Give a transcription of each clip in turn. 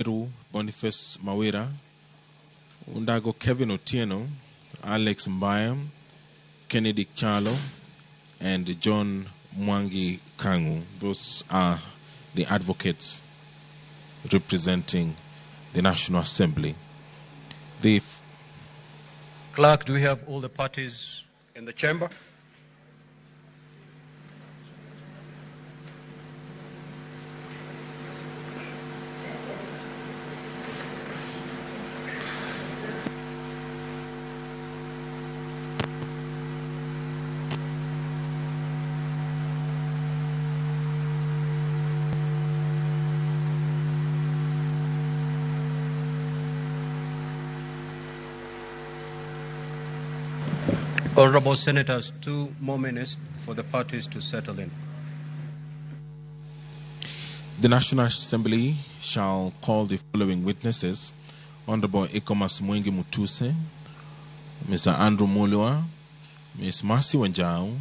Meru Boniface Mawira, Undago Kevin Otieno, Alex Mbaya, Kennedy Kyalo, and John Mwangi Kangu. Those are the advocates representing the National Assembly. The Clerk, do we have all the parties in the chamber? Honorable Senators, 2 more minutes for the parties to settle in. The National Assembly shall call the following witnesses: Honorable Ecomas Mwengi Mutuse, Mr. Andrew Mulwa, Ms. Mercy Wanjau,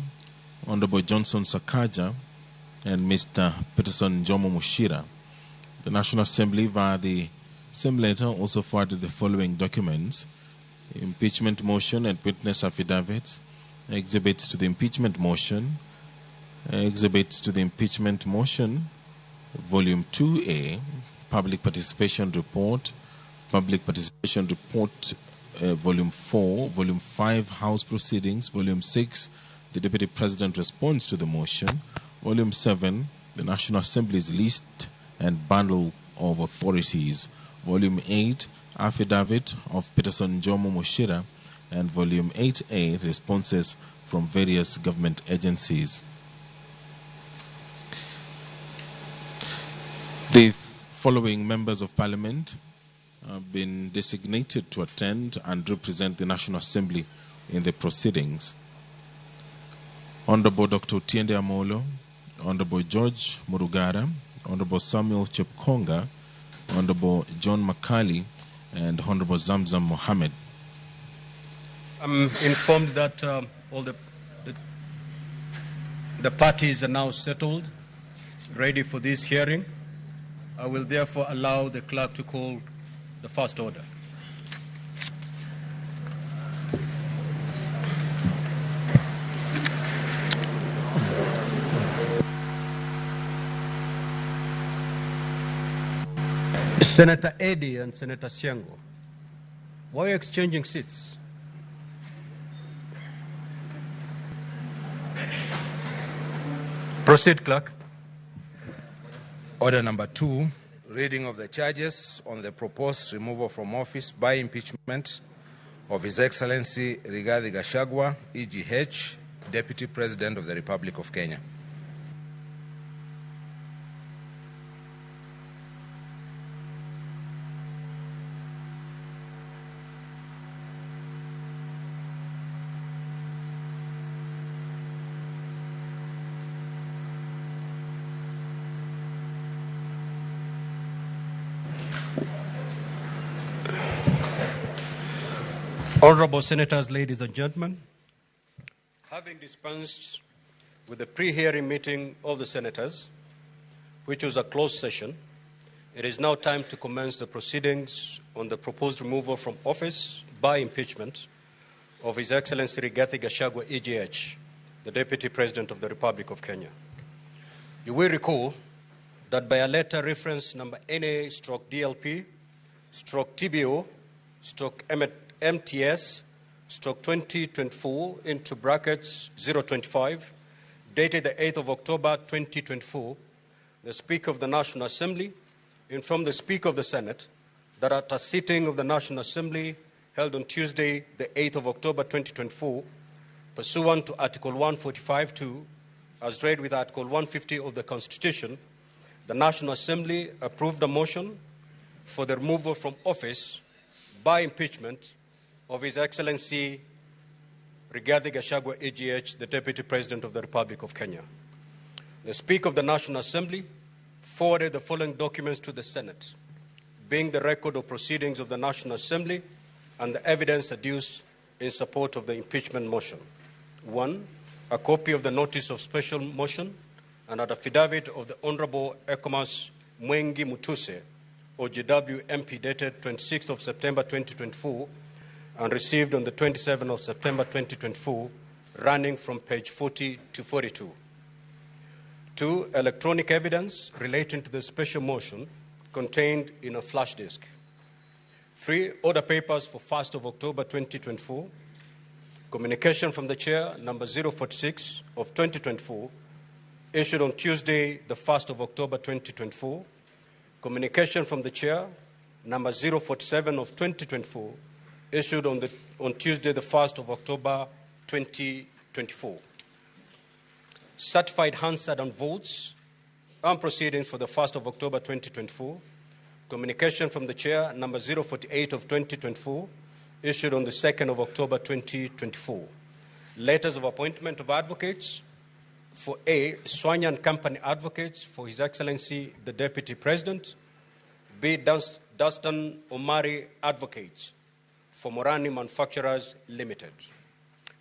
Honorable Johnson Sakaja, and Mr. Peterson Jomo Mushira. The National Assembly, via the same letter, also forwarded the following documents: impeachment motion and witness affidavits, exhibits to the impeachment motion, exhibits to the impeachment motion, Volume 2A, Public Participation Report, Public Participation Report, Volume 4, Volume 5, House Proceedings, Volume 6, the Deputy President responds to the motion, Volume 7, the National Assembly's list and bundle of authorities, Volume 8, Affidavit of Peterson Jomo Mushira, and Volume 8A, responses from various government agencies. The following members of Parliament have been designated to attend and represent the National Assembly in the proceedings: Honorable Dr. Otiende Amolo, Honorable George Murugara, Honorable Samuel Chepkonga, Honorable John Makali, and Honorable Zamzam Mohammed. I'm informed that all the parties are now settled, ready for this hearing. I will therefore allow the clerk to call the first order. Senator Eddy and Senator Syengo, why are you exchanging seats? Proceed, clerk. Order number 2, reading of the charges on the proposed removal from office by impeachment of His Excellency Rigathi Gachagua, EGH, Deputy President of the Republic of Kenya. Honorable Senators, ladies and gentlemen, having dispensed with the pre-hearing meeting of the Senators, which was a closed session, it is now time to commence the proceedings on the proposed removal from office by impeachment of His Excellency Rigathi Gachagua, EGH, the Deputy President of the Republic of Kenya. You will recall that by a letter reference number NA stroke DLP stroke TBO stroke MTS stroke 2024 into brackets 025, dated the 8th of October 2024, the Speaker of the National Assembly informed the Speaker of the Senate that at a sitting of the National Assembly held on Tuesday, the 8th of October 2024, pursuant to Article 145(2), as read with Article 150 of the Constitution, the National Assembly approved a motion for the removal from office by impeachment of His Excellency Rigathi Gachagua, EGH, the Deputy President of the Republic of Kenya. The Speaker of the National Assembly forwarded the following documents to the Senate, being the record of proceedings of the National Assembly and the evidence adduced in support of the impeachment motion. 1, a copy of the notice of special motion and an affidavit of the Honorable Ecomas Mwengi Mutuse, OGW MP dated 26th of September 2024 and received on the 27th of September 2024, running from page 40 to 42. 2, electronic evidence relating to the special motion contained in a flash disk. 3, order papers for 1st of October 2024, communication from the chair number 046 of 2024, issued on Tuesday, the 1st of October 2024, communication from the chair number 047 of 2024, issued on Tuesday, the 1st of October 2024. Certified Hansard and votes and proceedings for the 1st of October 2024, communication from the chair number 048 of 2024, issued on the 2nd of October 2024. Letters of appointment of advocates for A, Swanya and Company Advocates for His Excellency the Deputy President, B, Dustan Omari Advocates for Morani Manufacturers Limited.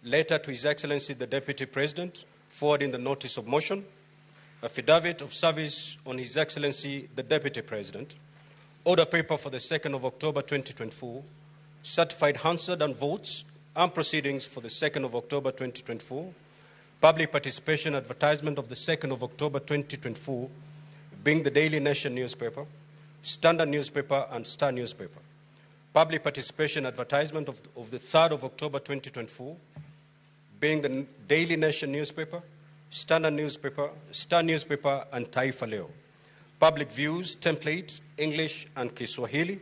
Letter to His Excellency the Deputy President forwarding the notice of motion, affidavit of service on His Excellency the Deputy President, order paper for the 2nd of October 2024, certified Hansard and votes and proceedings for the 2nd of October 2024, public participation advertisement of the 2nd of October 2024, being the Daily Nation newspaper, Standard newspaper, and Star newspaper. Public participation advertisement of the 3rd of October 2024, being the Daily Nation newspaper, Standard newspaper, Star newspaper, and Taifa Leo. Public views, template, English and Kiswahili.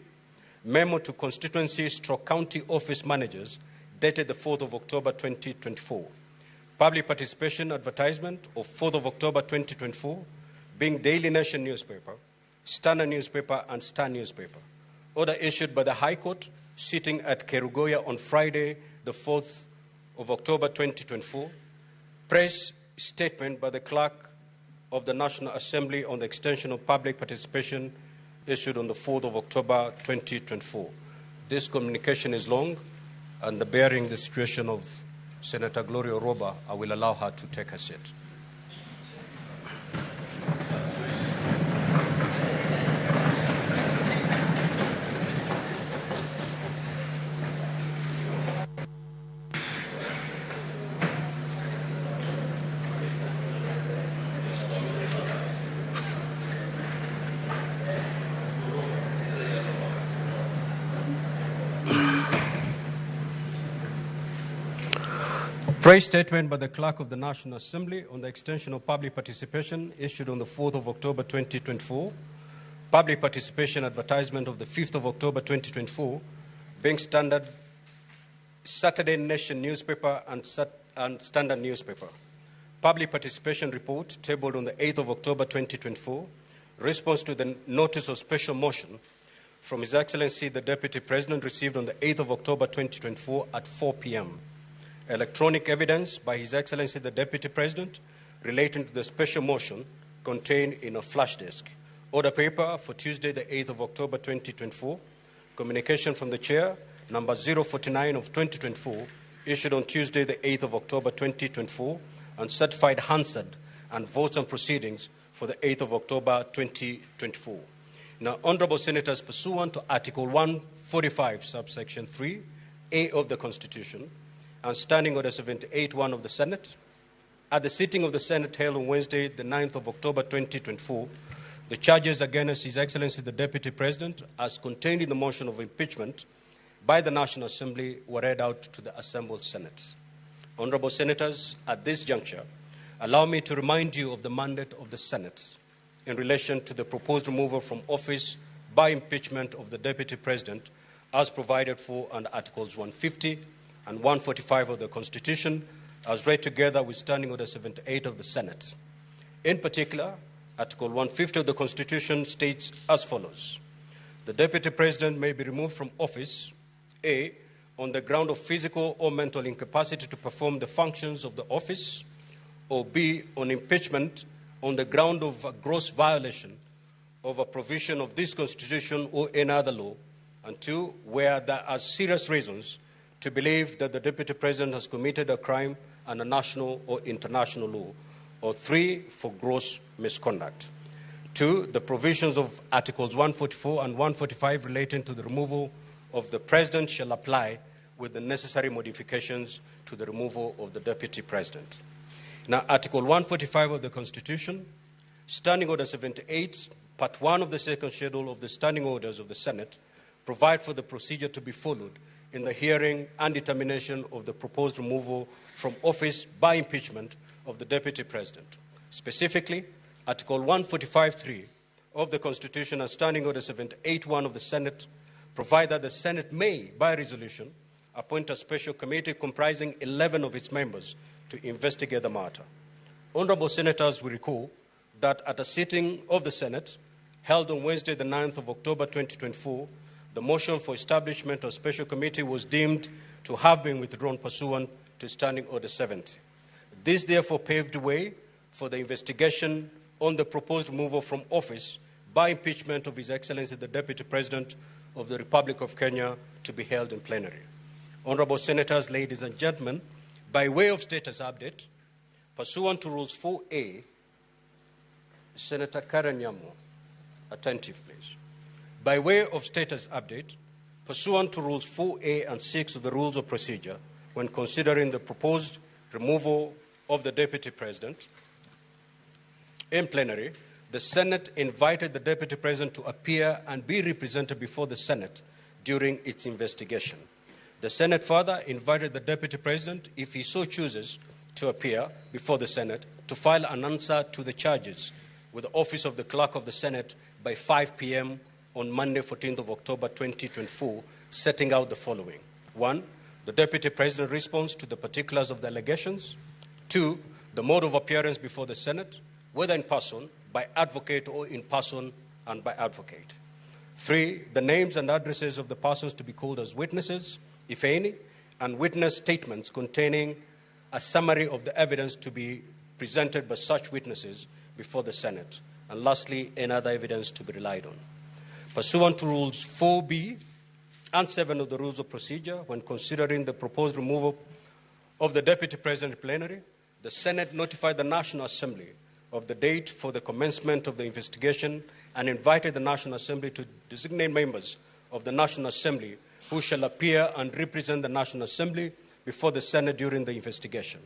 Memo to constituency stroke county office managers, dated the 4th of October 2024. Public participation advertisement of 4th of October 2024, being Daily Nation newspaper, Standard newspaper, and Star newspaper. Order issued by the High Court sitting at Kerugoya on Friday, the 4th of October 2024. Press statement by the Clerk of the National Assembly on the extension of public participation issued on the 4th of October 2024. This communication is long, and bearing the situation of Senator Gloria Orwoba, I will allow her to take her seat. Press statement by the Clerk of the National Assembly on the extension of public participation issued on the 4th of October 2024, public participation advertisement of the 5th of October 2024, being Standard Saturday Nation newspaper and Standard newspaper. Public participation report tabled on the 8th of October 2024, response to the notice of special motion from His Excellency the Deputy President received on the 8th of October 2024 at 4 p.m. Electronic evidence by His Excellency the Deputy President relating to the special motion contained in a flash disk. Order paper for Tuesday, the 8th of October 2024. Communication from the Chair, number 049 of 2024, issued on Tuesday, the 8th of October 2024, and certified Hansard and votes and proceedings for the 8th of October 2024. Now, Honorable Senators, pursuant to Article 145, subsection 3A of the Constitution, and Standing Order 78(1) of the Senate, at the sitting of the Senate held on Wednesday, the 9th of October 2024, the charges against His Excellency the Deputy President, as contained in the motion of impeachment by the National Assembly, were read out to the assembled Senate. Honorable Senators, at this juncture, allow me to remind you of the mandate of the Senate in relation to the proposed removal from office by impeachment of the Deputy President as provided for under Articles 150 and 145 of the Constitution, as read together with Standing Order 78 of the Senate. In particular, Article 150 of the Constitution states as follows: the Deputy President may be removed from office, A, on the ground of physical or mental incapacity to perform the functions of the office, or B, on impeachment on the ground of a gross violation of a provision of this Constitution or any other law, and 2, where there are serious reasons to believe that the Deputy President has committed a crime under national or international law, or 3, for gross misconduct. 2, the provisions of Articles 144 and 145 relating to the removal of the President shall apply with the necessary modifications to the removal of the Deputy President. Now, Article 145 of the Constitution, Standing Order 78, Part 1 of the Second Schedule of the Standing Orders of the Senate, provide for the procedure to be followed in the hearing and determination of the proposed removal from office by impeachment of the Deputy President. Specifically, Article 145.3 of the Constitution and Standing Order 78.1 of the Senate provide that the Senate may, by resolution, appoint a special committee comprising 11 of its members to investigate the matter. Honorable Senators will recall that at a sitting of the Senate held on Wednesday, the 9th of October 2024, the motion for establishment of special committee was deemed to have been withdrawn pursuant to Standing Order 70. This therefore paved the way for the investigation on the proposed removal from office by impeachment of His Excellency the Deputy President of the Republic of Kenya to be held in plenary. Honorable Senators, ladies and gentlemen, by way of status update, pursuant to Rules 4A, Senator Karen Nyamu, attentive please. By way of status update, pursuant to Rules 4A and 6 of the Rules of Procedure, when considering the proposed removal of the Deputy President in plenary, the Senate invited the Deputy President to appear and be represented before the Senate during its investigation. The Senate further invited the Deputy President, if he so chooses to appear before the Senate, to file an answer to the charges with the Office of the Clerk of the Senate by 5 p.m. on Monday, 14th of October 2024, setting out the following. 1, the Deputy President's response to the particulars of the allegations. 2, the mode of appearance before the Senate, whether in person, by advocate, or in person and by advocate. 3, the names and addresses of the persons to be called as witnesses, if any, and witness statements containing a summary of the evidence to be presented by such witnesses before the Senate. And lastly, any other evidence to be relied on. Pursuant to Rules 4B and 7 of the Rules of Procedure, when considering the proposed removal of the Deputy President plenary, the Senate notified the National Assembly of the date for the commencement of the investigation and invited the National Assembly to designate members of the National Assembly who shall appear and represent the National Assembly before the Senate during the investigation.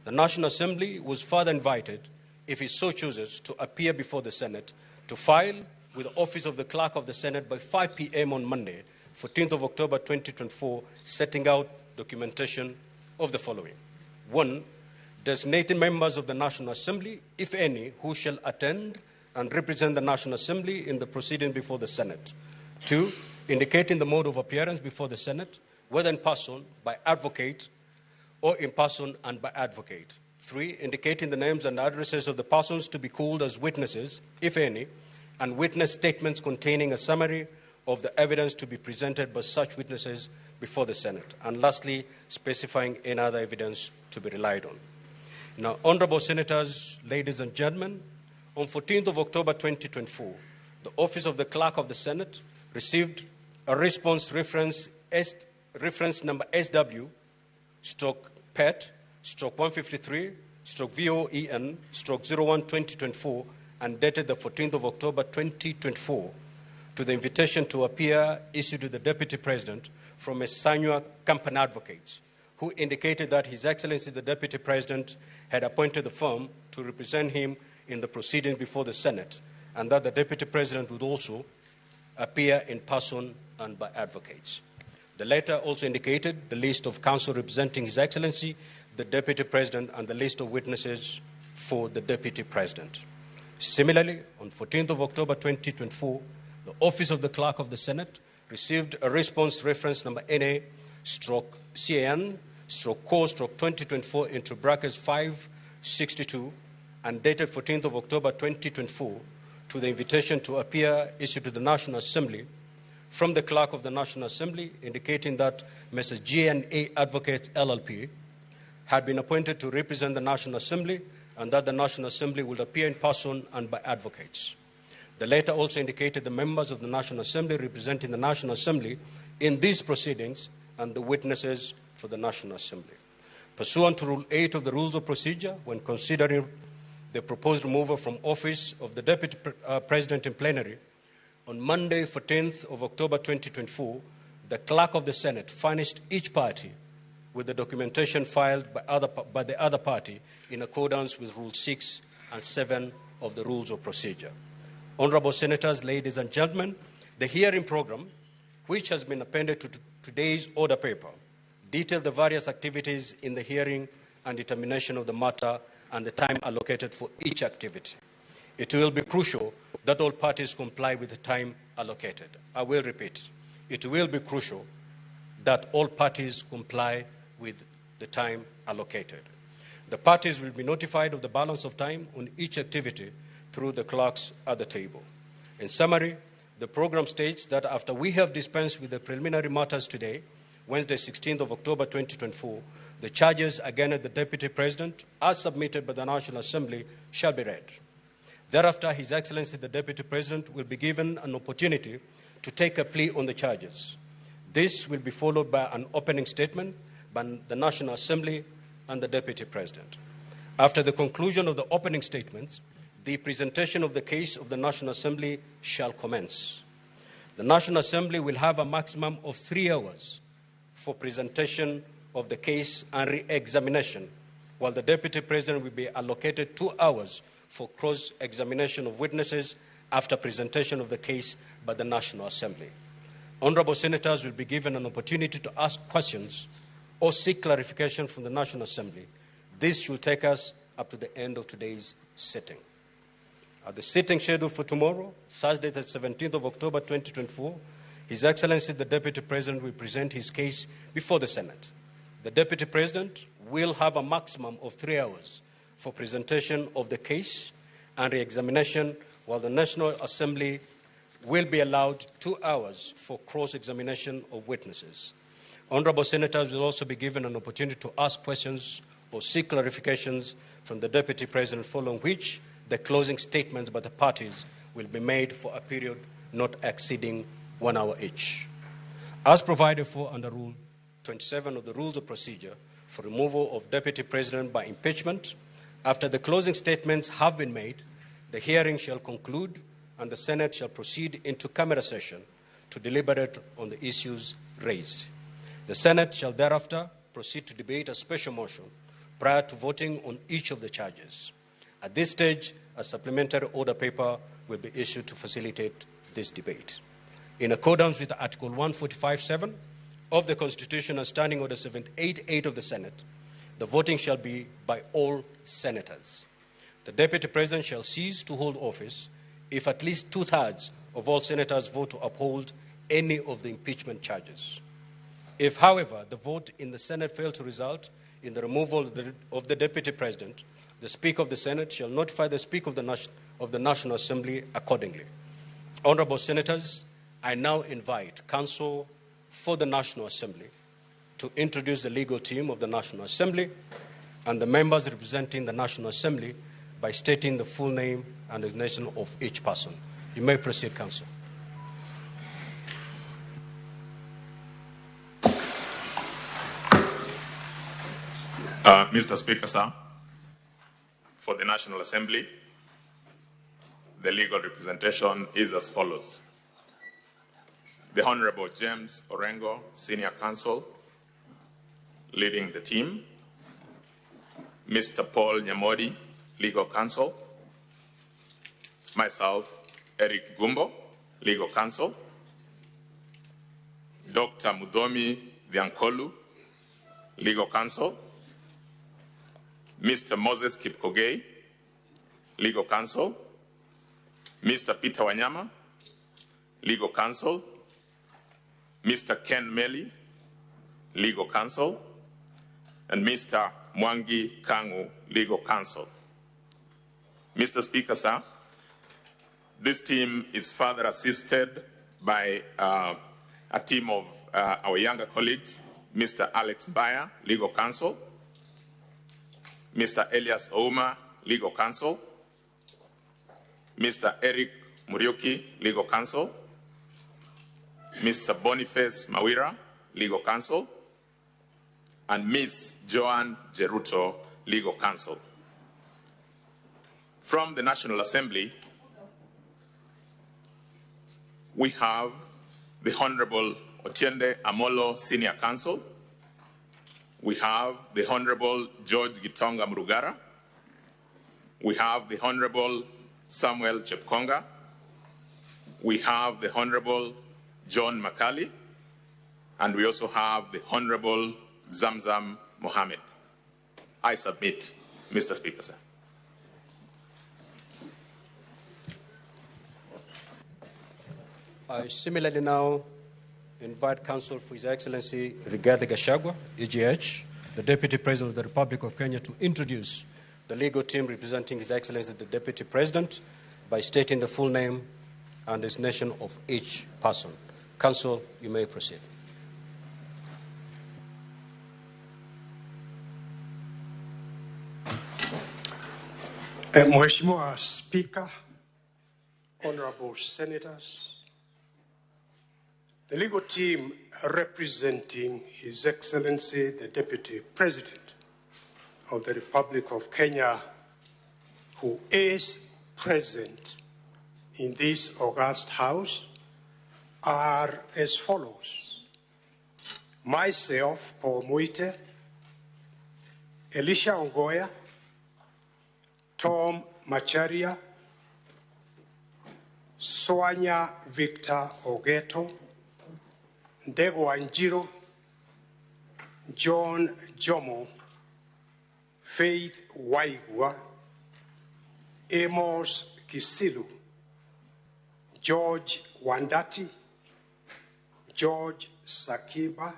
The National Assembly was further invited, if it so chooses, to appear before the Senate to file with the Office of the Clerk of the Senate by 5 p.m. on Monday, 14th of October 2024, setting out documentation of the following. 1, designating members of the National Assembly, if any, who shall attend and represent the National Assembly in the proceeding before the Senate. 2, indicating the mode of appearance before the Senate, whether in person, by advocate, or in person and by advocate. 3, indicating the names and addresses of the persons to be called as witnesses, if any, and witness statements containing a summary of the evidence to be presented by such witnesses before the Senate. And lastly, specifying any other evidence to be relied on. Now, honorable senators, ladies and gentlemen, on 14th of October 2024, the Office of the Clerk of the Senate received a response reference, S, reference number SW stroke PET stroke 153 stroke VOEN stroke 01 2024 and dated the 14th of October 2024 to the invitation to appear issued to the Deputy President from Esanywa Company Advocates, who indicated that His Excellency the Deputy President had appointed the firm to represent him in the proceedings before the Senate, and that the Deputy President would also appear in person and by advocates. The letter also indicated the list of counsel representing His Excellency, the Deputy President, and the list of witnesses for the Deputy President. Similarly, on 14th of October 2024, the Office of the Clerk of the Senate received a response reference number NA stroke CAN stroke CO stroke 2024 into brackets 562 and dated 14th of October 2024 to the invitation to appear issued to the National Assembly from the Clerk of the National Assembly, indicating that Mrs. G&A Advocates LLP had been appointed to represent the National Assembly and that the National Assembly would appear in person and by advocates. The letter also indicated the members of the National Assembly representing the National Assembly in these proceedings and the witnesses for the National Assembly. Pursuant to Rule 8 of the Rules of Procedure, when considering the proposed removal from office of the Deputy President in plenary, on Monday, 14th of October 2024, the Clerk of the Senate furnished each party with the documentation filed by the other party in accordance with Rule 6 and 7 of the Rules of Procedure. Honorable Senators, ladies and gentlemen, the hearing program, which has been appended to today's order paper, detailed the various activities in the hearing and determination of the matter and the time allocated for each activity. It will be crucial that all parties comply with the time allocated. I will repeat, it will be crucial that all parties comply with the time allocated. The parties will be notified of the balance of time on each activity through the clerks at the table. In summary, the program states that after we have dispensed with the preliminary matters today, Wednesday, 16th of October 2024, the charges against the Deputy President, as submitted by the National Assembly, shall be read. Thereafter, His Excellency the Deputy President will be given an opportunity to take a plea on the charges. This will be followed by an opening statement by the National Assembly and the Deputy President. After the conclusion of the opening statements, the presentation of the case of the National Assembly shall commence. The National Assembly will have a maximum of 3 hours for presentation of the case and re-examination, while the Deputy President will be allocated 2 hours for cross-examination of witnesses after presentation of the case by the National Assembly. Honorable Senators will be given an opportunity to ask questions or seek clarification from the National Assembly. This will take us up to the end of today's sitting. At the sitting scheduled for tomorrow, Thursday, the 17th of October, 2024, His Excellency the Deputy President will present his case before the Senate. The Deputy President will have a maximum of 3 hours for presentation of the case and re-examination, while the National Assembly will be allowed 2 hours for cross-examination of witnesses. Honorable Senators will also be given an opportunity to ask questions or seek clarifications from the Deputy President, following which the closing statements by the parties will be made for a period not exceeding 1 hour each. As provided for under Rule 27 of the Rules of Procedure for removal of Deputy President by impeachment, after the closing statements have been made, the hearing shall conclude and the Senate shall proceed into camera session to deliberate on the issues raised. The Senate shall thereafter proceed to debate a special motion prior to voting on each of the charges. At this stage, a supplementary order paper will be issued to facilitate this debate. In accordance with Article 145.7 of the Constitution and Standing Order 788 of the Senate, the voting shall be by all senators. The Deputy President shall cease to hold office if at least 2/3 of all senators vote to uphold any of the impeachment charges. If, however, the vote in the Senate fails to result in the removal of the Deputy President, the Speaker of the Senate shall notify the Speaker of the National Assembly accordingly. Honorable Senators, I now invite Counsel for the National Assembly to introduce the legal team of the National Assembly and the members representing the National Assembly by stating the full name and designation of each person. You may proceed, Counsel. Mr. Speaker, sir, for the National Assembly, the legal representation is as follows. The Honorable James Orengo, Senior Counsel, leading the team. Mr. Paul Nyamodi, Legal Counsel. Myself, Eric Gumbo, Legal Counsel. Dr. Muthomi Thiankolu, Legal Counsel. Mr. Moses Kipkogei, Legal Counsel. Mr. Peter Wanyama, Legal Counsel. Mr. Ken Meli, Legal Counsel, and Mr. Mwangi Kangu, Legal Counsel. Mr. Speaker, sir, this team is further assisted by a team of our younger colleagues, Mr. Alex Mbaya, Legal Counsel, Mr. Elias Ouma, Legal Counsel, Mr. Eric Muriuki, Legal Counsel, Mr. Boniface Mawira, Legal Counsel, and Ms. Joanne Jeruto, Legal Counsel. From the National Assembly, we have the Honorable Otiende Amolo, Senior Counsel. We have the Honorable George Gitonga Murugara. We have the Honorable Samuel Chepkonga. We have the Honorable John Makali. And we also have the Honorable Zamzam Mohammed. I submit, Mr. Speaker, sir. I similarly now invite counsel for His Excellency Rigathi Gachagua, EGH, the Deputy President of the Republic of Kenya, to introduce the legal team representing His Excellency the Deputy President by stating the full name and designation of each person. Counsel, you may proceed. Mheshimiwa Speaker, Honorable Senators, the legal team representing His Excellency the Deputy President of the Republic of Kenya, who is present in this august house, are as follows. Myself, Paul Muite, Elisha Ongoya, Tom Macharia, Swanya Victor Ogeto, Ndego Wanjiru, John Jomo, Faith Waigwa, Amos Kisilu, George Wandati, George Sakiba,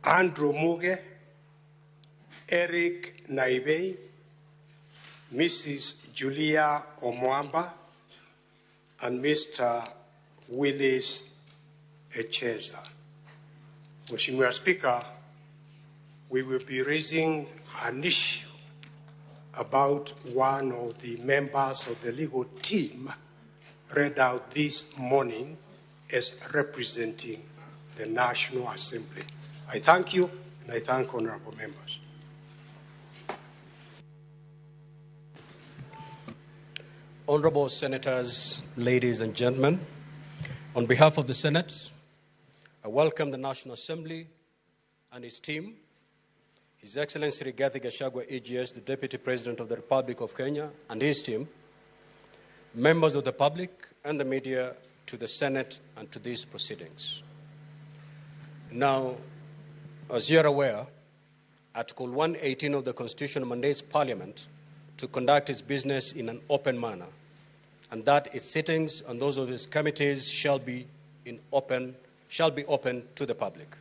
Andrew Muge, Eric Naibei, Mrs. Julia Omwamba, and Mr. Willis Echeza. Mheshimiwa Speaker, we will be raising an issue about one of the members of the legal team read out this morning as representing the National Assembly. I thank you, and I thank honorable members. Honorable Senators, ladies and gentlemen, on behalf of the Senate, I welcome the National Assembly and its team, His Excellency Rigathi Gachagua, EGS, the Deputy President of the Republic of Kenya, and his team, members of the public and the media, to the Senate and to these proceedings. Now, as you are aware, Article 118 of the Constitution mandates Parliament to conduct its business in an open manner, and that its sittings and those of its committees shall be open to the public.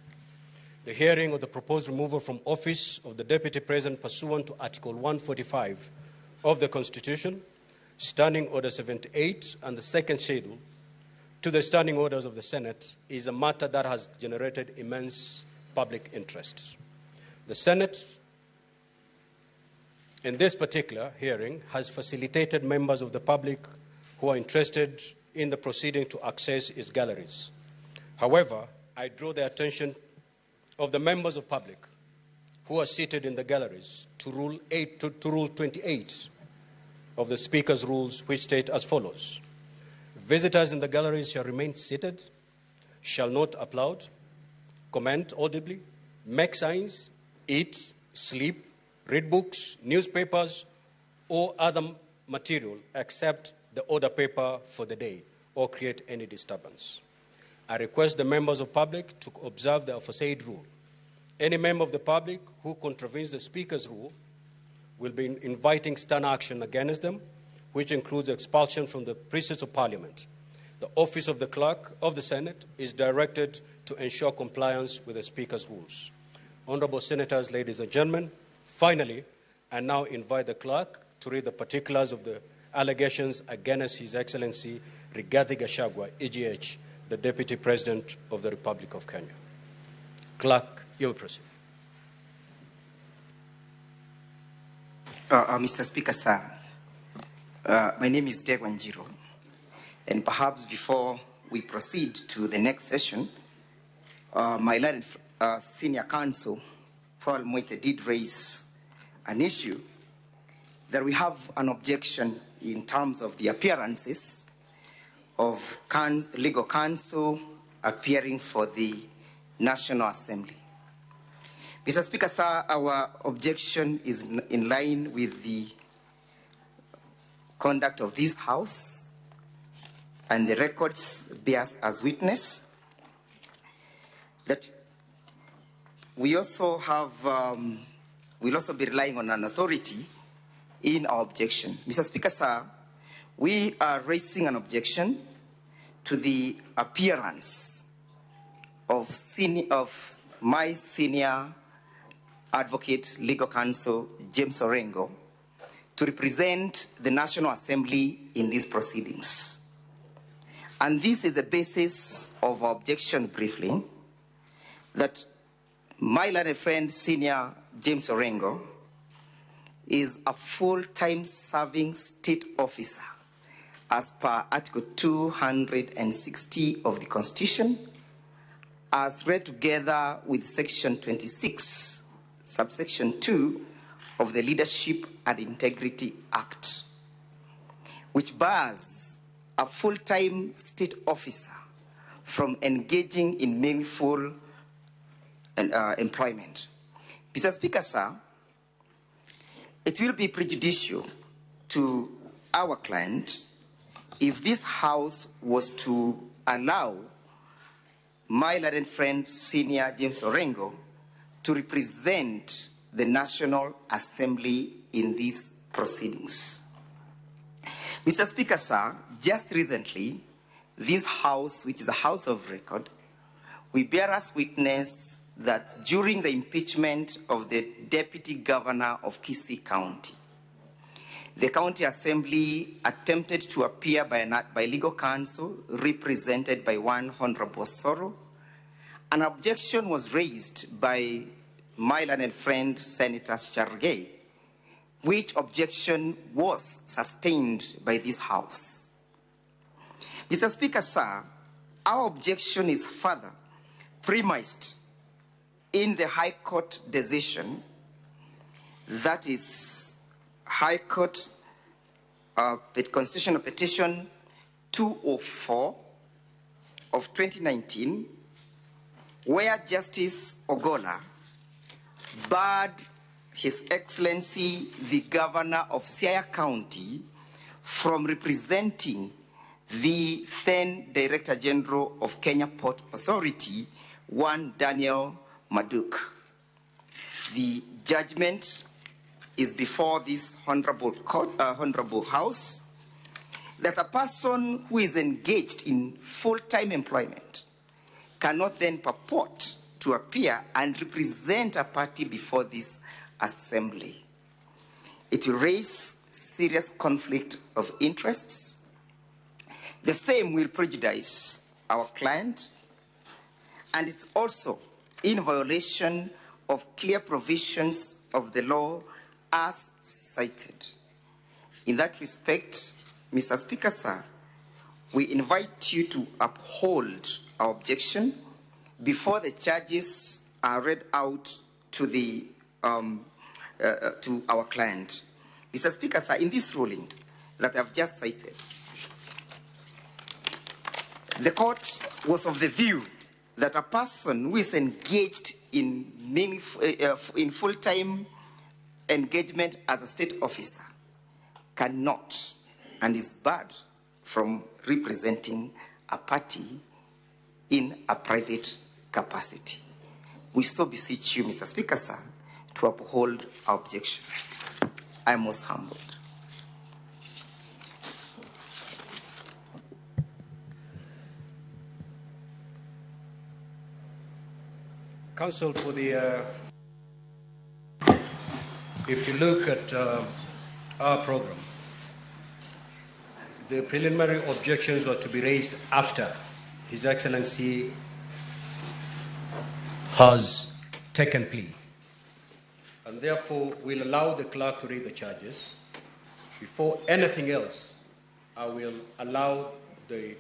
The hearing of the proposed removal from office of the Deputy President pursuant to Article 145 of the Constitution, Standing Order 78, and the second schedule to the Standing Orders of the Senate is a matter that has generated immense public interest. The Senate, in this particular hearing, has facilitated members of the public who are interested in the proceeding to access its galleries. However, I draw the attention of the members of public who are seated in the galleries to Rule 28 of the Speaker's Rules, which state as follows. Visitors in the galleries shall remain seated, shall not applaud, comment audibly, make signs, eat, sleep, read books, newspapers, or other material except the order paper for the day, or create any disturbance. I request the members of public to observe the aforesaid rule. Any member of the public who contravenes the Speaker's rule will be inviting stern action against them, which includes expulsion from the precincts of Parliament. The Office of the Clerk of the Senate is directed to ensure compliance with the Speaker's rules. Honorable Senators, ladies and gentlemen, finally, I now invite the Clerk to read the particulars of the allegations against His Excellency Rigathi Gachagua, EGH, the Deputy President of the Republic of Kenya. Clerk, you may proceed. Mr. Speaker, sir, my name is Ndegwa Njiru, and perhaps before we proceed to the next session, my learned senior counsel, Paul Muite, did raise an issue that we have an objection in terms of the appearances of legal counsel appearing for the National Assembly. Mr. Speaker, sir, our objection is in line with the conduct of this House, and the records bear as witness that we also have, we'll also be relying on an authority in our objection. Mr. Speaker, sir, we are raising an objection to the appearance of my senior advocate, legal counsel, James Orengo, to represent the National Assembly in these proceedings. And this is the basis of our objection briefly, that my learned friend, Senior James Orengo, is a full-time serving state officer as per Article 260 of the Constitution, as read together with Section 26, subsection 2 of the Leadership and Integrity Act, which bars a full-time state officer from engaging in meaningful employment. Mr. Speaker, sir, it will be prejudicial to our client if this House was to allow my learned friend, Senior James Orengo, to represent the National Assembly in these proceedings. Mr. Speaker, sir, just recently, this House, which is a house of record, we bear us witness that during the impeachment of the Deputy Governor of Kisii County, the County Assembly attempted to appear by legal counsel represented by one Honorable Soro. An objection was raised by my learned friend, Senator Cherargei, which objection was sustained by this House. Mr. Speaker, sir, our objection is further premised in the High Court decision, that is High Court Constitutional Petition 204 of 2019, where Justice Ogola barred His Excellency the Governor of Siaya County from representing the then Director General of Kenya Port Authority, one Daniel Maduk. The judgment is before this honorable court, honorable house, that a person who is engaged in full-time employment cannot then purport to appear and represent a party before this assembly. It will raise serious conflict of interests. The same will prejudice our client, and it's also in violation of clear provisions of the law as cited. In that respect, Mr. Speaker, sir, we invite you to uphold our objection before the charges are read out to the to our client. Mr. Speaker, sir, in this ruling that I've just cited, the court was of the view that a person who is engaged in full-time engagement as a state officer cannot and is barred from representing a party in a private capacity. We so beseech you, Mr. Speaker, sir, to uphold our objection. I am most humbled. Counsel, for the, if you look at our program, the preliminary objections were to be raised after His Excellency has taken plea. And therefore, we'll allow the clerk to read the charges. Before anything else, I will allow the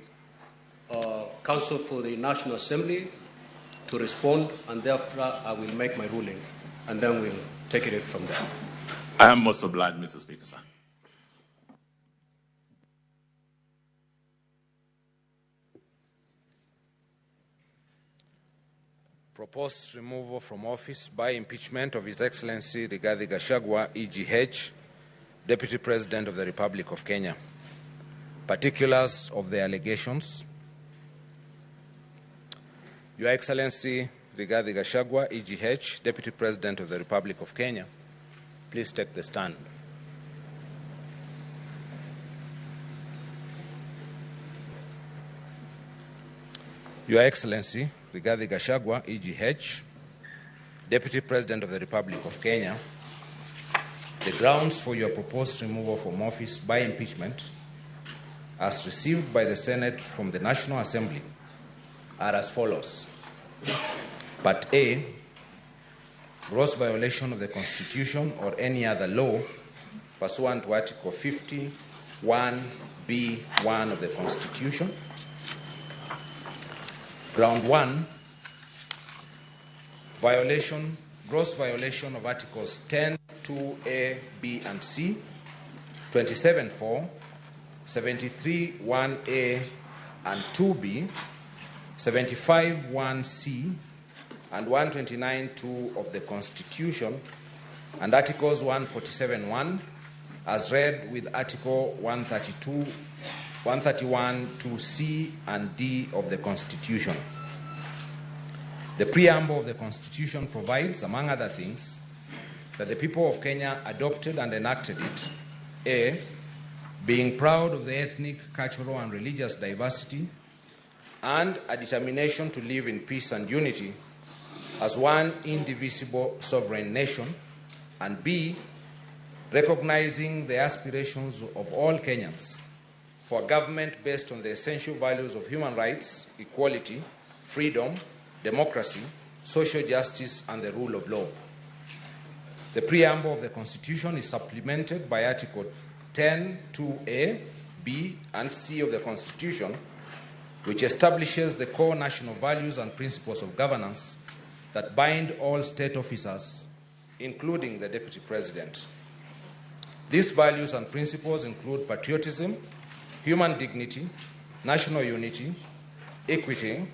counsel for the National Assembly to respond, and therefore I will make my ruling, and then we'll take it from there. I am most obliged, Mr. Speaker, sir. Proposed removal from office by impeachment of His Excellency Rigathi Gachagua, EGH, Deputy President of the Republic of Kenya. Particulars of the allegations. Your Excellency Rigathi Gachagua, EGH, Deputy President of the Republic of Kenya, please take the stand. Your Excellency Rigathi Gachagua, EGH, Deputy President of the Republic of Kenya, the grounds for your proposed removal from office by impeachment, as received by the Senate from the National Assembly, are as follows. Part A, gross violation of the Constitution or any other law pursuant to Article 51B1 of the Constitution. Ground 1, gross violation of Articles 10, 2A, B, and C, 27.4, 73, 1A, and 2B, 75, 1C, and 129.2 of the Constitution, and Articles 147.1, as read with Article 132, 131, 2C, and D of the Constitution. The preamble of the Constitution provides, among other things, that the people of Kenya adopted and enacted it, A, being proud of the ethnic, cultural, and religious diversity, and a determination to live in peace and unity as one indivisible sovereign nation, and B, recognizing the aspirations of all Kenyans for a government based on the essential values of human rights, equality, freedom, democracy, social justice, and the rule of law. The preamble of the Constitution is supplemented by Article 10, 2A, B, and C of the Constitution, which establishes the core national values and principles of governance that bind all state officers, including the Deputy President. These values and principles include patriotism, human dignity, national unity, equity,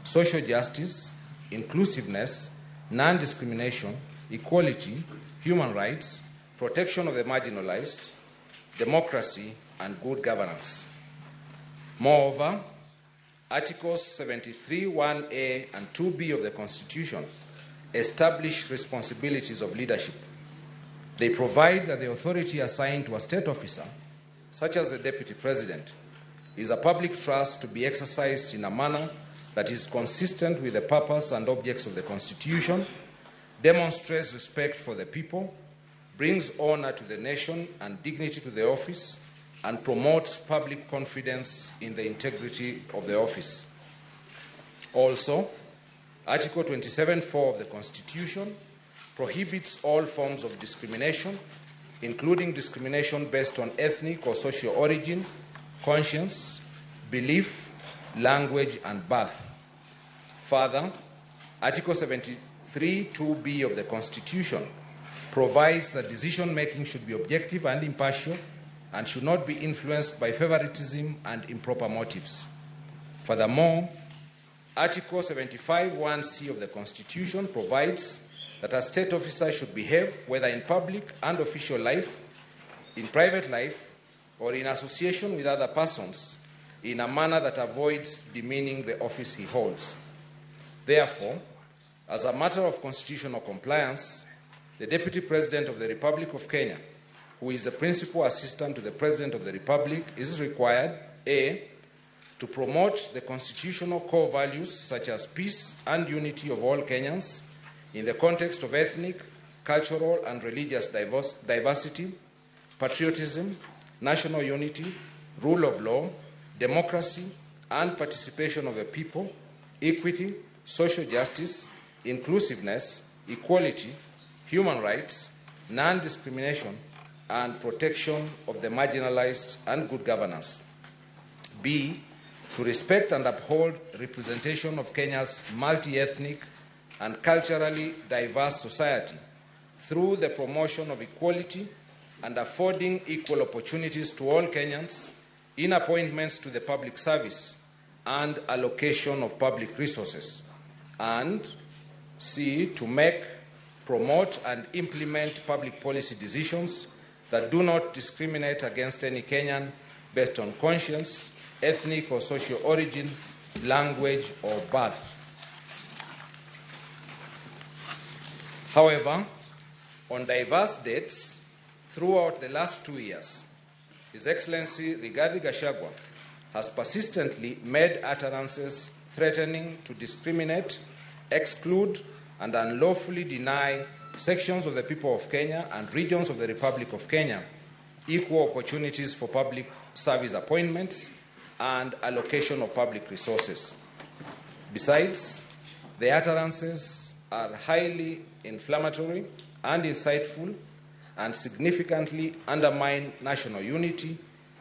social justice, inclusiveness, non-discrimination, equality, human rights, protection of the marginalized, democracy, and good governance. Moreover, Articles 73, 1A and 2B of the Constitution establish responsibilities of leadership. They provide that the authority assigned to a state officer, such as the Deputy President, is a public trust to be exercised in a manner that is consistent with the purpose and objects of the Constitution, demonstrates respect for the people, brings honor to the nation and dignity to the office, and promotes public confidence in the integrity of the office. Also, Article 27.4 of the Constitution prohibits all forms of discrimination, including discrimination based on ethnic or social origin, conscience, belief, language, and birth. Further, Article 73.2b of the Constitution provides that decision-making should be objective and impartial and should not be influenced by favoritism and improper motives. Furthermore, Article 75.1c of the Constitution provides that a state officer should behave, whether in public and official life, in private life, or in association with other persons, in a manner that avoids demeaning the office he holds. Therefore, as a matter of constitutional compliance, the Deputy President of the Republic of Kenya, who is the principal assistant to the President of the Republic, is required, A, to promote the constitutional core values such as peace and unity of all Kenyans in the context of ethnic, cultural, and religious diversity, patriotism, national unity, rule of law, democracy, and participation of the people, equity, social justice, inclusiveness, equality, human rights, non-discrimination, and protection of the marginalized and good governance. B, to respect and uphold representation of Kenya's multi-ethnic and culturally diverse society through the promotion of equality and affording equal opportunities to all Kenyans in appointments to the public service and allocation of public resources, and C, to make, promote, and implement public policy decisions that do not discriminate against any Kenyan based on conscience, ethnic or social origin, language, or birth. However, on diverse dates throughout the last 2 years, His Excellency Rigathi Gachagua has persistently made utterances threatening to discriminate, exclude, and unlawfully deny sections of the people of Kenya and regions of the Republic of Kenya equal opportunities for public service appointments and allocation of public resources. Besides, the utterances are highly inflammatory and insightful and significantly undermine national unity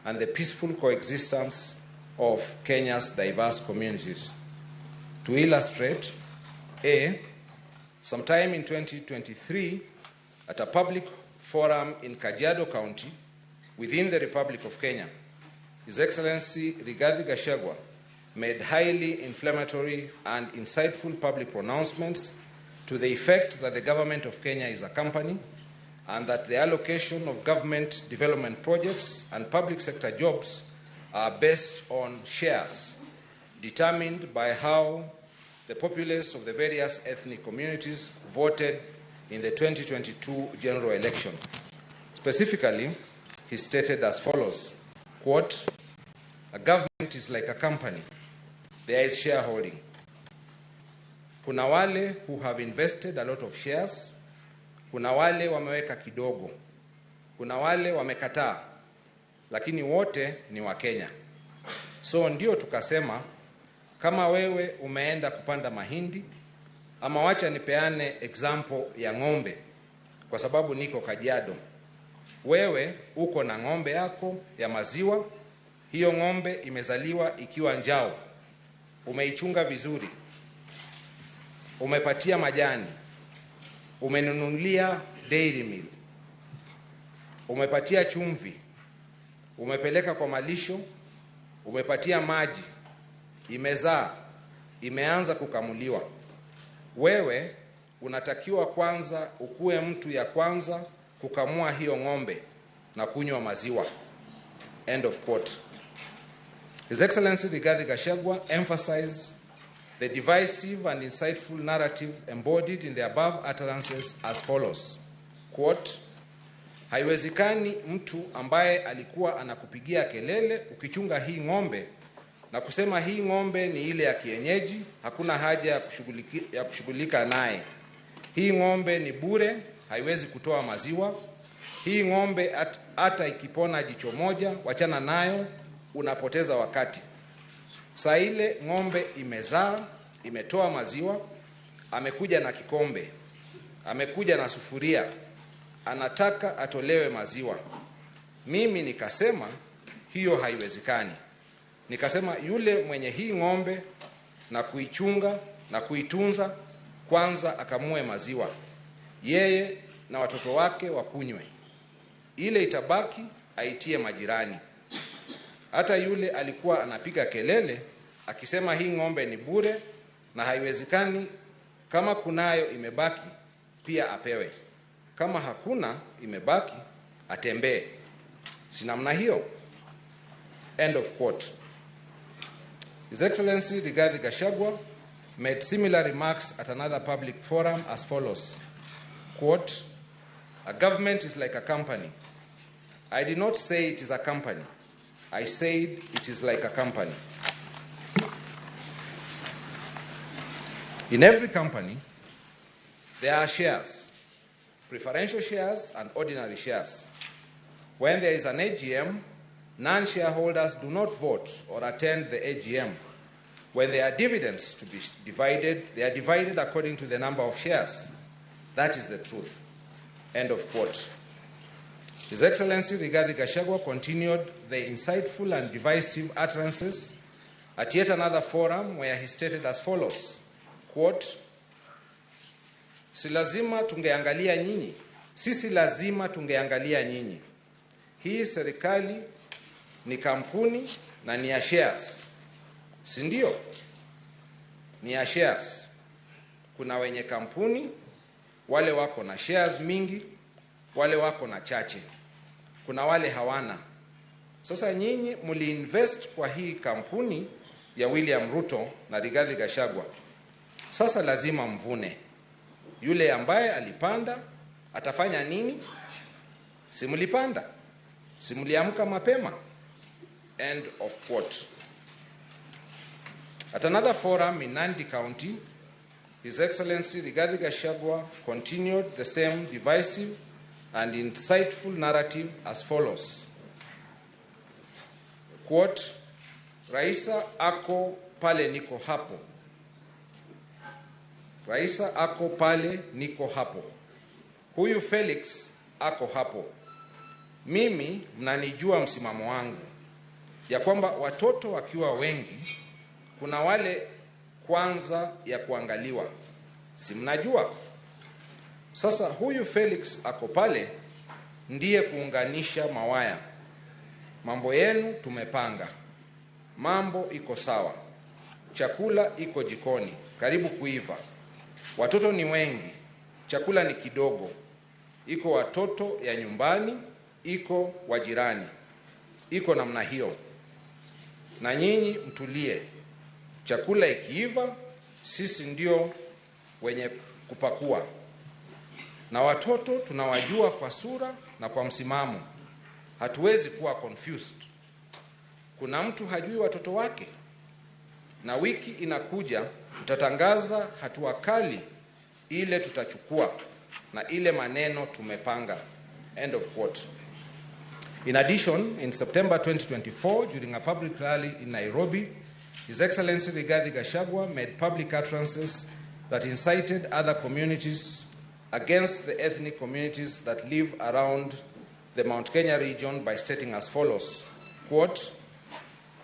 and the peaceful coexistence of Kenya's diverse communities. To illustrate, A, sometime in 2023, at a public forum in Kajiado County, within the Republic of Kenya, His Excellency Rigathi Gachagua made highly inflammatory and insightful public pronouncements to the effect that the government of Kenya is a company and that the allocation of government development projects and public sector jobs are based on shares determined by how the populace of the various ethnic communities voted in the 2022 general election. Specifically, he stated as follows, quote, "A government is like a company. There is shareholding. Kuna wale who have invested a lot of shares, kuna wale wameweka kidogo, kuna wale wamekataa, lakini wote ni wa Kenya. So ndio tukasema kama wewe umeenda kupanda mahindi, ama wacha nipeane example ya ng'ombe kwa sababu niko Kajiado. Wewe uko na ng'ombe yako ya maziwa, hiyo ng'ombe imezaliwa ikiwa njao, umeichunga vizuri, umepatia majani, umenunulia dairy meal, umepatia chumvi, umepeleka kwa malisho, umepatia maji, imezaa, imeanza kukamuliwa. Wewe unatakiwa kwanza ukue mtu ya kwanza kukamua hiyo ng'ombe na kunywa maziwa." End of quote. His Excellency Rigathi Gachagua emphasized the divisive and insightful narrative embodied in the above utterances as follows, quote, "Haiwezekani mtu ambaye alikuwa anakupigia kelele ukichunga hii ng'ombe na kusema hii ng'ombe ni ile ya kienyeji, hakuna haja ya kushughulika naye. Hii ng'ombe ni bure, haiwezi kutoa maziwa. Hii ng'ombe hata ikipona jicho moja, wachana nayo, unapoteza wakati. Saa ile ng'ombe imezaa, imetoa maziwa, amekuja na kikombe, amekuja na sufuria, anataka atolewe maziwa. Mimi nikasema hiyo haiwezekani. Nikasema yule mwenye hii ng'ombe na kuichunga na kuitunza kwanza akamue maziwa, yeye na watoto wake wakunywe, ile itabaki aitie majirani. Hata yule alikuwa anapiga kelele akisema hii ng'ombe ni bure na haiwezekani, kama kunayo imebaki pia apewe, kama hakuna imebaki atembee. Si namna hiyo?" End of quote. His Excellency Rigathi Gachagua made similar remarks at another public forum as follows, quote, "A government is like a company. I did not say it is a company. I said it is like a company. In every company, there are shares, preferential shares and ordinary shares. When there is an AGM, non-shareholders do not vote or attend the AGM. When there are dividends to be divided, they are divided according to the number of shares. That is the truth." End of quote. His Excellency Rigathi Gachagua continued the insightful and divisive utterances at yet another forum where he stated as follows, quote, Si lazima tungeangalia nyinyi, sisi lazima tungeangalia nyinyi. Hii serikali ni kampuni na ni ya shares, si ndio? Ni ya shares. Kuna wenye kampuni, wale wako na shares mingi, wale wako na chache, kuna wale hawana. Sasa nyinyi mliinvest kwa hii kampuni ya William Ruto na Rigathi Gachagua, sasa lazima mvune. Yule ambaye alipanda atafanya nini? Si mlipanda? Si mliamka mapema? End of quote. At another forum in Nandi County, His Excellency Rigathi Gachagua continued the same divisive and insightful narrative as follows. Quote, Raisa ako pale niko hapo. Raisa ako pale niko hapo. Huyu Felix ako hapo. Mimi mnanijua msimamo wangu ya kwamba watoto wakiwa wengi kuna wale kwanza ya kuangaliwa. Si mnajua? Sasa huyu Felix ako pale ndiye kuunganisha mawaya. Mambo yenu tumepanga. Mambo iko sawa. Chakula iko jikoni, karibu kuiva. Watoto ni wengi, chakula ni kidogo. Iko watoto ya nyumbani, iko wa jirani. Iko namna hiyo. Na nyinyi mtulie. Chakula ikiiva, sisi ndio wenye kupakua. Na watoto tunawajua kwa sura na kwa msimamo. Hatuwezi kuwa confused. Kuna mtu hajui watoto wake. Na wiki inakuja tutatangaza hatua kali ile tutachukua na ile maneno tumepanga. End of quote. In addition, in September 2024, during a public rally in Nairobi, His Excellency Rigathi Gachagua made public utterances that incited other communities against the ethnic communities that live around the Mount Kenya region by stating as follows, quote,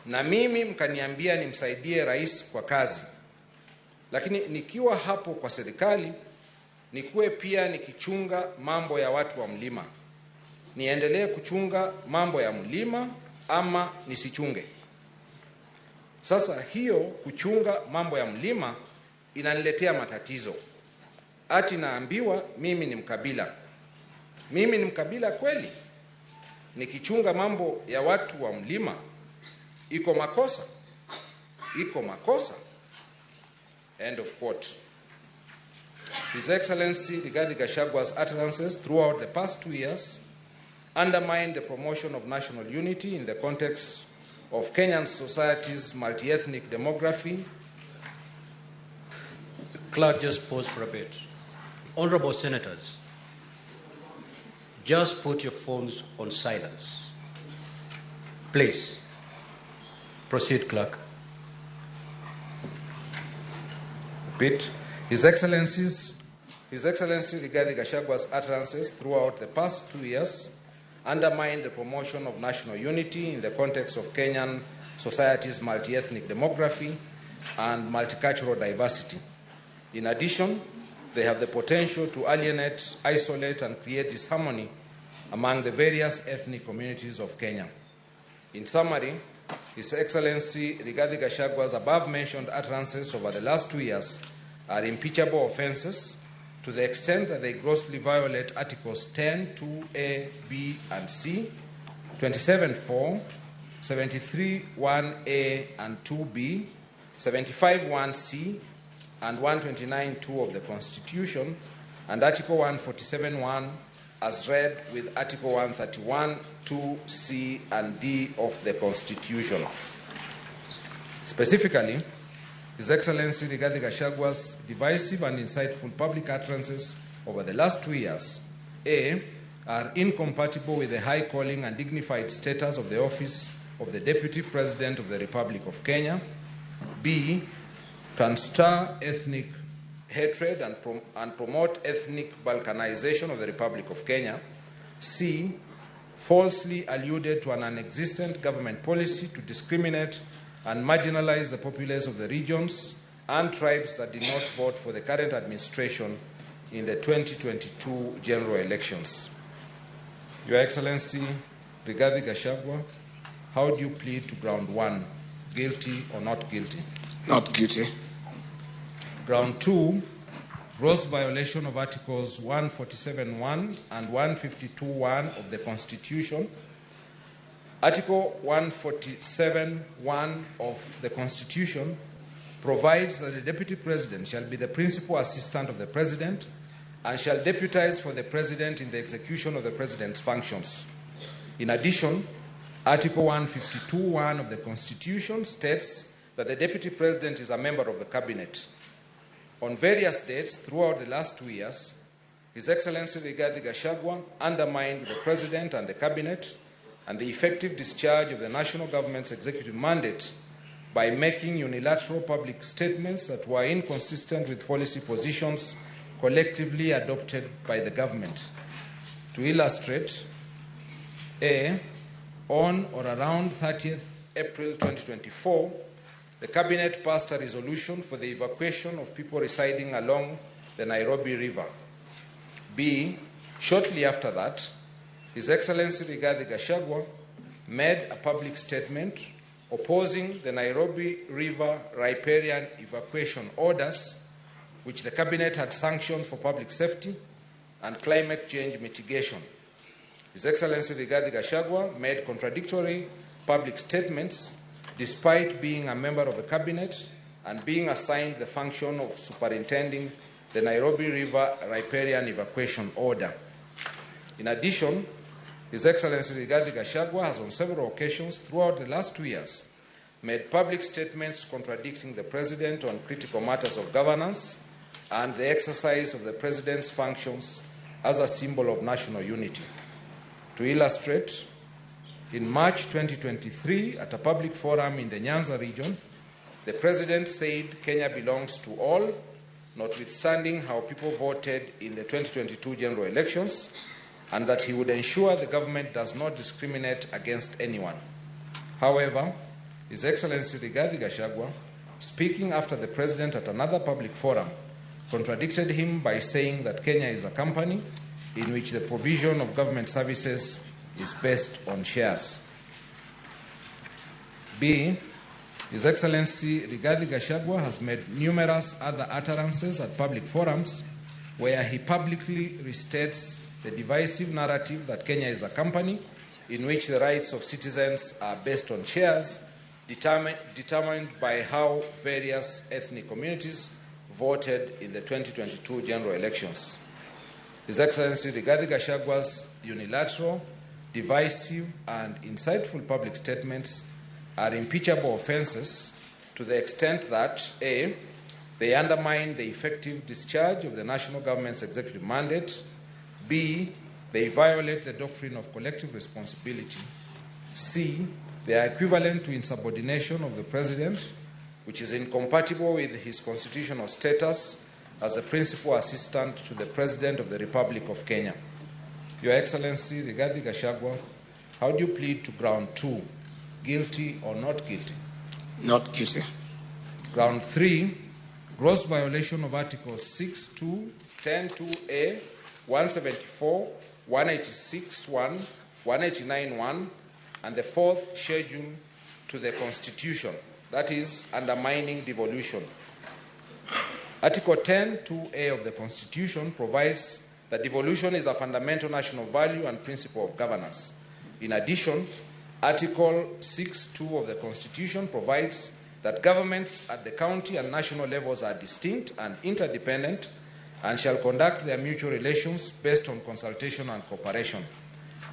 na mimi mkaniambia nimsaidie rais kwa kazi, lakini nikiwa hapo kwa serikali nikuwe pia nikichunga mambo ya watu wa mlima. Niendelee kuchunga mambo ya mlima ama nisichunge? Sasa hiyo kuchunga mambo ya mlima inaniletea matatizo. Ati naambiwa mimi ni mkabila. Mimi ni mkabila kweli? Nikichunga mambo ya watu wa mlima iko makosa? Iko makosa? End of quote. His Excellency Rigathi Gachagua's utterances throughout the past 2 years undermined the promotion of national unity in the context of Kenyan society's multi-ethnic demography. Clerk, just pause for a bit. Honorable Senators, just put your phones on silence. Please, proceed, Clerk. Repeat. His Excellency Rigathi Gachagua's utterances throughout the past 2 years undermined the promotion of national unity in the context of Kenyan society's multi-ethnic demography and multicultural diversity. In addition, they have the potential to alienate, isolate, and create disharmony among the various ethnic communities of Kenya. In summary, His Excellency Rigathi Gachagua's above-mentioned utterances over the last 2 years are impeachable offenses to the extent that they grossly violate Articles 10, 2A, B, and C, 27.4, 73.1A and 2B, 75.1C, and 129.2 of the Constitution, and Article 147.1 as read with Article 131, 2C, and D of the Constitution. Specifically, His Excellency Rigathi Gachagua's divisive and insightful public utterances over the last 2 years, A, are incompatible with the high calling and dignified status of the office of the Deputy President of the Republic of Kenya, B, can stir ethnic hatred and promote ethnic balkanization of the Republic of Kenya, C, falsely alluded to an non-existent government policy to discriminate and marginalize the populace of the regions and tribes that did not vote for the current administration, in the 2022 general elections. Your Excellency, Rigathi Gachagua, how do you plead to ground one, guilty or not guilty? Not guilty. Ground two, gross violation of Articles 147.1 and 152.1 of the Constitution. Article 147.1 of the Constitution provides that the Deputy President shall be the principal assistant of the President and shall deputize for the President in the execution of the President's functions. In addition, Article 152.1 of the Constitution states that the Deputy President is a member of the Cabinet. On various dates throughout the last 2 years, His Excellency Rigathi Gachagua undermined the President and the Cabinet and the effective discharge of the national government's executive mandate by making unilateral public statements that were inconsistent with policy positions collectively adopted by the government. To illustrate, A, on or around 30th April 2024, the Cabinet passed a resolution for the evacuation of people residing along the Nairobi River. B, shortly after that, His Excellency Rigathi Gachagua made a public statement opposing the Nairobi River riparian evacuation orders, which the Cabinet had sanctioned for public safety and climate change mitigation. His Excellency Rigathi Gachagua made contradictory public statements despite being a member of the Cabinet and being assigned the function of superintending the Nairobi River riparian evacuation order. In addition, His Excellency Rigathi Gachagua has on several occasions throughout the last 2 years made public statements contradicting the President on critical matters of governance and the exercise of the President's functions as a symbol of national unity. To illustrate, in March 2023, at a public forum in the Nyanza region, the President said Kenya belongs to all, notwithstanding how people voted in the 2022 general elections, and that he would ensure the government does not discriminate against anyone. However, His Excellency Rigathi Gachagua, speaking after the President at another public forum, contradicted him by saying that Kenya is a company in which the provision of government services is based on shares. B, His Excellency Rigathi Gachagua has made numerous other utterances at public forums where he publicly restates the divisive narrative that Kenya is a company in which the rights of citizens are based on shares determined by how various ethnic communities voted in the 2022 general elections. His Excellency Rigathi Gachagua's unilateral, divisive, and insightful public statements are impeachable offenses to the extent that, A, they undermine the effective discharge of the national government's executive mandate, B, they violate the doctrine of collective responsibility, C, they are equivalent to insubordination of the President, which is incompatible with his constitutional status as a principal assistant to the President of the Republic of Kenya. Your Excellency Rigathi Gachagua, how do you plead to ground two, guilty or not guilty? Not guilty. Ground three, gross violation of Articles 6, 2, 10, 2A, 174, 186, 1, 189, 1, and the fourth schedule to the Constitution, that is, undermining devolution. Article 10, 2A of the Constitution provides that devolution is a fundamental national value and principle of governance. In addition, Article 6, 2 of the Constitution provides that governments at the county and national levels are distinct and interdependent and shall conduct their mutual relations based on consultation and cooperation.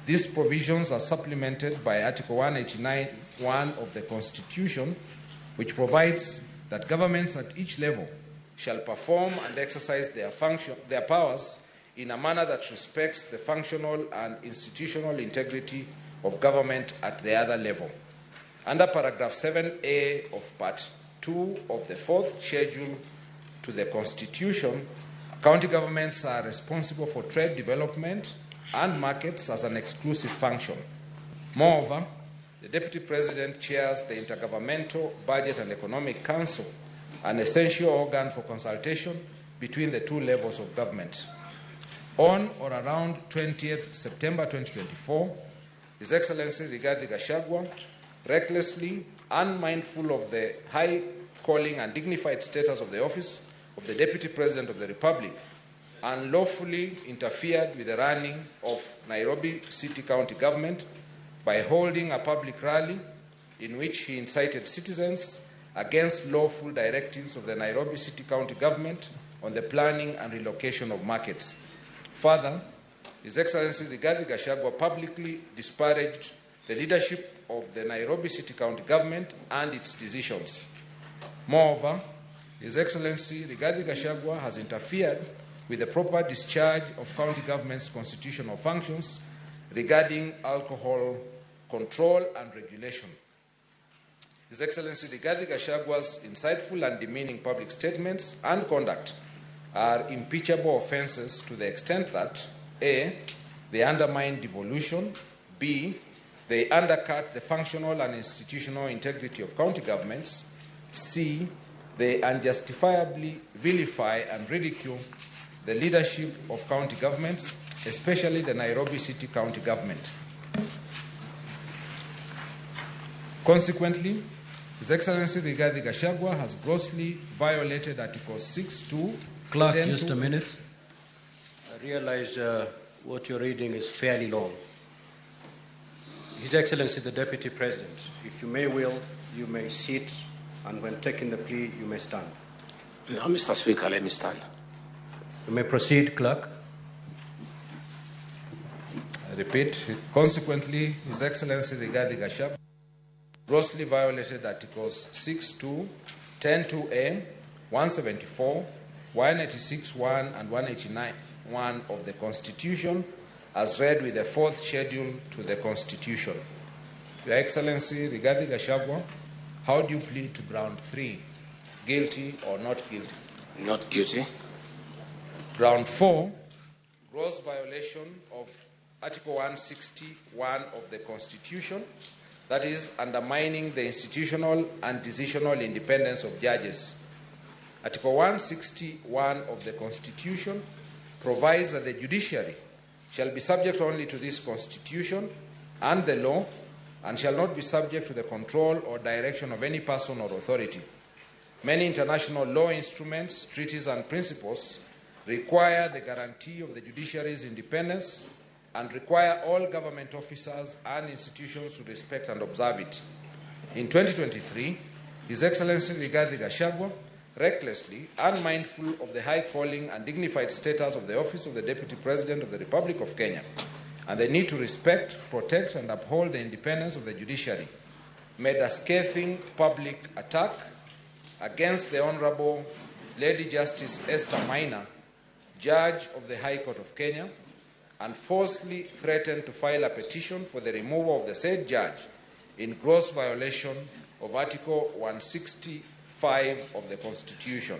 These provisions are supplemented by Article 189.1 of the Constitution, which provides that governments at each level shall perform and exercise their powers in a manner that respects the functional and institutional integrity of government at the other level. Under paragraph 7A of Part 2 of the fourth schedule to the Constitution, county governments are responsible for trade development and markets as an exclusive function. Moreover, the Deputy President chairs the Intergovernmental Budget and Economic Council, an essential organ for consultation between the two levels of government. On or around 20th September 2024, His Excellency Rigathi Gachagua, recklessly, unmindful of the high calling and dignified status of the office of the Deputy President of the Republic, unlawfully interfered with the running of Nairobi City County Government by holding a public rally in which he incited citizens against lawful directives of the Nairobi City County Government on the planning and relocation of markets. Further, His Excellency Rigathi Gachagua publicly disparaged the leadership of the Nairobi City County Government and its decisions. Moreover, His Excellency Rigathi Gachagua has interfered with the proper discharge of county government's constitutional functions regarding alcohol control and regulation. His Excellency Rigathi Gachagua's insightful and demeaning public statements and conduct are impeachable offenses to the extent that A, they undermine devolution, B, they undercut the functional and institutional integrity of county governments, C, they unjustifiably vilify and ridicule the leadership of county governments, especially the Nairobi City County Government. Consequently, His Excellency Rigathi Gachagua has grossly violated Article 6.2. Clerk, 10.2. just a minute. I realize what you're reading is fairly long. His Excellency the Deputy President, if you may will, you may sit, and when taking the plea, you may stand. No, Mr. Speaker, let me stand. You may proceed, Clerk. I repeat, consequently, His Excellency Rigathi Gachagua grossly violated Articles 6.2, 10.2a, 174, 186.1, and 189.1 of the Constitution, as read with the fourth schedule to the Constitution. Your Excellency Rigathi Gachagua, how do you plead to ground 3? Guilty or not guilty? Not guilty. Ground 4, gross violation of Article 161 of the Constitution, that is, undermining the institutional and decisional independence of judges. Article 161 of the Constitution provides that the judiciary shall be subject only to this Constitution and the law, and shall not be subject to the control or direction of any person or authority. Many international law instruments, treaties, and principles require the guarantee of the judiciary's independence and require all government officers and institutions to respect and observe it. In 2023, His Excellency Rigathi Gachagua, recklessly, unmindful of the high calling and dignified status of the office of the Deputy President of the Republic of Kenya, and the need to respect, protect, and uphold the independence of the judiciary, made a scathing public attack against the Honorable Lady Justice Esther Maina, Judge of the High Court of Kenya, and falsely threatened to file a petition for the removal of the said judge in gross violation of Article 165 of the Constitution.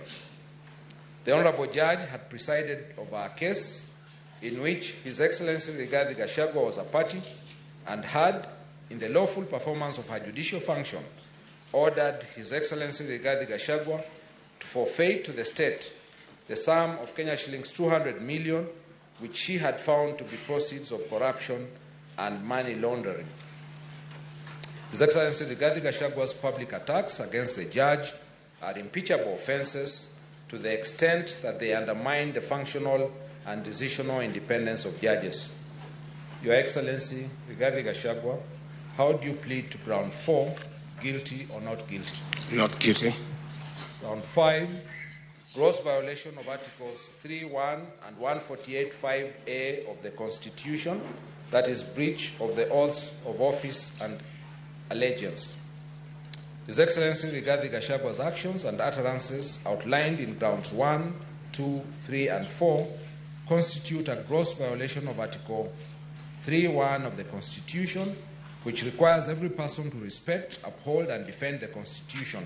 The Honorable Judge had presided over a case in which His Excellency Rigathi Gachagua was a party and had, in the lawful performance of her judicial function, ordered His Excellency Rigathi Gachagua to forfeit to the state the sum of Kenya shillings 200 million, which she had found to be proceeds of corruption and money laundering. His Excellency Rigathi Gachagua's public attacks against the judge are impeachable offenses to the extent that they undermine the functional and decisional independence of judges. Your Excellency Rigathi Gachagua, how do you plead to ground 4, guilty or not guilty? Not guilty. Ground 5, gross violation of Articles 3.1 and 148.5A of the Constitution, that is breach of the oaths of office and allegiance. His Excellency Rigathi Gachagua's actions and utterances outlined in grounds 1, 2, 3, and 4 constitute a gross violation of Article 3.1 of the Constitution, which requires every person to respect, uphold, and defend the Constitution.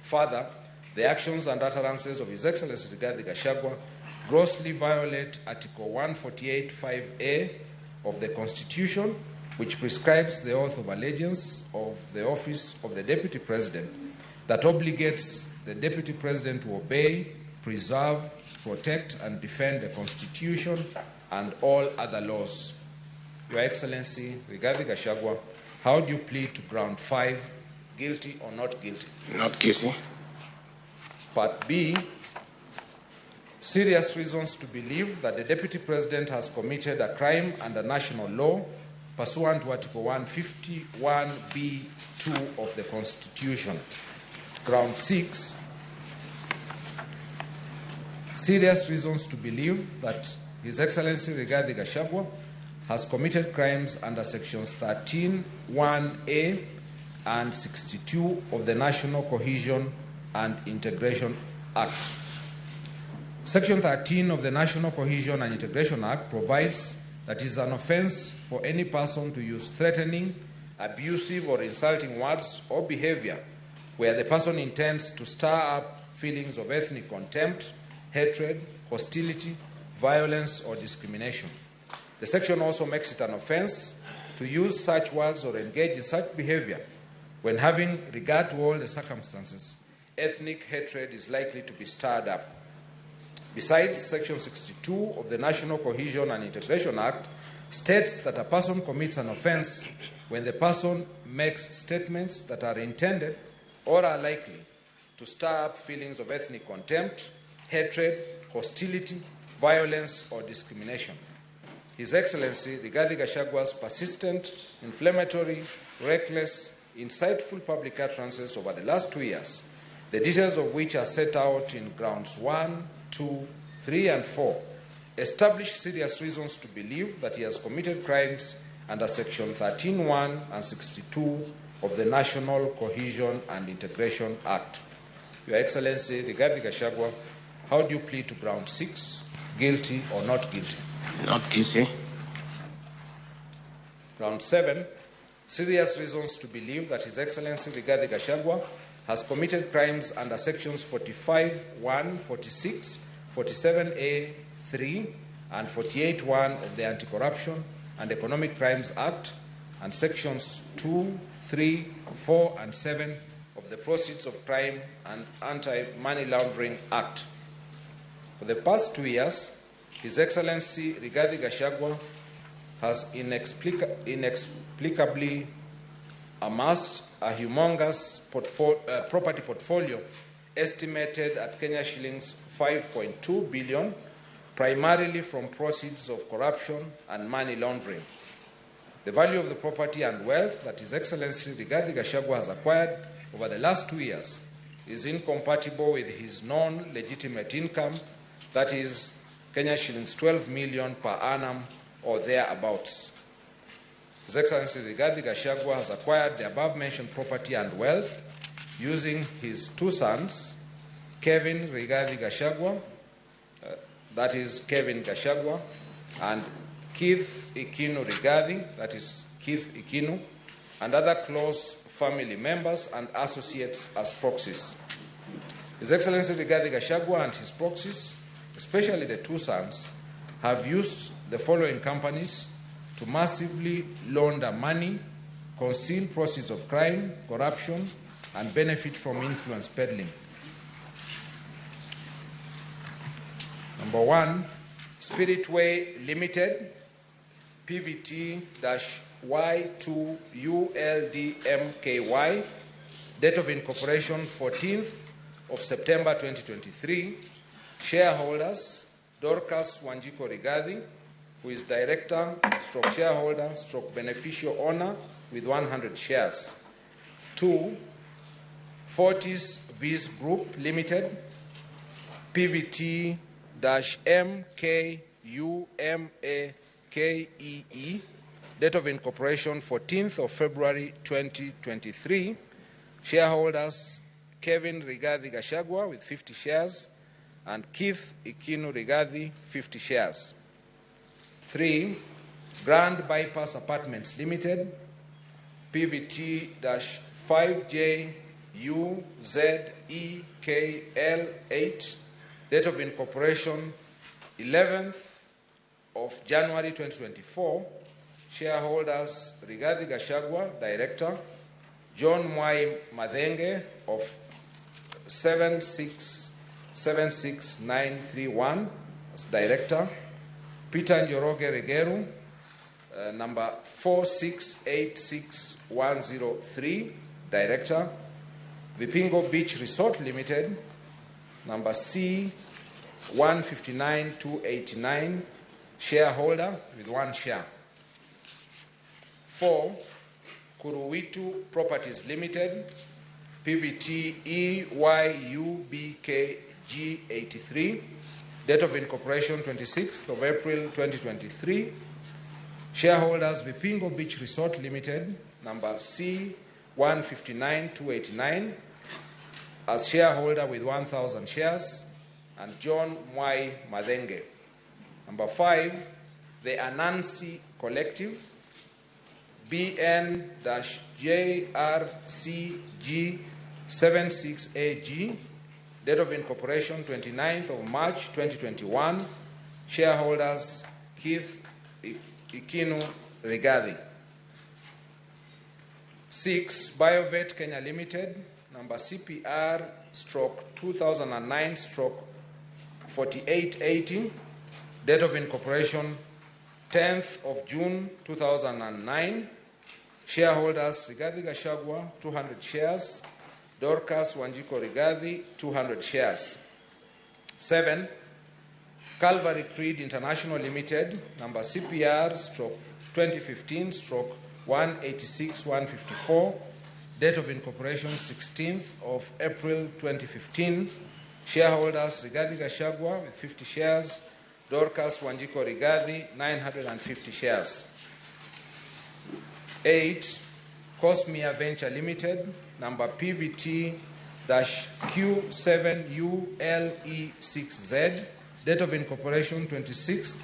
Further, the actions and utterances of His Excellency Rigathi Gachagua grossly violate Article 148.5A of the Constitution, which prescribes the oath of allegiance of the office of the Deputy President that obligates the Deputy President to obey, preserve, protect, and defend the Constitution and all other laws. Your Excellency, Rigathi Gachagua, how do you plead to ground 5, guilty or not guilty? Not guilty. Part B, serious reasons to believe that the Deputy President has committed a crime under national law pursuant to Article 151B2 of the Constitution. Ground 6, serious reasons to believe that His Excellency Rigathi Gachagua has committed crimes under Sections 13(1)A and 62 of the National Cohesion and Integration Act. Section 13 of the National Cohesion and Integration Act provides that it is an offense for any person to use threatening, abusive, or insulting words or behavior where the person intends to stir up feelings of ethnic contempt, hatred, hostility, violence, or discrimination. The section also makes it an offense to use such words or engage in such behavior when, having regard to all the circumstances, ethnic hatred is likely to be stirred up. Besides, Section 62 of the National Cohesion and Integration Act states that a person commits an offense when the person makes statements that are intended or are likely to stir up feelings of ethnic contempt, hatred, hostility, violence, or discrimination. His Excellency Rigathi Gachagua's persistent, inflammatory, reckless, insightful public utterances over the last 2 years, the details of which are set out in grounds 1, 2, 3, and 4, establish serious reasons to believe that he has committed crimes under Section 13(1) and 62 of the National Cohesion and Integration Act. Your Excellency Rigathi Gachagua, how do you plead to ground 6, guilty or not guilty? Not guilty. Ground 7, serious reasons to believe that His Excellency Rigathi Gachagua has committed crimes under Sections 45(1), 46, 47A, 3, and 48(1) of the Anti-Corruption and Economic Crimes Act, and Sections 2, 3, 4, and 7 of the Proceeds of Crime and Anti-Money Laundering Act. For the past 2 years, His Excellency Rigathi Gachagua has inexplicably amassed a humongous property portfolio estimated at Kenya shillings 5.2 billion, primarily from proceeds of corruption and money laundering. The value of the property and wealth that His Excellency Rigathi Gachagua has acquired over the last 2 years is incompatible with his known legitimate income, that is Kenya shillings 12 million per annum or thereabouts. His Excellency Rigathi Gachagua has acquired the above-mentioned property and wealth using his two sons, Kevin Rigathi Gachagua, that is Kevin Gachagua, and Keith Ikinu Rigathi, that is Keith Ikinu, and other close family members and associates as proxies. His Excellency Rigathi Gachagua and his proxies, especially the two sons, have used the following companies to massively launder money, conceal proceeds of crime, corruption, and benefit from influence peddling. Number 1, Spiritway Limited, PVT-Y2ULDMKY, date of incorporation 14th of September 2023, shareholders Dorcas Wanjiku Rigathi, who is director, stroke shareholder, stroke beneficial owner with 100 shares. 2, Fortis Viz Group Limited, PVT-MKUMAKEE, date of incorporation 14th of February 2023, shareholders Kevin Rigathi Gachagua with 50 shares and Keith Ikinu Rigathi, 50 shares. 3, Grand Bypass Apartments Limited, PVT-5JUZEKL8, date of incorporation 11th of January 2024, shareholders Rigathi Gachagua, director, John Mwai Mathenge of 76 76931 as director. Peter Njoroge Regeru, number 4686103, director. Vipingo Beach Resort Limited, number C 159289, shareholder with 1 share. 4, Kuruwitu Properties Limited, PVT EYUBKG83, date of incorporation 26th of April 2023. Shareholders Vipingo Beach Resort Limited, number C 159289, as shareholder with 1,000 shares, and John Mwai Mathenge. Number 5, the Anansi Collective, BN-JRCG76AG, date of incorporation 29th of March 2021, shareholders Keith Ikinu Rigathi. 6, Biovet Kenya Limited, number CPR /2009/4880, date of incorporation 10th of June 2009, shareholders Rigathi Gachagua 200 shares, Dorcas Wanjiku Rigathi 200 shares. 7, Calvary Creed International Limited, number CPR /2015/186154, date of incorporation 16th of April 2015, shareholders Rigathi Gachagua with 50 shares, Dorcas Wanjiku Rigathi 950 shares. 8, Cosmia Venture Limited, number PVT-Q7ULE6Z, date of incorporation 26th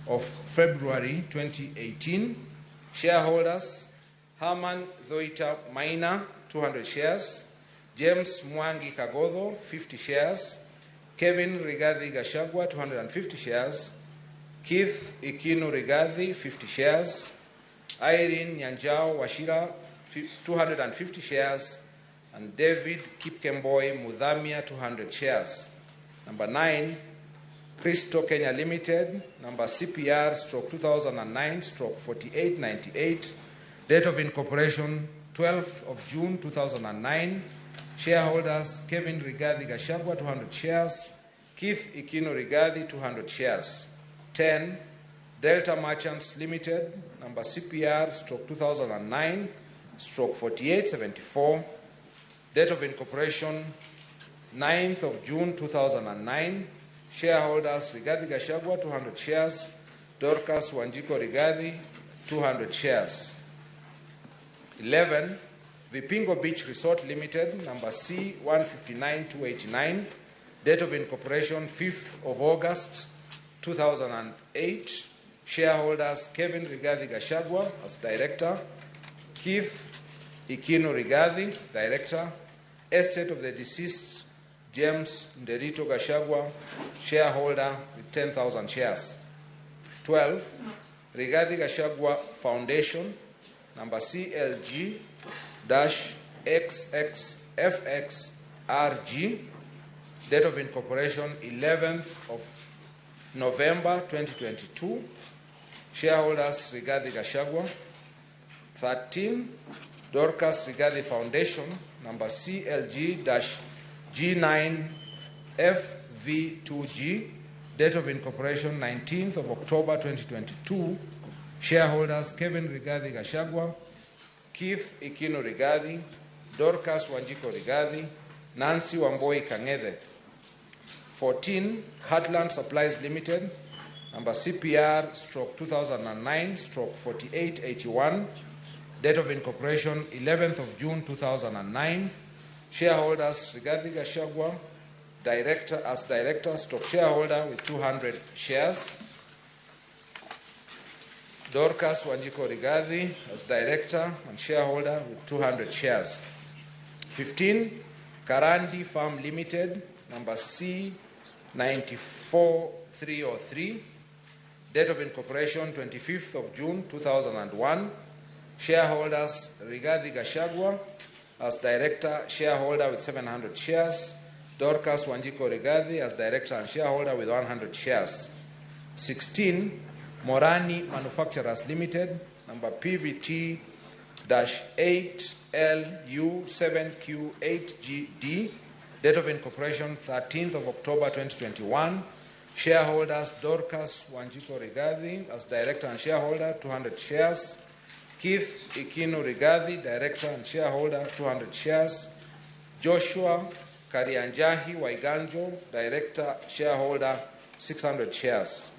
of February 2018, shareholders Herman Thoita Maina 200 shares, James Mwangi Kagodho 50 shares, Kevin Rigathi Gachagua 250 shares, Keith Ikinu Rigathi 50 shares, Irene Nyanjao Wachira 250 shares, and David Kipkemboi Muthamia 200 shares. Number 9, Cristo Kenya Limited, number CPR /2009/4898, date of incorporation 12th of June 2009, shareholders Kevin Rigathi Gachagua 200 shares, Keith Ikinu Rigathi 200 shares. 10, Delta Merchants Limited, number CPR /2009/4874, date of incorporation 9th of June 2009, shareholders Rigathi Gachagua 200 shares, Dorcas Wanjiku Rigathi 200 shares. 11, Vipingo Beach Resort Limited, number C 159289, date of incorporation 5th of August 2008, shareholders Kevin Rigathi Gachagua as director, Keith Ikinu Rigathi, director, estate of the deceased James Nderito Gachagua, shareholder with 10,000 shares. 12, Rigathi Gachagua Foundation, number CLG-XXFXRG, date of incorporation 11th of November 2022, shareholders Rigathi Gachagua. 13, Dorcas Rigathi Foundation, number CLG-G9FV2G, date of incorporation 19th of October 2022, shareholders Kevin Rigathi Gachagua, Keith Ikinu Rigathi, Dorcas Wanjiku Rigathi, Nancy Wamboi Kang'ethe. 14, Heartland Supplies Limited, number CPR /2009/4881, date of incorporation 11th of June 2009, shareholders Rigathi Gachagua, director as director, stock shareholder with 200 shares, Dorcas Wanjiku Rigathi as director and shareholder with 200 shares. 15, Karandi Farm Limited, number C 94303, date of incorporation 25th of June 2001, shareholders Rigathi Gachagua as director, shareholder with 700 shares, Dorcas Wanjiku Rigathi as director and shareholder with 100 shares. 16, Morani Manufacturers Limited, number PVT-8LU7Q8GD, date of incorporation 13th of October 2021. Shareholders Dorcas Wanjiku Rigathi as director and shareholder, 200 shares. Keith Ikinu Rigathi, director and shareholder, 200 shares. Joshua Karianjahi Waiganjo, director, shareholder, 600 shares.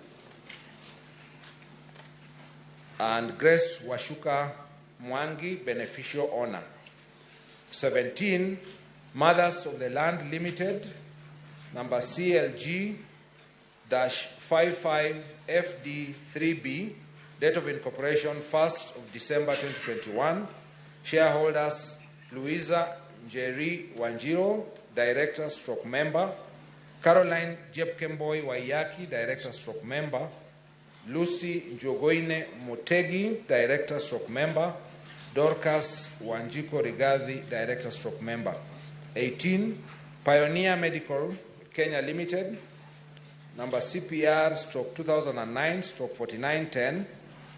And Grace Washuka Mwangi, beneficial owner. 17, Mothers of the Land Limited, number CLG-55FD3B, date of incorporation 1st of December 2021. Shareholders Louisa Njeri Wanjiro, director stroke member. Caroline Jepkemboi Waiyaki, director stroke member. Lucy Njogoine Motegi, director stroke member. Dorcas Wanjiku Rigathi, director stroke member. 18, Pioneer Medical Kenya Limited, number CPR stroke 2009 stroke 4910,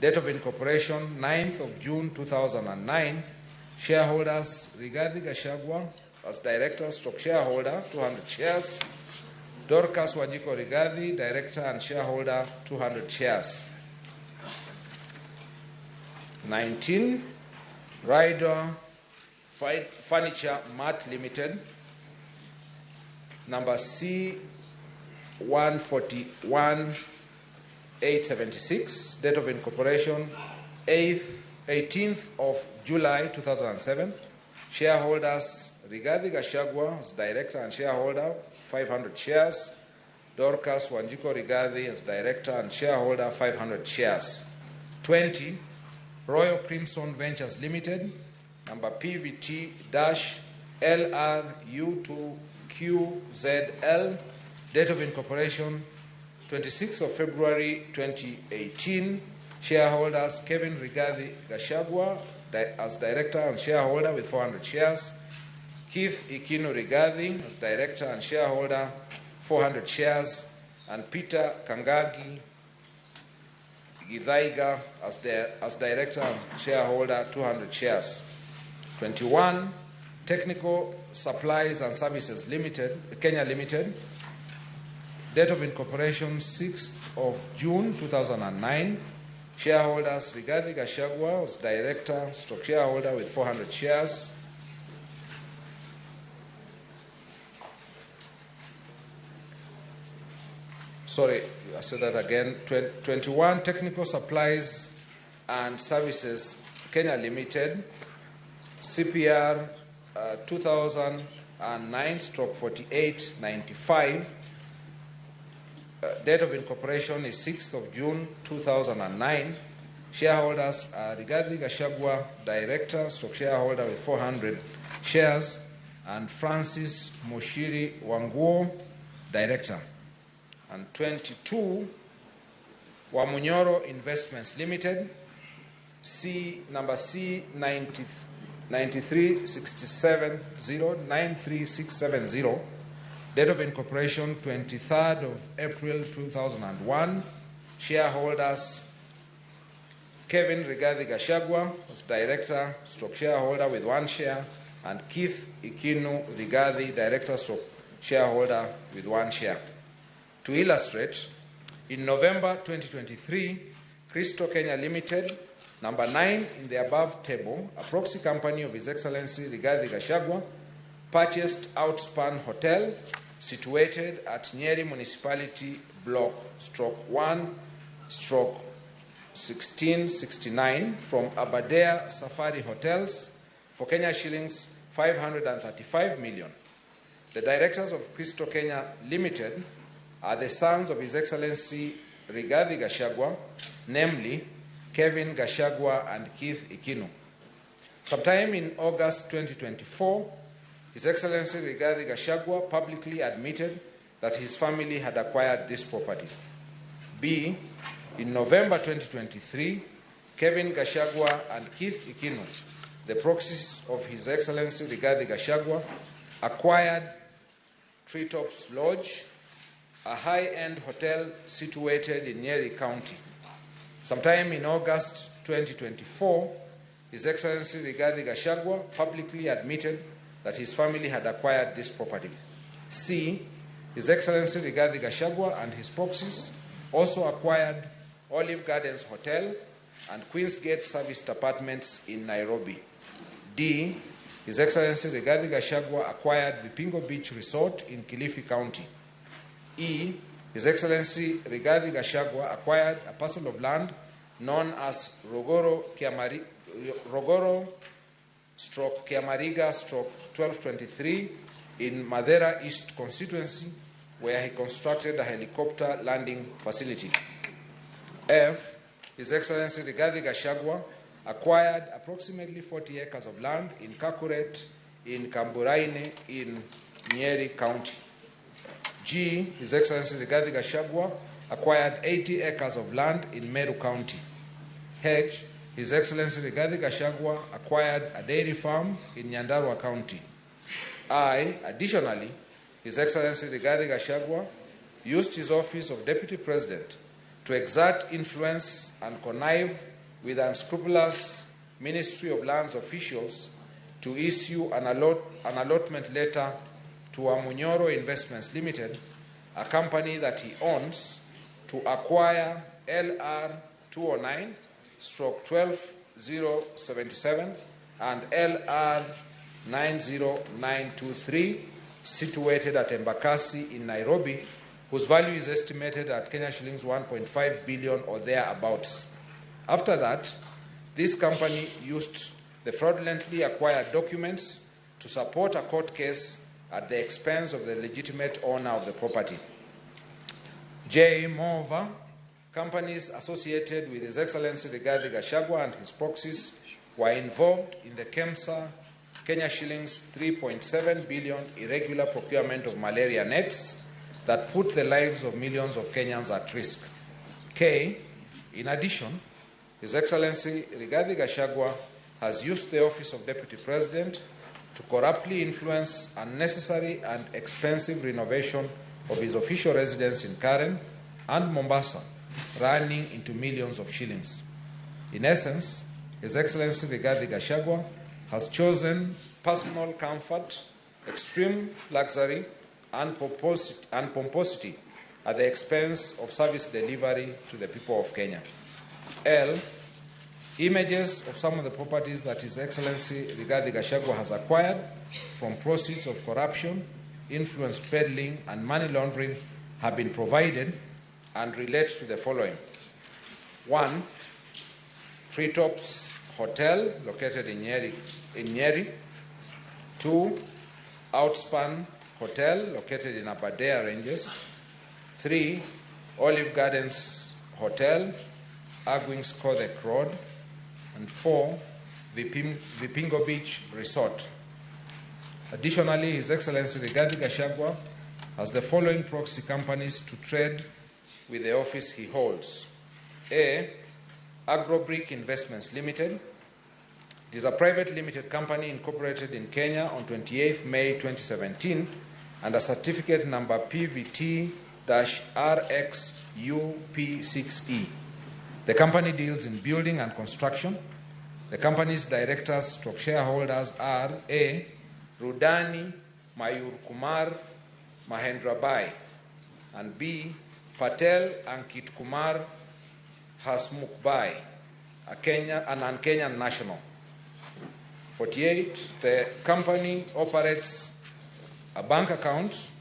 date of incorporation 9th of June 2009. Shareholders Rigathi Gachagua as director stroke shareholder, 200 shares. Dorcas Wanjiku Rigathi, director and shareholder, 200 shares. 19, Rider Furniture Mart Limited, number C141876, date of incorporation 18th of July 2007. Shareholders Rigathi Gachagua as director and shareholder, 500 shares. Dorcas Wanjiku Rigathi as director and shareholder, 500 shares. 20, Royal Crimson Ventures Limited, number PVT-LRU2QZL, date of incorporation 26th of February 2018. Shareholders Kevin Rigathi Gachagua as director and shareholder with 400 shares. Keith Ikinu Rigathi as director and shareholder, 400 shares, and Peter Kangagi Githaiga as director and shareholder, 200 shares. 21, Technical Supplies and Services Limited, Kenya Limited, date of incorporation 6th of June 2009. Shareholders Rigathi Gachagua as director, stock shareholder with 400 shares. Sorry, I said that again. 21, Technical Supplies and Services Kenya Limited, CPR 2009/4895. Date of incorporation is 6th of June 2009. Shareholders are Rigathi Gachagua, director, stock shareholder with 400 shares, and Francis Moshiri Wanguo, director. And 22, Wamunyoro Investments Limited, C number C 93670, 93670, date of incorporation 23rd of April 2001. Shareholders Kevin Rigathi Gachagua as director, stroke shareholder with 1 share, and Keith Ikinu Rigathi, director, stroke shareholder with 1 share. To illustrate, in November 2023, Cristo Kenya Limited, number 9 in the above table, a proxy company of His Excellency Rigathi Gachagua, purchased Outspan Hotel, situated at Nyeri Municipality Block stroke 1 stroke 1669 from Aberdare Safari Hotels for Kenya shillings 535 million. The directors of Cristo Kenya Limited are the sons of His Excellency Rigathi Gachagua, namely Kevin Gachagua and Keith Ikinu. Sometime in August 2024, His Excellency Rigathi Gachagua publicly admitted that his family had acquired this property. B, in November 2023, Kevin Gachagua and Keith Ikinu, the proxies of His Excellency Rigathi Gachagua, acquired Treetops Lodge, a high-end hotel situated in Nyeri County. Sometime in August 2024, His Excellency Rigathi Gachagua publicly admitted that his family had acquired this property. C, His Excellency Rigathi Gachagua and his proxies also acquired Olive Gardens Hotel and Queensgate Serviced Apartments in Nairobi. D, His Excellency Rigathi Gachagua acquired Vipingo Beach Resort in Kilifi County. E, His Excellency Rigathi Gachagua acquired a parcel of land known as Rogoro stroke Kiamariga stroke 1223 in Mathira East constituency, where he constructed a helicopter landing facility. F, His Excellency Rigathi Gachagua acquired approximately 40 acres of land in Kakuret in Kamburaine in Nyeri County. G, His Excellency Rigathi Gachagua acquired 80 acres of land in Meru County. H, His Excellency Rigathi Gachagua acquired a dairy farm in Nyandarua County. I, additionally, His Excellency Rigathi Gachagua used his office of Deputy President to exert influence and connive with unscrupulous Ministry of Lands officials to issue an allotment letter to Wamunyoro Investments Limited, a company that he owns, to acquire LR 209 stroke 12077 and LR 90923, situated at Embakasi in Nairobi, whose value is estimated at Kenya shillings 1.5 billion or thereabouts. After that, this company used the fraudulently acquired documents to support a court case at the expense of the legitimate owner of the property. J, moreover, companies associated with His Excellency Rigathi Gachagua and his proxies were involved in the KEMSA Kenya shillings 3.7 billion irregular procurement of malaria nets that put the lives of millions of Kenyans at risk. K, in addition, His Excellency Rigathi Gachagua has used the office of Deputy President to corruptly influence unnecessary and expensive renovation of his official residence in Karen and Mombasa, running into millions of shillings. In essence, His Excellency Rigathi Gachagua has chosen personal comfort, extreme luxury, and pomposity at the expense of service delivery to the people of Kenya. L, images of some of the properties that His Excellency Rigathi Gachagua has acquired from proceeds of corruption, influence peddling, and money laundering have been provided and relate to the following. 1, Treetops Hotel, located in Nyeri. 2, Outspan Hotel, located in Aberdare Ranges. 3, Olive Gardens Hotel, Argwings Kodhek Road. And 4, Vipingo Beach Resort. Additionally, His Excellency Rigathi Gachagua has the following proxy companies to trade with the office he holds. A, Agrobrick Investments Limited. It is a private limited company incorporated in Kenya on 28 May 2017 under certificate number PVT-RXUP6E. The company deals in building and construction. The company's directors stroke shareholders are A, Rudani Mayurkumar Mahendrabai, and B, Patel Ankit Kumar Hasmukhbhai, an Kenyan national. 48, the company operates a bank account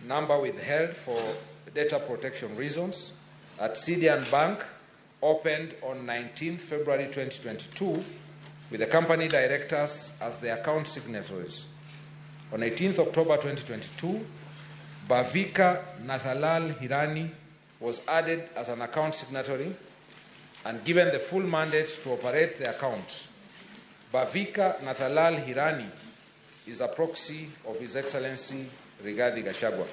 number withheld for data protection reasons at Sidian Bank, opened on 19 February 2022 with the company directors as the account signatories. On 18 October 2022, Bhavika Nathalal Hirani was added as an account signatory and given the full mandate to operate the account. Bhavika Nathalal Hirani is a proxy of His Excellency Rigathi Gachagua.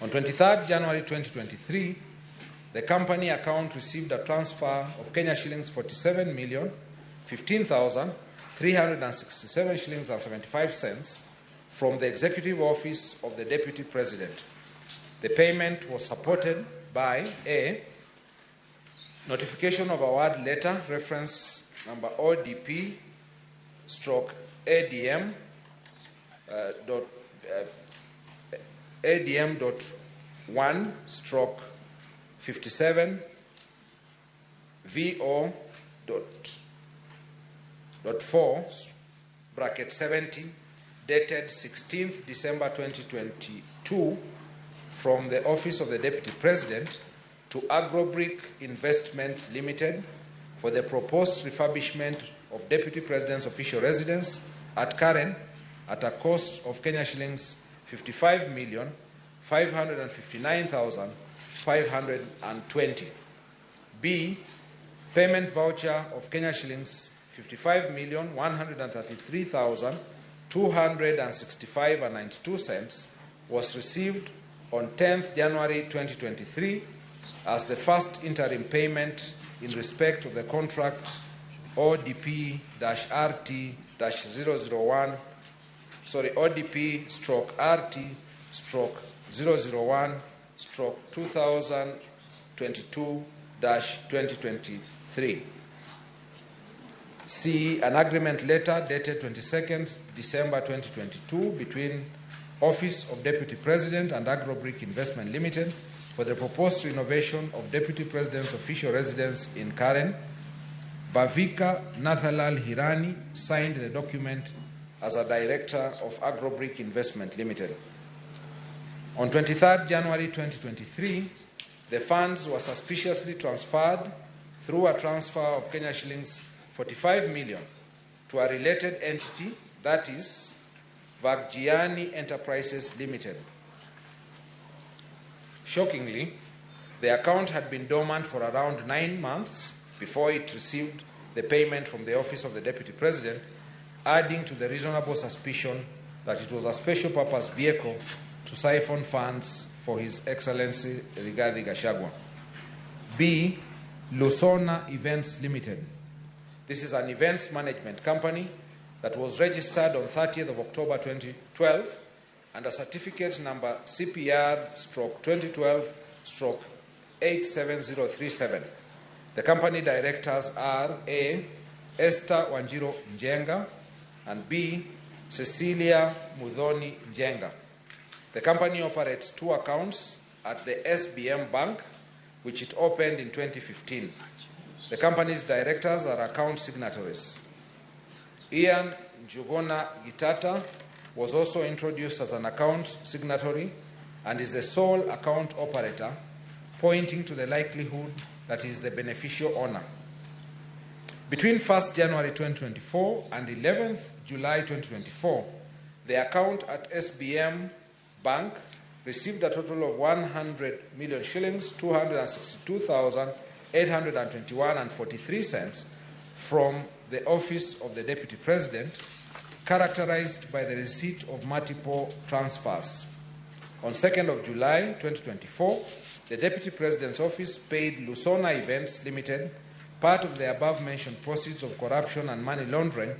On 23rd January 2023, the company account received a transfer of Kenya shillings 47,015,367 shillings and 75 cents from the Executive Office of the Deputy President. The payment was supported by A, notification of award letter reference number ODP stroke ADM dot ADM dot 1 stroke 57 VO dot 4 bracket 70 dated 16th December 2022 from the Office of the Deputy President to Agrobrick Investment Limited for the proposed refurbishment of Deputy President's official residence at Karen at a cost of Kenya shillings 55,559,520. B, payment voucher of Kenya shillings 55,133,265.92 was received on 10th January 2023 as the first interim payment in respect of the contract ODP-RT-001, sorry, ODP/RT/001/2022-2023. C, an agreement letter dated 22nd December 2022 between Office of Deputy President and Agrobrick Investment Limited for the proposed renovation of Deputy President's official residence in Karen. Bhavika Nathalal Hirani signed the document as a director of Agrobrick Investment Limited. On 23rd January 2023, the funds were suspiciously transferred through a transfer of Kenya shillings 45 million to a related entity, that is Vaghjiani Enterprises Limited. Shockingly, the account had been dormant for around 9 months before it received the payment from the Office of the Deputy President, adding to the reasonable suspicion that it was a special purpose vehicle to siphon funds for His Excellency Rigathi Gachagua. B, Lusona Events Limited. This is an events management company that was registered on 30th of October 2012 under certificate number CPR/2012/87037. The company directors are A, Esther Wanjiru Njenga, and B, Cecilia Muthoni Njenga. The company operates 2 accounts at the SBM Bank, which it opened in 2015. The company's directors are account signatories. Ian Njuguna Gitata was also introduced as an account signatory and is the sole account operator, pointing to the likelihood that he is the beneficial owner. Between 1st January 2024 and 11th July 2024, the account at SBM Bank received a total of 100 million shillings, 262,821.43 from the Office of the Deputy President, characterized by the receipt of multiple transfers. On 2nd of July 2024, the Deputy President's Office paid Lusona Events Limited part of the above-mentioned proceeds of corruption and money laundering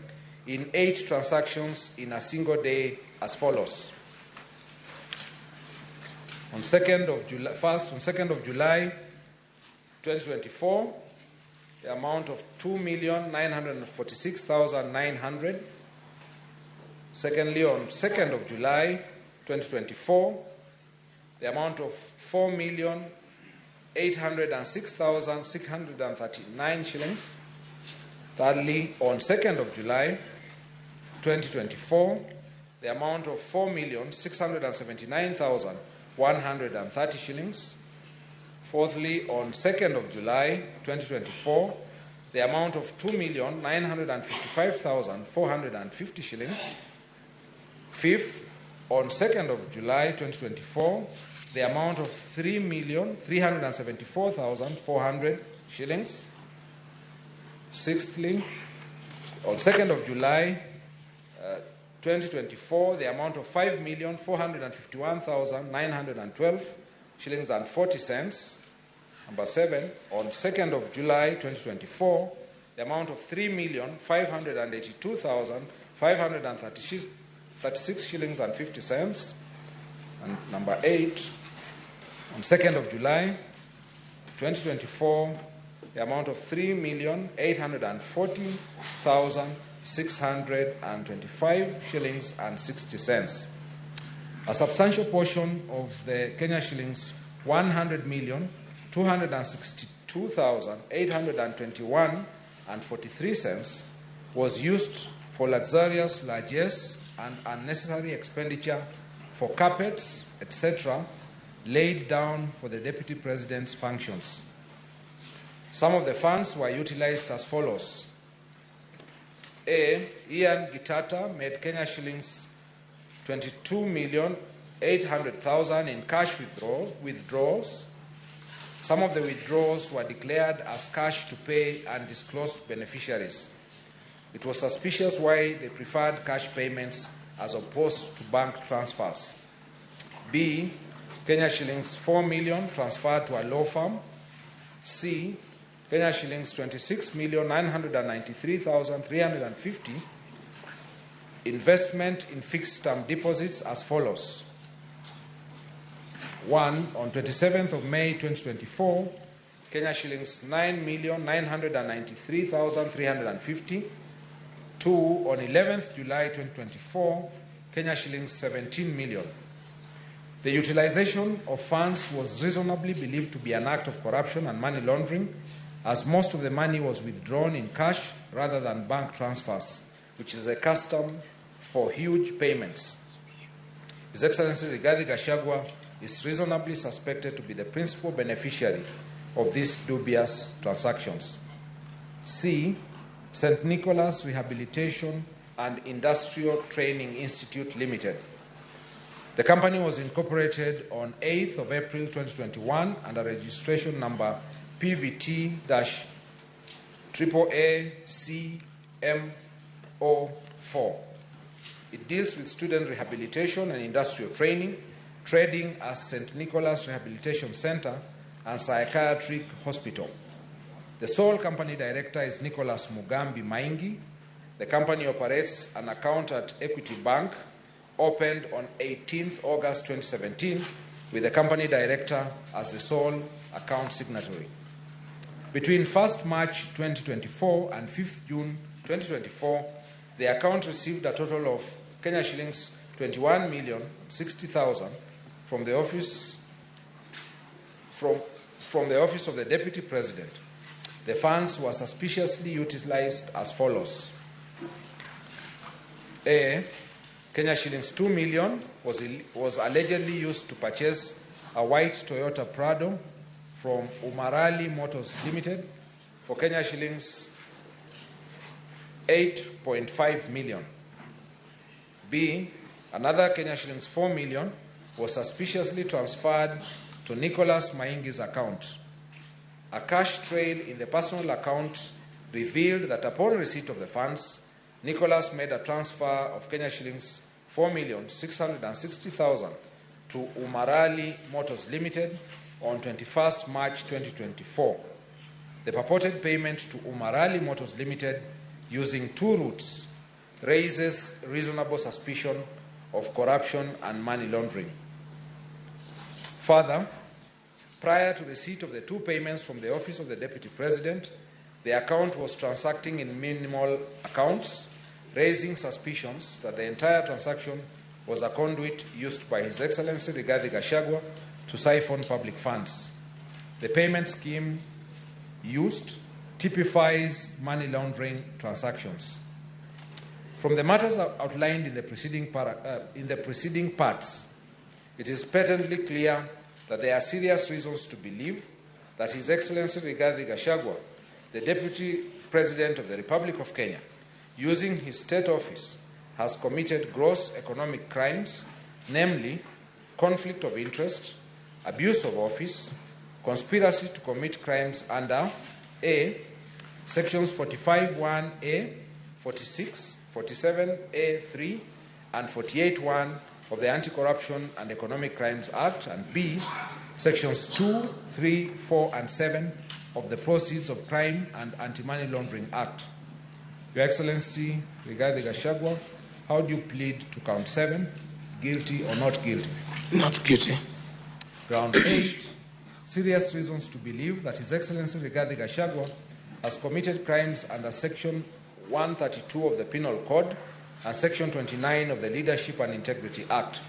in 8 transactions in a single day as follows. On 2nd of July, first, on 2nd of July 2024, the amount of 2,946,900. Secondly, on 2nd of July 2024, the amount of 4,806,639 shillings. Thirdly, on 2nd of July 2024, the amount of 4,679,130 shillings. Fourthly, on 2nd of July 2024, the amount of 2,955,450 shillings. Fifth, on 2nd of July 2024, the amount of 3,374,400 shillings. Sixthly, on 2nd of July 2024, the amount of 5,451,912 shillings and 40 cents. Number 7, on 2nd of July 2024, the amount of 36 shillings and 50 cents. And number 8, on 2nd of July 2024, the amount of 3,840,625 shillings and 60 cents. A substantial portion of the Kenya shillings 100,262,821 and 43 cents was used for luxurious largesse and unnecessary expenditure for carpets, etc., laid down for the Deputy President's functions. Some of the funds were utilized as follows. A. Ian Gitata made Kenya shillings 22,800,000 in cash withdrawals. Some of the withdrawals were declared as cash to pay undisclosed beneficiaries. It was suspicious why they preferred cash payments as opposed to bank transfers. B. Kenya shillings 4 million transferred to a law firm. C. Kenya shillings 26,993,350 investment in fixed term deposits as follows. 1. On 27th of May 2024, Kenya shillings 9,993,350. 2. On 11th July 2024, Kenya shillings 17 million. The utilization of funds was reasonably believed to be an act of corruption and money laundering, as most of the money was withdrawn in cash rather than bank transfers, which is a custom for huge payments. His Excellency Rigathi Gachagua is reasonably suspected to be the principal beneficiary of these dubious transactions. C. St. Nicholas Rehabilitation and Industrial Training Institute Limited. The company was incorporated on 8th of April 2021 under registration number PVT-AAACMO4. It deals with student rehabilitation and industrial training, trading as St. Nicholas Rehabilitation Center and Psychiatric Hospital. The sole company director is Nicholas Mugambi Maingi. The company operates an account at Equity Bank, opened on 18th August 2017, with the company director as the sole account signatory. Between 1st March 2024 and 5th June 2024, the account received a total of Kenya shillings 21,060,000 from the office from the office of the Deputy President. The funds were suspiciously utilized as follows. A. Kenya shillings 2 million was allegedly used to purchase a white Toyota Prado from Umarali Motors Limited for Kenya shillings 8.5 million. B. Another Kenya shillings 4 million was suspiciously transferred to Nicholas Maingi's account. A cash trail in the personal account revealed that upon receipt of the funds, Nicholas made a transfer of Kenya shillings 4,660,000 to Umarali Motors Limited on 21st March 2024. The purported payment to Umarali Motors Limited using two routes raises reasonable suspicion of corruption and money laundering. Further, prior to receipt of the two payments from the office of the Deputy President, the account was transacting in minimal accounts, raising suspicions that the entire transaction was a conduit used by His Excellency Rigathi Gachagua to siphon public funds. The payment scheme used typifies money laundering transactions. From the matters outlined in the preceding parts, it is patently clear that there are serious reasons to believe that His Excellency Rigathi Gachagua, the Deputy President of the Republic of Kenya, using his state office, has committed gross economic crimes, namely conflict of interest, abuse of office, conspiracy to commit crimes under A, sections 45(1)A, 46, 47A3, and 48(1) of the Anti-Corruption and Economic Crimes Act, and B, sections 2, 3, 4, and 7 of the Proceeds of Crime and Anti-Money Laundering Act. Your Excellency Rigathi Gachagua, how do you plead to count 7, guilty or not guilty? Not guilty. Ground 8, serious reasons to believe that His Excellency Rigathi Gachagua has committed crimes under Section 132 of the Penal Code and Section 29 of the Leadership and Integrity Act.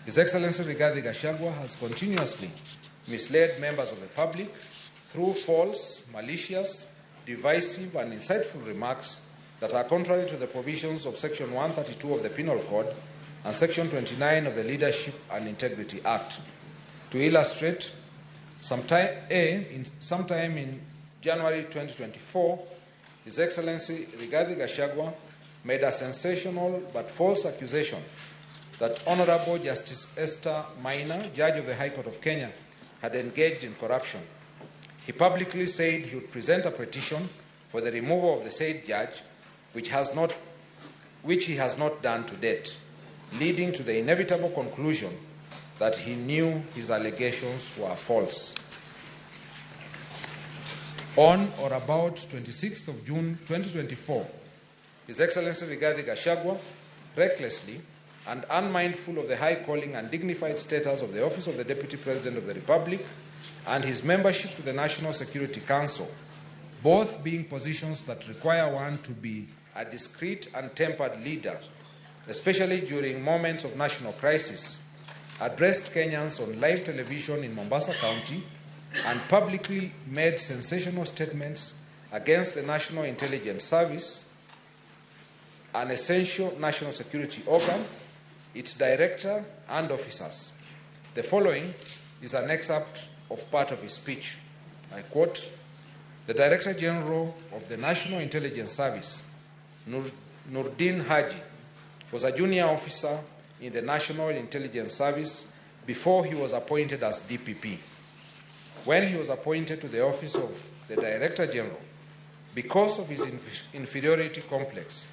His Excellency Rigathi Gachagua has continuously misled members of the public through false, malicious, divisive, and insightful remarks that are contrary to the provisions of Section 132 of the Penal Code and Section 29 of the Leadership and Integrity Act. To illustrate, sometime in January 2024, His Excellency Rigathi Gachagua made a sensational but false accusation that Honorable Justice Esther Maina, Judge of the High Court of Kenya, had engaged in corruption. He publicly said he would present a petition for the removal of the said judge, which he has not done to date, leading to the inevitable conclusion that he knew his allegations were false. On or about 26th of June 2024, His Excellency Rigathi Gachagua, recklessly and unmindful of the high calling and dignified status of the Office of the Deputy President of the Republic and his membership to the National Security Council, both being positions that require one to be a discreet and tempered leader, especially during moments of national crisis, addressed Kenyans on live television in Mombasa County and publicly made sensational statements against the National Intelligence Service, an essential national security organ, its director and officers. The following is an excerpt of part of his speech. I quote, "The Director General of the National Intelligence Service, Nurdin Haji, was a junior officer in the National Intelligence Service before he was appointed as DPP. When he was appointed to the office of the Director General, because of his inferiority complex,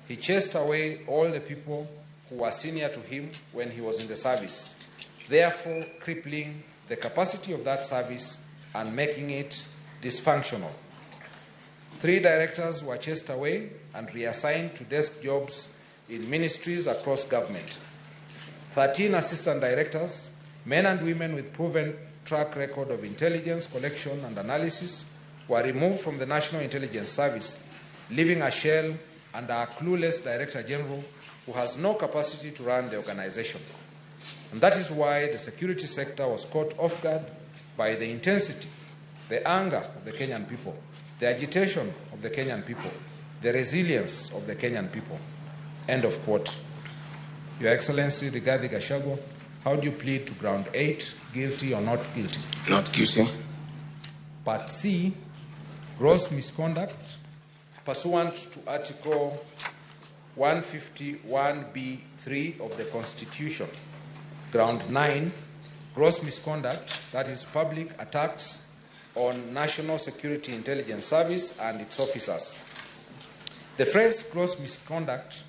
he chased away all the people who were senior to him when he was in the service, therefore crippling the capacity of that service and making it dysfunctional. 3 directors were chased away and reassigned to desk jobs in ministries across government. 13 assistant directors, men and women with proven track record of intelligence collection and analysis, were removed from the National Intelligence Service, leaving a shell and a clueless Director General who has no capacity to run the organization. And that is why the security sector was caught off guard by the intensity, the anger of the Kenyan people, the agitation of the Kenyan people, the resilience of the Kenyan people." End of quote. Your Excellency Rigathi Gachagua, how do you plead to ground 8, guilty or not guilty? Not guilty. Part C, gross misconduct, pursuant to Article 151B3 of the Constitution. Ground 9, gross misconduct, that is public attacks on National Security Intelligence Service and its officers. The phrase gross misconduct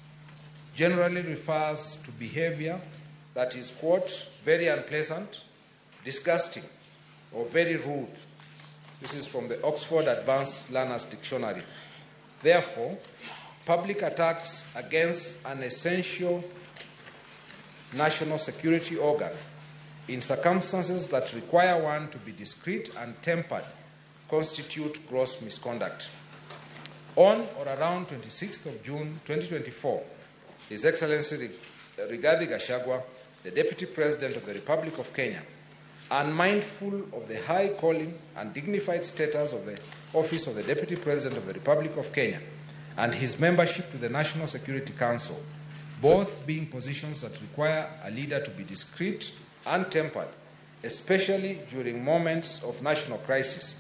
generally refers to behavior that is, quote, very unpleasant, disgusting, or very rude. This is from the Oxford Advanced Learners Dictionary. Therefore, public attacks against an essential national security organ in circumstances that require one to be discreet and tempered constitute gross misconduct. On or around 26th of June 2024, His Excellency Rigathi Gachagua, the Deputy President of the Republic of Kenya, unmindful of the high calling and dignified status of the Office of the Deputy President of the Republic of Kenya and his membership to the National Security Council, both being positions that require a leader to be discreet and tempered, especially during moments of national crisis,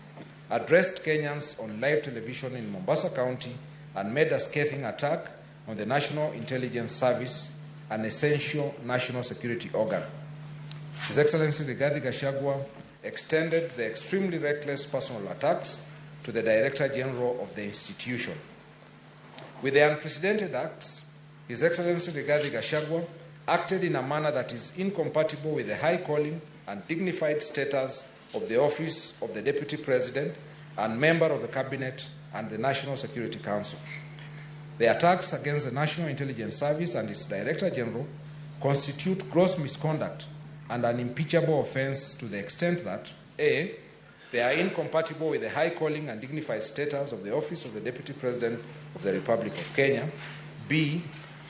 addressed Kenyans on live television in Mombasa County and made a scathing attack on the National Intelligence Service, an essential national security organ. His Excellency Rigathi Gachagua extended the extremely reckless personal attacks to the Director General of the institution. With the unprecedented acts, His Excellency Rigathi Gachagua acted in a manner that is incompatible with the high calling and dignified status of the office of the Deputy President and member of the Cabinet and the National Security Council. The attacks against the National Intelligence Service and its Director General constitute gross misconduct and an impeachable offense to the extent that A, they are incompatible with the high calling and dignified status of the office of the Deputy President of the Republic of Kenya. B,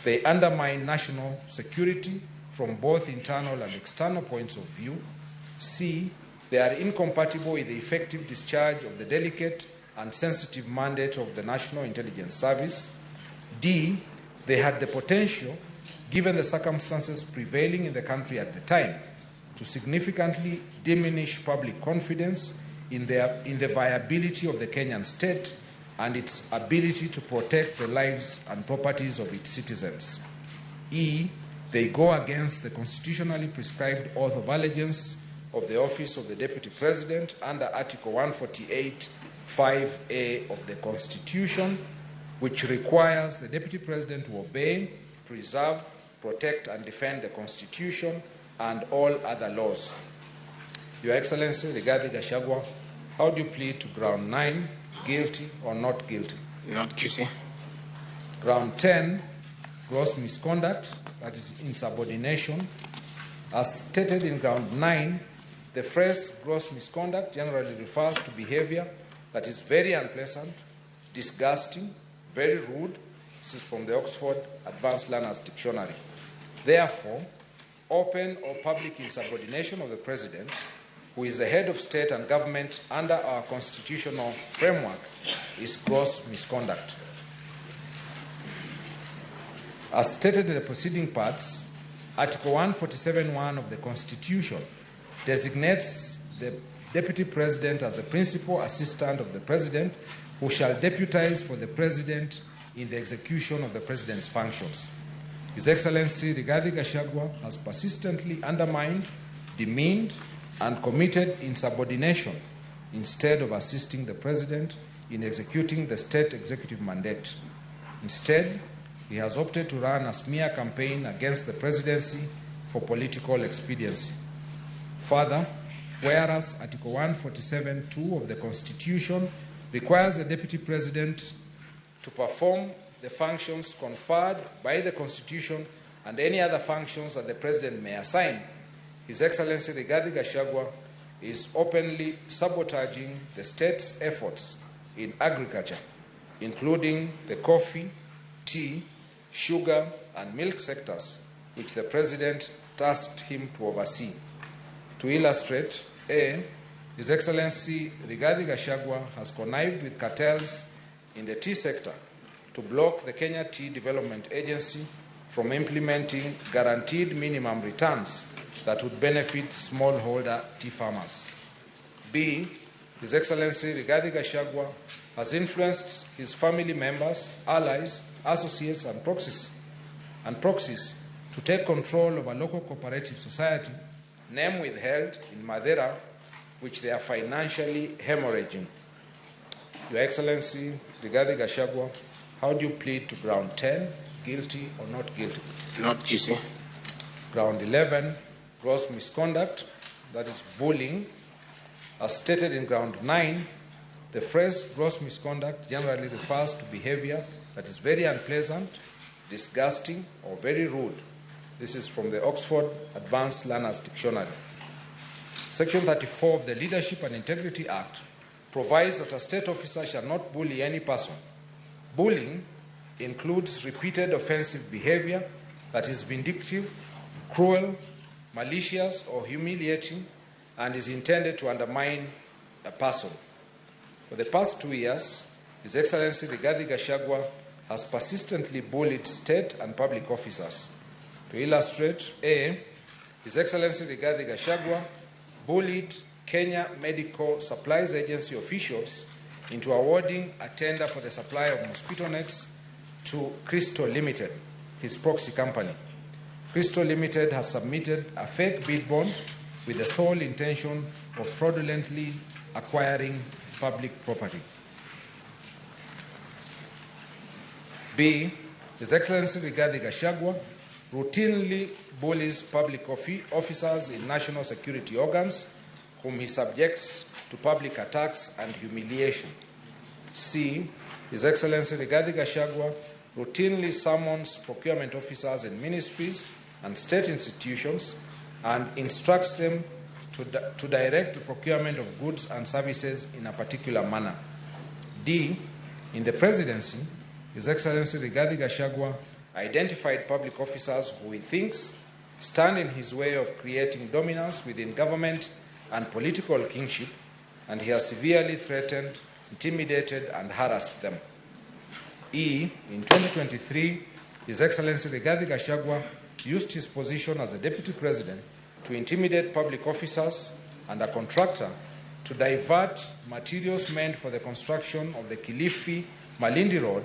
they undermine national security from both internal and external points of view. C, they are incompatible with the effective discharge of the delicate and sensitive mandate of the National Intelligence Service. D, they had the potential, given the circumstances prevailing in the country at the time, to significantly diminish public confidence in the viability of the Kenyan state and its ability to protect the lives and properties of its citizens. E, they go against the constitutionally prescribed oath of allegiance of the office of the Deputy President under Article 148(5)A of the Constitution, which requires the Deputy President to obey, preserve, protect, and defend the Constitution and all other laws. Your Excellency, Rigathi Gachagua, how do you plead to ground 9, guilty or not guilty? Not guilty. Ground 10, gross misconduct, that is insubordination. As stated in ground 9, the phrase gross misconduct generally refers to behavior that is very unpleasant, disgusting, very rude. This is from the Oxford Advanced Learners Dictionary. Therefore, open or public insubordination of the President, who is the head of state and government under our constitutional framework, is gross misconduct. As stated in the preceding parts, Article 147(1) of the Constitution designates the Deputy President as the principal assistant of the President, who shall deputize for the President in the execution of the President's functions. His Excellency Rigathi Gachagua has persistently undermined, demeaned, and committed insubordination instead of assisting the President in executing the state executive mandate. Instead, he has opted to run a smear campaign against the presidency for political expediency. Further, whereas Article 147(2) of the Constitution requires the Deputy President to perform the functions conferred by the Constitution and any other functions that the President may assign, His Excellency Rigathi Gachagua is openly sabotaging the state's efforts in agriculture, including the coffee, tea, sugar, and milk sectors, which the President tasked him to oversee. To illustrate, A, His Excellency Rigathi Gachagua has connived with cartels in the tea sector to block the Kenya Tea Development Agency from implementing guaranteed minimum returns that would benefit smallholder tea farmers. B, His Excellency Rigathi Gachagua has influenced his family members, allies, associates, and proxies to take control of a local cooperative society, name withheld, in Madeira, which they are financially hemorrhaging. Your Excellency Rigathi Gachagua, how do you plead to ground 10, guilty or not guilty? Not guilty. Ground 11, gross misconduct, that is bullying. As stated in ground 9, the phrase gross misconduct generally refers to behavior that is very unpleasant, disgusting, or very rude. This is from the Oxford Advanced Learners Dictionary. Section 34 of the Leadership and Integrity Act provides that a state officer shall not bully any person. Bullying includes repeated offensive behavior that is vindictive, cruel, malicious, or humiliating, and is intended to undermine a person. For the past 2 years, His Excellency Rigathi Gachagua has persistently bullied state and public officers. To illustrate, A, His Excellency Rigathi Gachagua bullied Kenya Medical Supplies Agency officials into awarding a tender for the supply of mosquito nets to Crystal Limited, his proxy company. Crystal Limited has submitted a fake bid bond with the sole intention of fraudulently acquiring public property. B, His Excellency Rigathi Gachagua routinely bullies public officers in national security organs whom he subjects to public attacks and humiliation. C, His Excellency Rigathi Gachagua routinely summons procurement officers in ministries and state institutions and instructs them to direct the procurement of goods and services in a particular manner. D, in the presidency, His Excellency Rigathi Gachagua identified public officers who he thinks stand in his way of creating dominance within government and political kingship, and he has severely threatened, intimidated, and harassed them. E, in 2023, His Excellency Rigathi Gachagua used his position as a deputy president to intimidate public officers and a contractor to divert materials meant for the construction of the Kilifi Malindi Road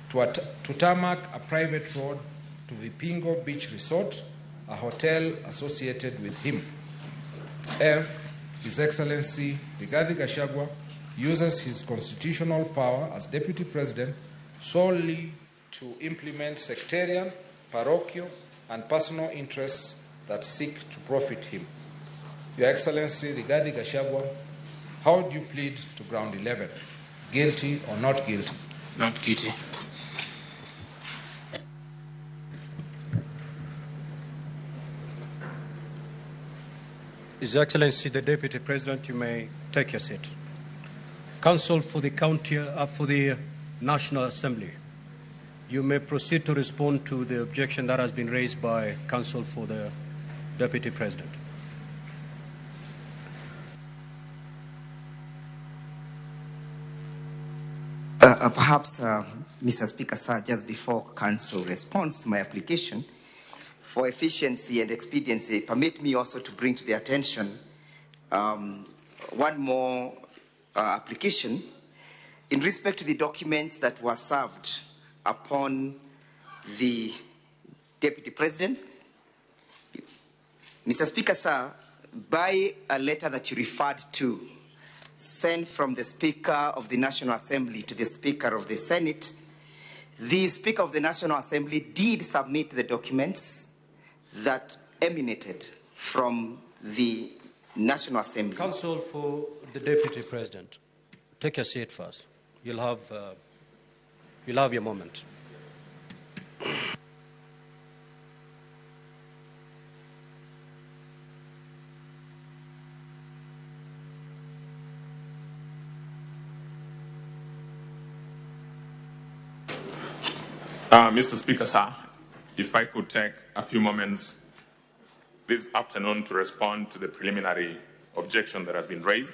to tarmac a private road to Vipingo Beach Resort, a hotel associated with him. F, His Excellency Rigathi Gachagua uses his constitutional power as deputy president solely to implement sectarian, parochial, and personal interests that seek to profit him. Your Excellency Rigathi Gachagua, how do you plead to ground 11? Guilty or not guilty? Not guilty. His Excellency the Deputy President, you may take your seat. Counsel for the County, for the National Assembly, you may proceed to respond to the objection that has been raised by counsel for the Deputy President. Perhaps, Mr. Speaker, sir, just before counsel responds to my application, for efficiency and expediency, permit me also to bring to the attention one more application in respect to the documents that were served upon the Deputy President. Mr. Speaker, sir, by a letter that you referred to, sent from the Speaker of the National Assembly to the Speaker of the Senate, the Speaker of the National Assembly did submit the documents that emanated from the National Assembly. Counsel for the Deputy President, take your seat first. You'll have your moment. Mr. Speaker, sir, if I could take a few moments this afternoon to respond to the preliminary objection that has been raised.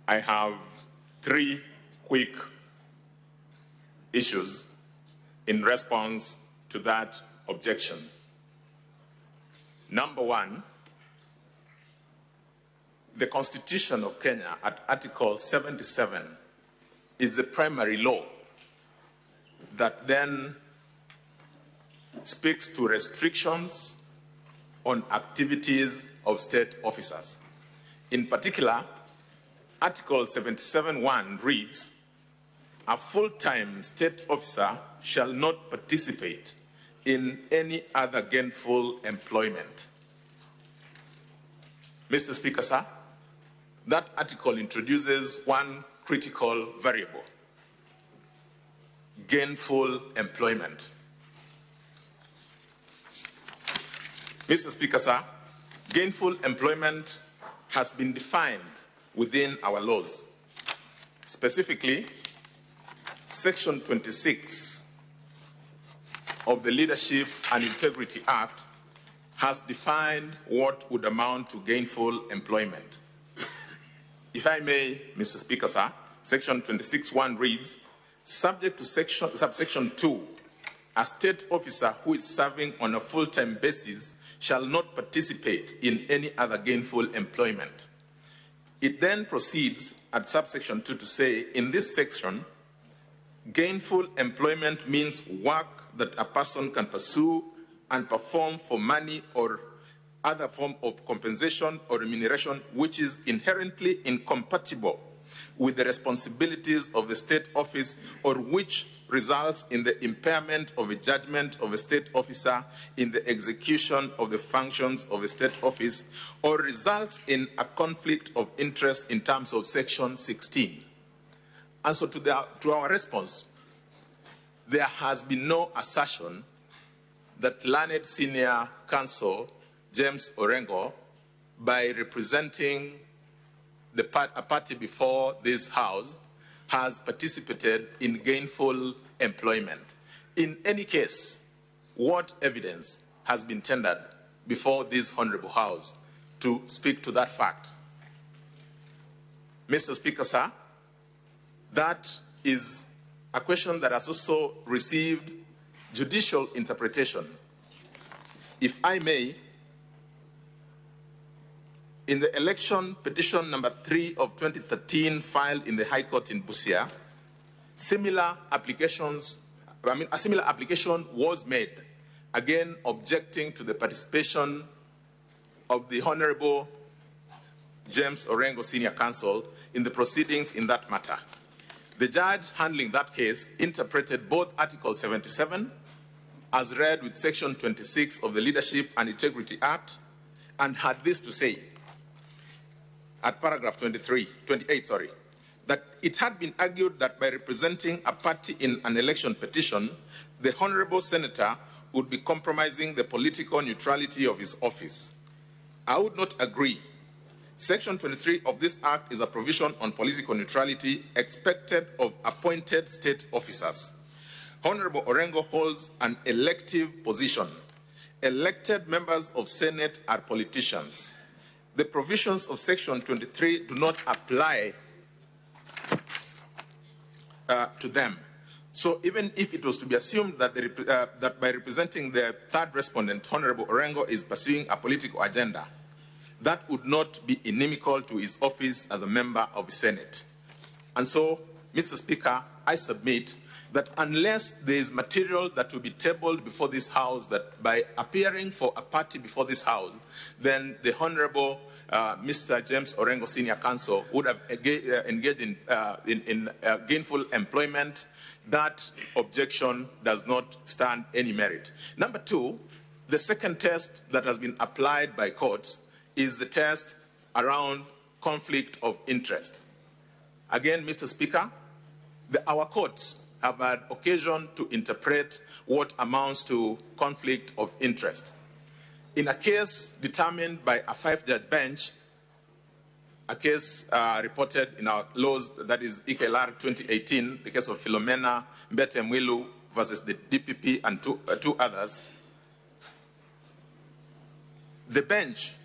I have three quick issues in response to that objection. Number one, the Constitution of Kenya at Article 77 is the primary law that then speaks to restrictions on activities of state officers. In particular, Article 77(1) reads, a full-time state officer shall not participate in any other gainful employment. Mr. Speaker, sir, that article introduces one critical variable: gainful employment. Mr. Speaker, sir, gainful employment has been defined within our laws. Specifically, Section 26 of the Leadership and Integrity Act has defined what would amount to gainful employment. If I may, Mr. Speaker, sir, Section 26(1) reads, subject to subsection 2, a state officer who is serving on a full-time basis shall not participate in any other gainful employment. It then proceeds at subsection 2 to say, in this section, gainful employment means work that a person can pursue and perform for money or other form of compensation or remuneration which is inherently incompatible with the responsibilities of the state office or which results in the impairment of a judgment of a state officer in the execution of the functions of a state office or results in a conflict of interest in terms of Section 16. And so to our response, there has been no assertion that learned senior counsel James Orengo, by representing a party before this house, has participated in gainful employment. In any case, what evidence has been tendered before this honorable house to speak to that fact? Mr. Speaker, sir, that is a question that has also received judicial interpretation. If I may, in the election petition number 3 of 2013 filed in the High Court in Busia, similar applications, a similar application was made, again objecting to the participation of the Honorable James Orengo Senior Counsel in the proceedings in that matter. The judge handling that case interpreted both Article 77, as read with Section 26 of the Leadership and Integrity Act, and had this to say at paragraph 28, that it had been argued that by representing a party in an election petition, the Honorable Senator would be compromising the political neutrality of his office. I would not agree. Section 23 of this Act is a provision on political neutrality expected of appointed state officers. Honorable Orengo holds an elective position. Elected members of Senate are politicians. The provisions of Section 23 do not apply to them. So even if it was to be assumed that, that by representing the third respondent, Honorable Orengo is pursuing a political agenda, that would not be inimical to his office as a member of the Senate. And so, Mr. Speaker, I submit that unless there is material that will be tabled before this House, that by appearing for a party before this House, then the Honorable Mr. James Orengo Senior Counsel would have engaged in gainful employment. That objection does not stand any merit. Number two, the second test that has been applied by courts is the test around conflict of interest. Again, Mr. Speaker, our courts have had occasion to interpret what amounts to conflict of interest. In a case determined by a 5-judge bench, a case reported in our laws, that is EKLR 2018, the case of Philomena Mbete Mwilu versus the DPP and two others, the bench,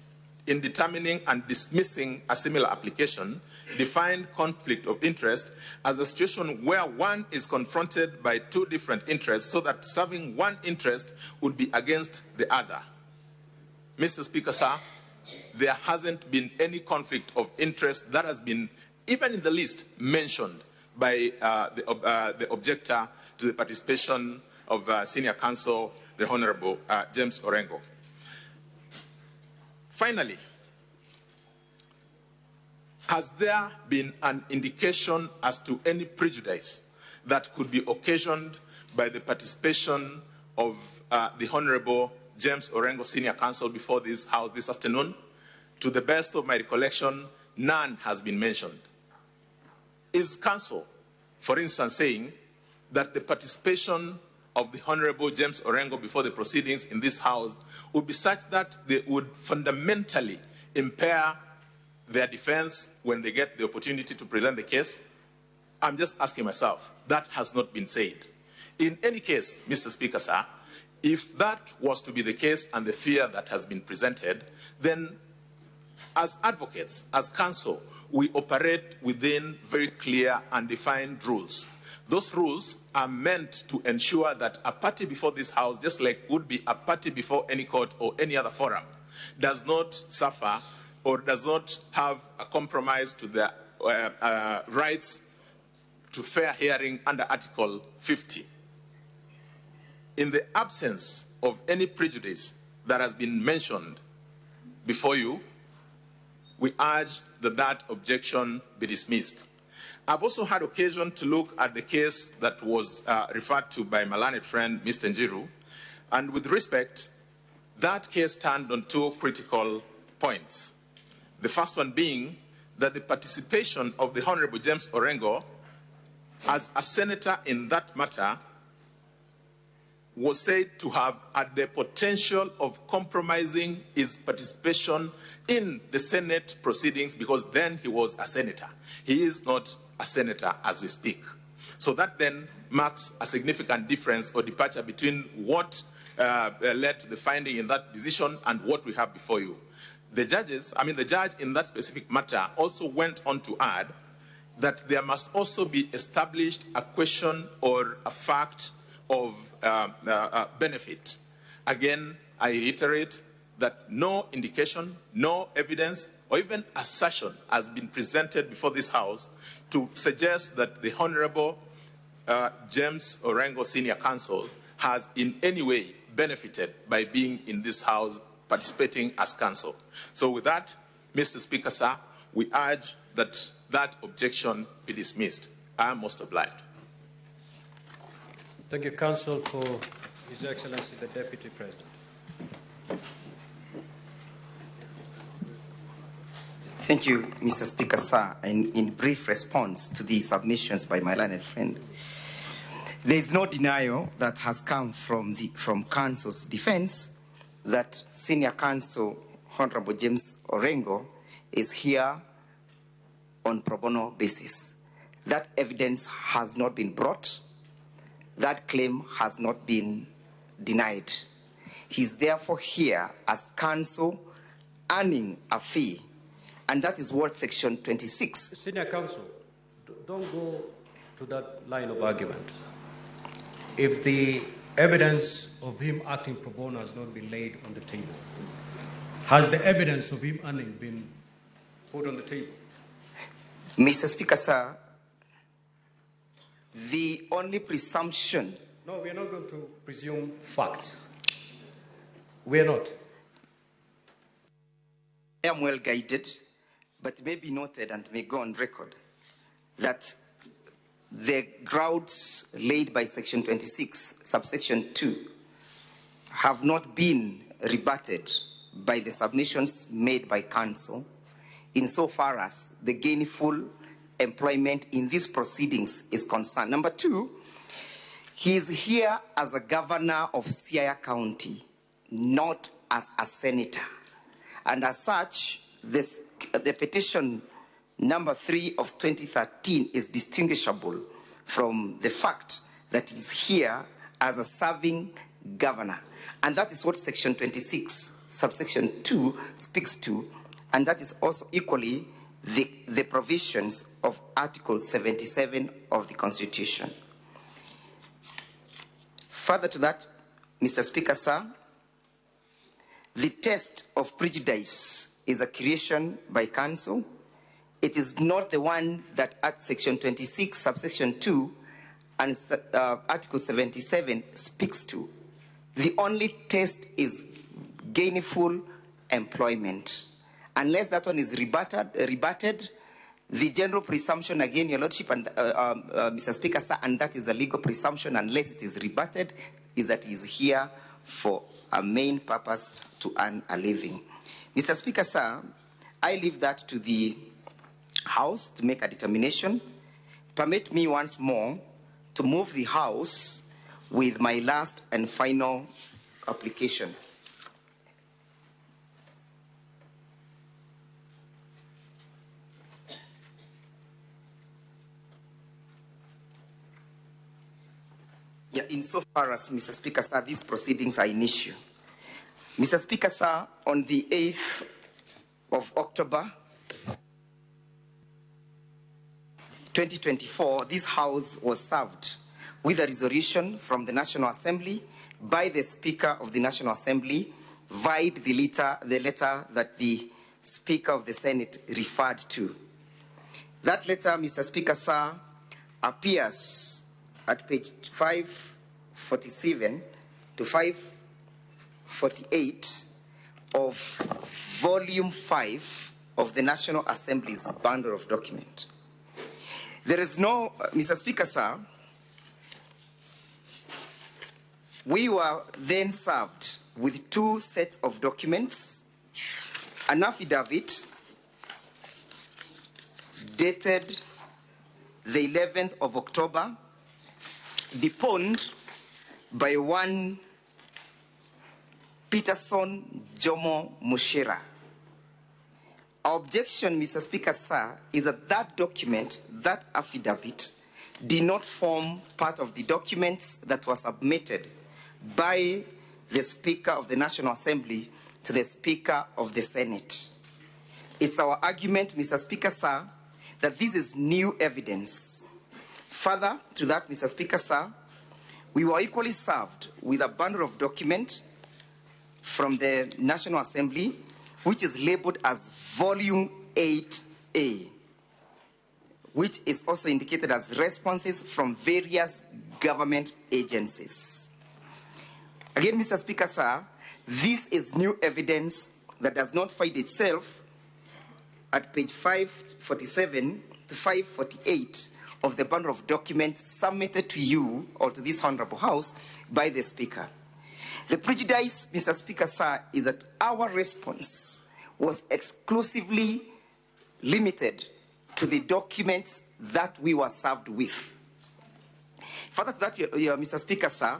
in determining and dismissing a similar application, defined conflict of interest as a situation where one is confronted by two different interests, so that serving one interest would be against the other. Mr. Speaker, sir, there hasn't been any conflict of interest that has been, even in the least, mentioned by the objector to the participation of Senior Counsel, the Honorable James Orengo. Finally, has there been an indication as to any prejudice that could be occasioned by the participation of the Honorable James Orengo Senior Counsel before this House this afternoon? To the best of my recollection, none has been mentioned. Is counsel, for instance, saying that the participation of the Honorable James Orengo before the proceedings in this House would be such that they would fundamentally impair their defense when they get the opportunity to present the case? I'm just asking myself. That has not been said. In any case, Mr. Speaker, sir, if that was to be the case and the fear that has been presented, then as advocates, as counsel, we operate within very clear and defined rules. Those rules are meant to ensure that a party before this House, just like would be a party before any court or any other forum, does not suffer or does not have a compromise to their rights to fair hearing under Article 50. In the absence of any prejudice that has been mentioned before you, we urge that that objection be dismissed. I've also had occasion to look at the case that was referred to by my learned friend, Mr. Njiru, and with respect, that case turned on two critical points. The first one being that the participation of the Honorable James Orengo as a senator in that matter was said to have had the potential of compromising his participation in the Senate proceedings, because then he was a senator. He is not a senator as we speak. So that then marks a significant difference or departure between what led to the finding in that decision and what we have before you. The judges, I mean the judge in that specific matter also went on to add that there must also be established a question or a fact of benefit. Again, I reiterate that no indication, no evidence, or even assertion has been presented before this House to suggest that the Honorable James Orengo Senior Counsel has in any way benefited by being in this House participating as counsel. So with that, Mr. Speaker, sir, we urge that that objection be dismissed. I am most obliged. Thank you, Counsel, for His Excellency the Deputy President. Thank you, Mr. Speaker, sir. And in brief response to the submissions by my learned friend, there is no denial that has come from counsel's defense that Senior Counsel Honorable James Orengo is here on pro bono basis. That evidence has not been brought. That claim has not been denied. He's therefore here as counsel earning a fee. And that is what Section 26. Senior Counsel, don't go to that line of argument. If the evidence of him acting pro bono has not been laid on the table, has the evidence of him earning been put on the table? Mr. Speaker, sir, the only presumption... No, we are not going to presume facts. We are not. I am well guided, but may be noted and may go on record that the grounds laid by Section 26, subsection 2, have not been rebutted by the submissions made by counsel insofar as the gainful employment in these proceedings is concerned. Number two, he is here as a governor of Siaya County, not as a senator. And as such, the petition number 3 of 2013 is distinguishable from the fact that he's here as a serving governor. And that is what Section 26, subsection 2 speaks to, and that is also equally the provisions of Article 77 of the Constitution. Further to that, Mr. Speaker, sir, the test of prejudice is a creation by counsel. It is not the one that at Section 26, subsection 2, and Article 77 speaks to. The only test is gainful employment. Unless that one is rebutted, the general presumption, again, Your Lordship and Mr. Speaker, sir, and that is a legal presumption, unless it is rebutted, is that he is here for a main purpose to earn a living. Mr. Speaker, sir, I leave that to the House to make a determination. Permit me once more to move the House with my last and final application. Yeah, insofar as, Mr. Speaker, sir, these proceedings are in issue. Mr. Speaker, sir, on the 8th of October, 2024, this House was served with a resolution from the National Assembly by the Speaker of the National Assembly via the letter that the Speaker of the Senate referred to. That letter, Mr. Speaker, sir, appears at page 547 to 548 of Volume 5 of the National Assembly's bundle of document. There is no, Mr. Speaker, sir, we were then served with two sets of documents, an affidavit dated the 11th of October, deponed by one Peterson Jomo Mushira. Our objection, Mr. Speaker, sir, is that that document, that affidavit, did not form part of the documents that were submitted by the Speaker of the National Assembly to the Speaker of the Senate. It's our argument, Mr. Speaker, sir, that this is new evidence. Further to that, Mr. Speaker, sir, we were equally served with a bundle of documents from the National Assembly, which is labeled as Volume 8A, which is also indicated as responses from various government agencies. Again, Mr. Speaker, sir, this is new evidence that does not find itself at page 547 to 548 of the bundle of documents submitted to you or to this Honorable House by the Speaker. The prejudice, Mr. Speaker, sir, is that our response was exclusively limited to the documents that we were served with. Further to that, Mr. Speaker, sir,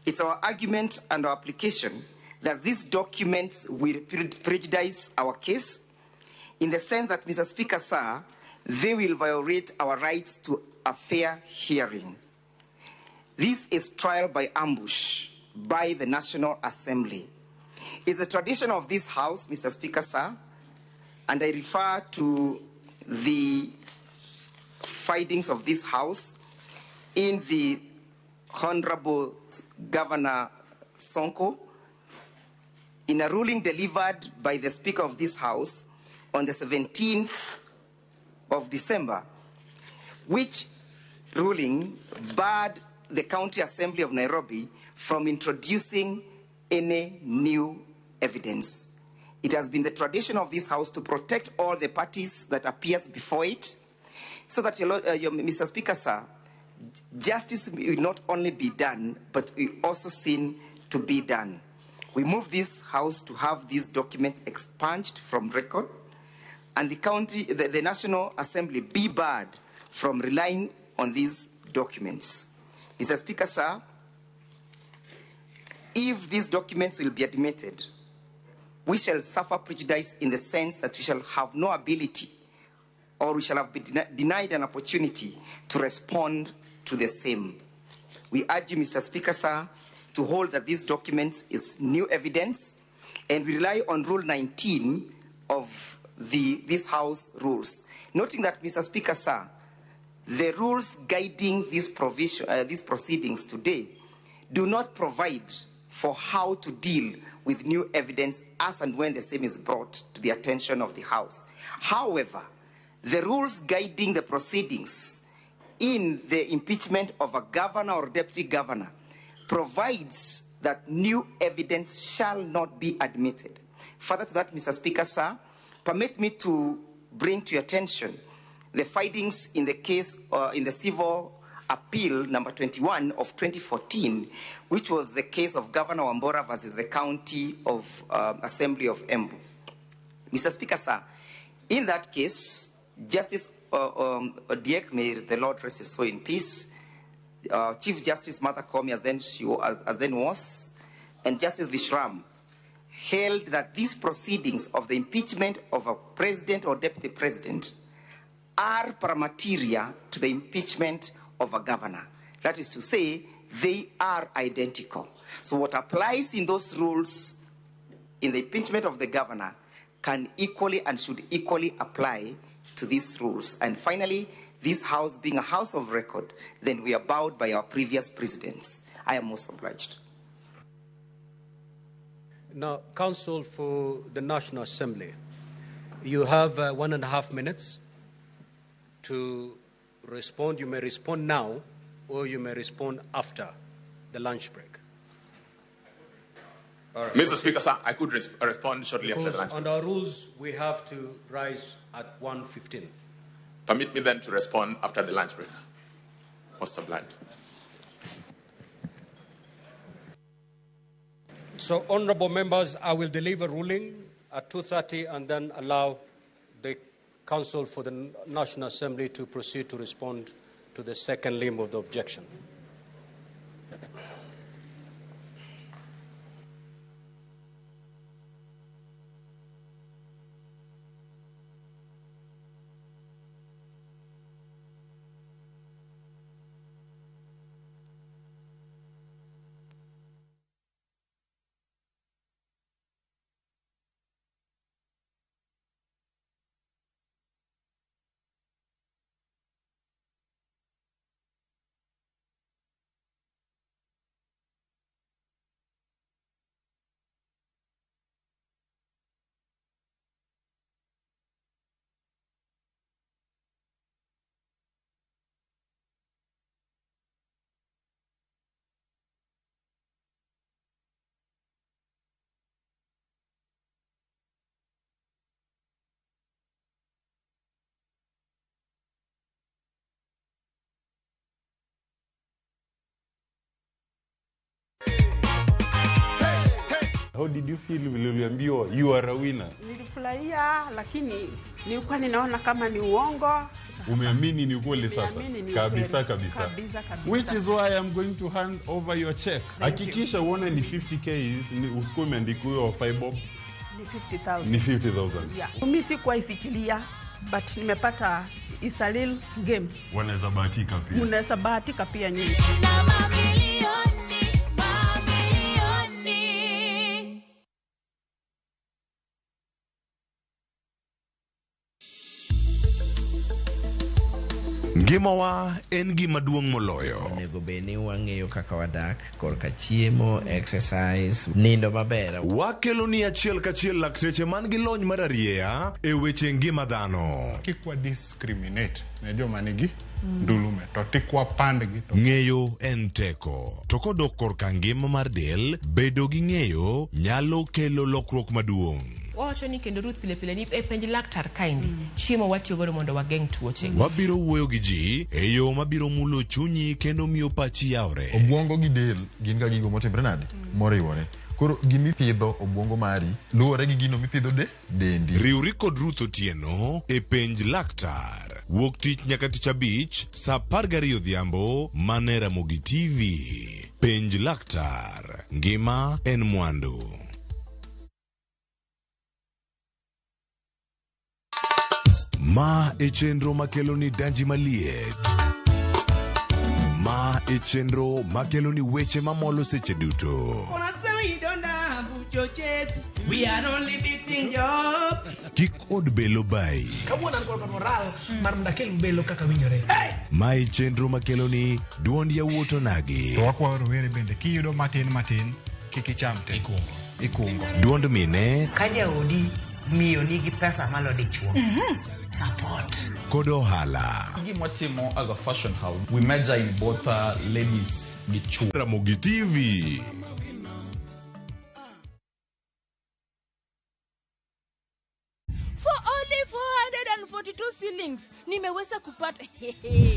it's our argument and our application that these documents will prejudice our case in the sense that, Mr. Speaker, sir, they will violate our rights to a fair hearing. This is trial by ambush by the National Assembly. It's a tradition of this House, Mr. Speaker, sir, and I refer to the findings of this House in the Honorable Governor Sonko, in a ruling delivered by the Speaker of this House on the 17th of December, which ruling barred the County Assembly of Nairobi from introducing any new evidence. It has been the tradition of this House to protect all the parties that appears before it, so that, Mr. Speaker, sir, justice will not only be done, but will also seen to be done. We move this House to have these documents expunged from record, and the National Assembly be barred from relying on these documents. Mr. Speaker, sir, if these documents will be admitted, we shall suffer prejudice in the sense that we shall have no ability, or we shall have been denied an opportunity to respond to the same. We urge you, Mr. Speaker, sir, to hold that these documents is new evidence, and we rely on Rule 19 of this House rules, noting that, Mr. Speaker, sir, the rules guiding these proceedings today do not provide for how to deal with new evidence as and when the same is brought to the attention of the House. However, the rules guiding the proceedings in the impeachment of a governor or deputy governor provides that new evidence shall not be admitted. Further to that, Mr. Speaker, sir, permit me to bring to your attention the findings in the case, in the civil appeal number 21 of 2014, which was the case of Governor Wambora versus the County of Assembly of Embu. Mr. Speaker, sir, in that case, Justice Odiek, may the Lord rest his soul in peace, Chief Justice Martha Koome, as then was, and Justice Vishram, held that these proceedings of the impeachment of a president or deputy president are paramateria to the impeachment of a governor. That is to say, they are identical. So what applies in those rules in the impeachment of the governor can equally and should equally apply to these rules. And finally, this house being a house of record, then we are bound by our previous precedents. I am most obliged. Now, Counsel for the National Assembly, you have 1.5 minutes to respond. You may respond now, or you may respond after the lunch break. All right. Mr. Speaker, sir, I could respond shortly after the lunch break. Under our rules, we have to rise at 1:15. Permit me then to respond after the lunch break. Most obliged. So, honorable members, I will deliver ruling at 2:30 and then allow the counsel for the National Assembly to proceed to respond to the second limb of the objection. How did you feel vile uliambiwa you are a winner? Nilifurahia, lakini nilikuwa ninaona kama ni uongo. Umeamini ni ukweli sasa? Nimeamini ni Kabisa ukweli. kabisa. Kabisa, kabisa. Which is why I'm going to hand over your check. Hakikisha uone ni 50K, ni usikuwe umeandika huyo 5 bob, Ni 50,000. ni 50,000. Yeah. Mimi sikuwa ifikiria, but nimepata, is a real game. Wanaweza bahatika pia. Mnaweza bahatika pia nyinyi. Mamilioni, mamilioni. Ngimawa en gima duong' moloyo. Onego bed ni wang'eyo kaka wadak korka chiemo, exercise, nindo maber. Wakelo ni achiel kachiel lakteche man gi lony mar arieya e weche ngima dhano. Kik wa discriminate ne joma nigi ndulume to tik wapandgi to Ng'eyo en teko. To kodok korka ngima mar del, bedo gi ng'eyo nyalo kelo lokruok maduong'. Wawacho ni kendo Ruth pile pile ni e penj laktar kaendi chiemo watiyo godo mondo wageng' tuoche. Wabiro wuoyo gi ji e yo mabiro mulo chunyi kendo miyo pachi yawre. Obwongo gi del gin ga gigo motimre nade? Moriwore. Koro gimipidho obwongo mari luwore gi gino mipidho de dendi. Riwri kod Ruth Otieno e penj laktar. Wuok tich nyaka tich abich saa 12 odhiambo mane Ramogi TV. Penj laktar. Ngima en mwandu. Ma e chenro makelo ni danji maliet. Ma e chenro makelo ni weche mamolo seche duto. We are only beating job. Kik od belo bayi. Kawuono an kod moral mar mondo akel belo kaka winjore. Ma e chenro makelo ni duond yawuot onagi. To wakwayo rowere bende kiyudo matin matin kik icham te. Ikungo. Duond mine Ka jaodi miyo nigi pesa malo dichuo. Support. Kod ohala. Gima watimo as a fashion house, we major in both ladies gi chuo. Ramogi TV. For only 442 shillings nimeweza kupata,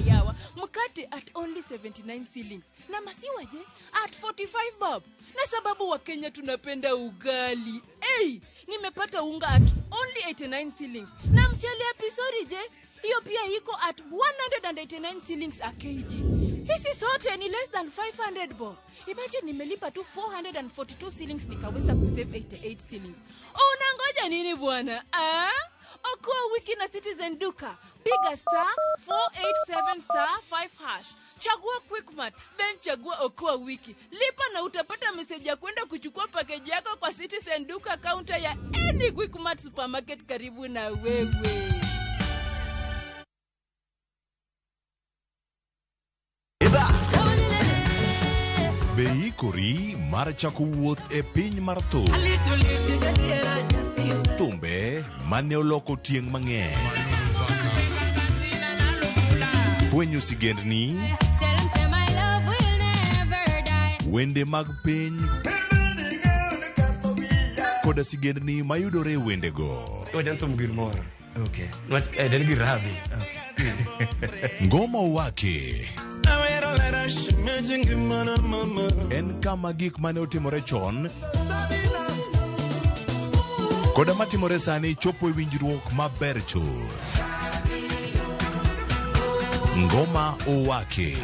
yawa, mkate at only 79 shillings na masiwa je at 45 bob. Na sababu wa Kenya tunapenda ugali, hey, nimepata unga at only 89 shillings na mchele ya pisori je hiyo pia iko at 189 shillings a kg. Hizi zote ni less than 500 bob. Imagine nimelipa tu 442 shillings nikaweza kusave 88 shillings. Unangoja nini bwana? Ah? Okoa wiki na Citizen Duka. Piga *487*5#. Chagua Quickmart, then chagua Okoa wiki. Lipa na utapata message ya kwenda kuchukua package yako kwa Citizen Duka counter ya any Quickmart supermarket karibu na wewe. Be ikori mar chako wuoth e piny mar thum. Thumbe mane oloko tieng' mang'eny. Fwenyo sigendni, wende mag piny, koda sigendni mayudore e wendego. Okay. Ngoma Wake en kama gik mane otimore chon Koda matimore sani chopo e winjruok maber chuth. Ngoma Owake.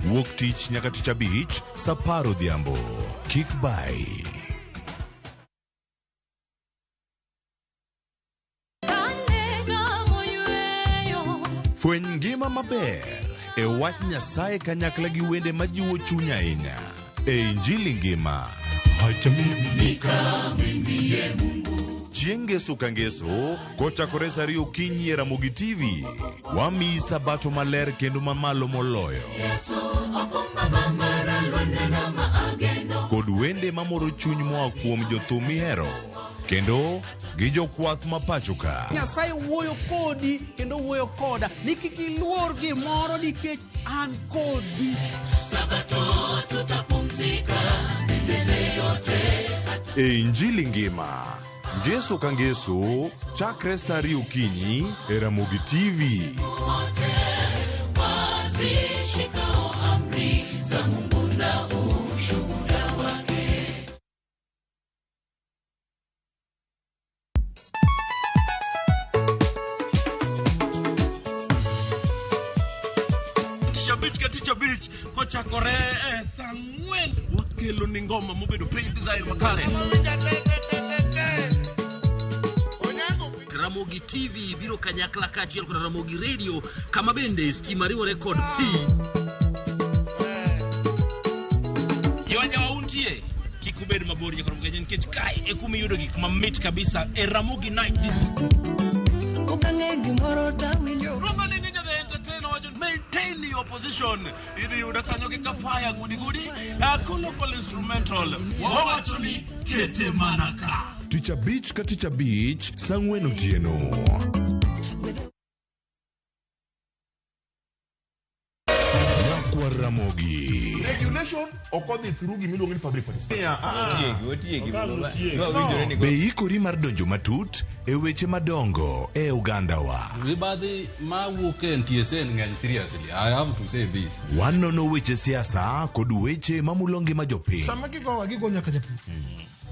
Wuok tich nyaka tich abich, saa apar odhiambo. Kik bai. Fweny ngima maber e wach Nyasaye kanyakla gi wende majiwo chuny ahinya e Injili ngima. Chieng' Ngeso ka Ngeso kochakore saa ariyo okinyi e Ramogi TV, wamiyi sabato maler kendo mamalo moloyo. Kod wende mamoro chuny moa kuom jothum mihero kendo gi jokwath ma pacho ka. Nyasaye wuoyo kodi kendo wuoyo koda ni kik iluor gimoro nikech an kodi. Sabato tutapumzika milele yote. E Injili ngima, Ngeso ka Ngeso, chakre saa ariyo okinyi e Ramogi TV. Wote wazishikao amri za Mungu na ushuhuda wake. Tich abich ka tich abich kochakore e saa ang'wen wakelo ni ngoma mobedo piny design makare. Ramogi TV biro kanyakla kaachiel kod Ramogi Radio kama bende stima riwore kod pi. Yawa untie kik ubed mabor nyaka Ramogi nikech kae e kuma iyudo gik mamit kabisa e Ramogi Night Disco. Ukang'e gimoro tawinjo. Rumba ni Ninja the Entertainer wacho maintain your position. Idhi yudo kanyo gi kafaya gudi gudi. Colloquial instrumental. Wawacho ni kete mana ka. Tich abich ka tich abich, saa ang'wen otieno. Nyakwar Ramogi. Regulation ok odhi through gimiluongo ni public participation. Be ikori mar donjo matut e weche madongo e ogandawa. Mibadhi mawuok e NTSA ng'eny seriously. I have to say this. Wanono weche siasa kod weche mamulo ngima jopiny. Sama gigowa gigo nyaka japur.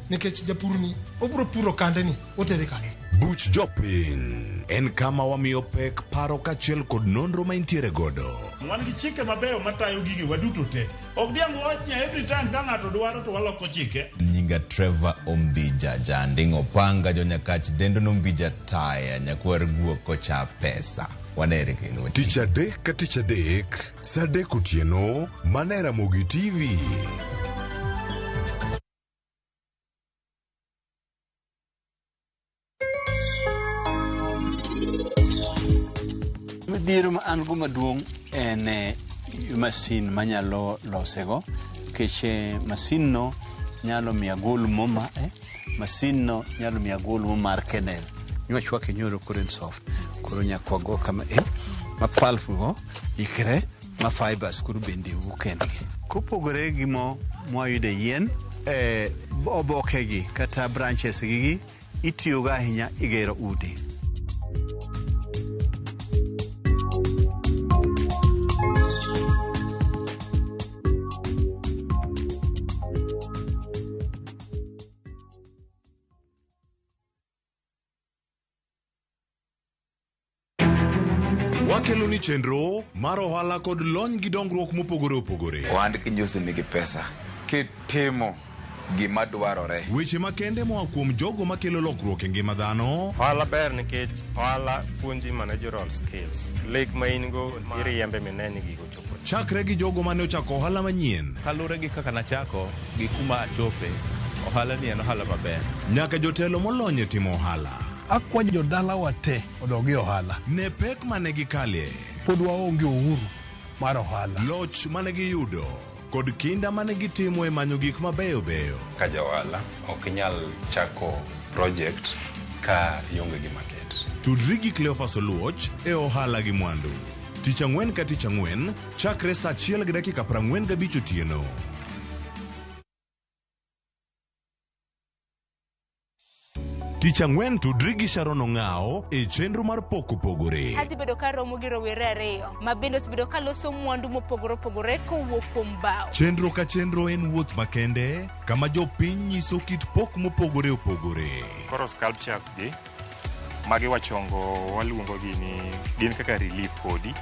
Nikech japur ni obiro puro kande ni otere kanye. Buch jopiny en kama wamiyo pek paro kaachiel kod nonro ma intiere godo. Wan gi chike mabeyo matayo gige waduto te. Ok diang' wawach ni every time ka ng'ato dwaro to waloko chike. Nyinga Trevor Ombija Janding' Opanga jonyakach dendo nombija taya nyakwar guok kocha pesa. Wanere kendo. Tich adek ka tich adek, saa adek otieno, mana e Ramogi TV. Midhiero ma an go maduong' en masin manyalo losego nikech masin no nyalo miyo agol mo ma masin no nyalo miyo agol mo mar kernel. Nywachwake nyoro koro en soft. Koro nyaka wago kama ma pulp go ikre ma fibers koro bende wuok kendgi. Kopogore gi mo mwayudo e yien, obokegi kata branches gi itiyogo ahinya e gero udi. Wakelo ni chenro mar ohala kod lony gi dongruok mopogore opogore. Ohand kinyosi nigi pesa kitimo gima dwarore. Weche makende moa kuom jogo makelo lokruok e ngima dhano. Ohala ber nikech ohala puonji managerial skills. Lek ma in go iriembe mine ni gigo chopo. Chakre gi jogo mane ochako ohala manyien. Kaluwore gi kaka nachako gi kuma achope, ohala ni en ohala maber. Nyaka jotelo molony e timo ohala. Akwayo jodalawa te odog e ohala. Ne pek mane gikalie. Pod waonge uhuru mar ohala. Loch mane giyudo kod kinda mane gitimo e manyo gik mabeyo beyo. Ka ja ohala ok inyal chako project ka ionge gi market. Tudri gi Cleophas Oluoch e ohala gi mwandu. Tich ang'wen ka tich ang'wen chakre saa 1:45 otieno. Tich ang'wen tudri gi Sharon Ong'ao e chenro mar Pok Opogore. Adhi bedo ka romo gi rowere ariyo ma bende osebedo ka loso mwandu mopogore opogore kowuok kuom bao. Chenro ka chenro en wuoth makende kama jopiny nyiso kit pok mopogore opogore. Koro sculptures gi magi wachongo waluongo gi ni gin kaka relief kodi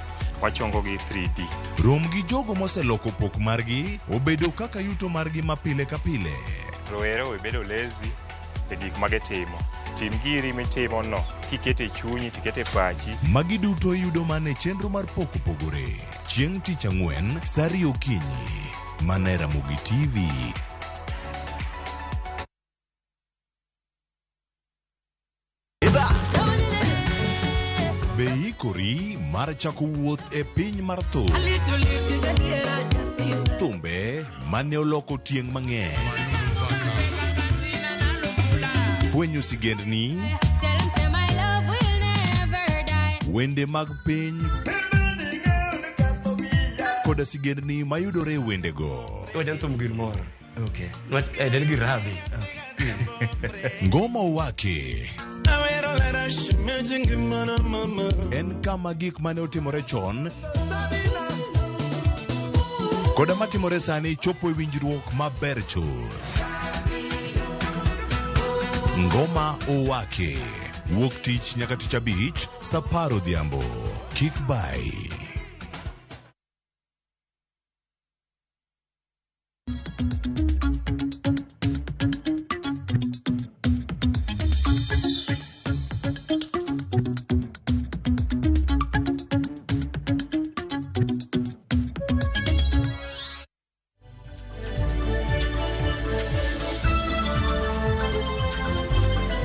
wachongo gi 3D. Rom gi jogo moseloko pok margi obedo kaka yuto margi ma pile ka pile. Rowere owe bedo lazy e gik ma gitimo. Tim giri mitimo no kikete chunyi tikete pachi. Magi duto iyudo mana e chenro mar Pok Opogore. Chieng' tich ang'wen sa 2 okinyi. Mana e Ramogi TV. Be iikori mar chako wuoth e piny mar thum? Thumbe mane oloko tieng' mang'eny. Fwenyo sigendni, wende mag piny koda sigendni mayudore e wendego. Wajan thum gir moro. Okay. Nwach en gir rabi. Ngoma Owake en kama gik mane otimore chon koda matimore sani chopo e winjruok maber chuth. Ngoma Owake wuok tich nyaka tich abich sa 10 odhiambo. Kik bai.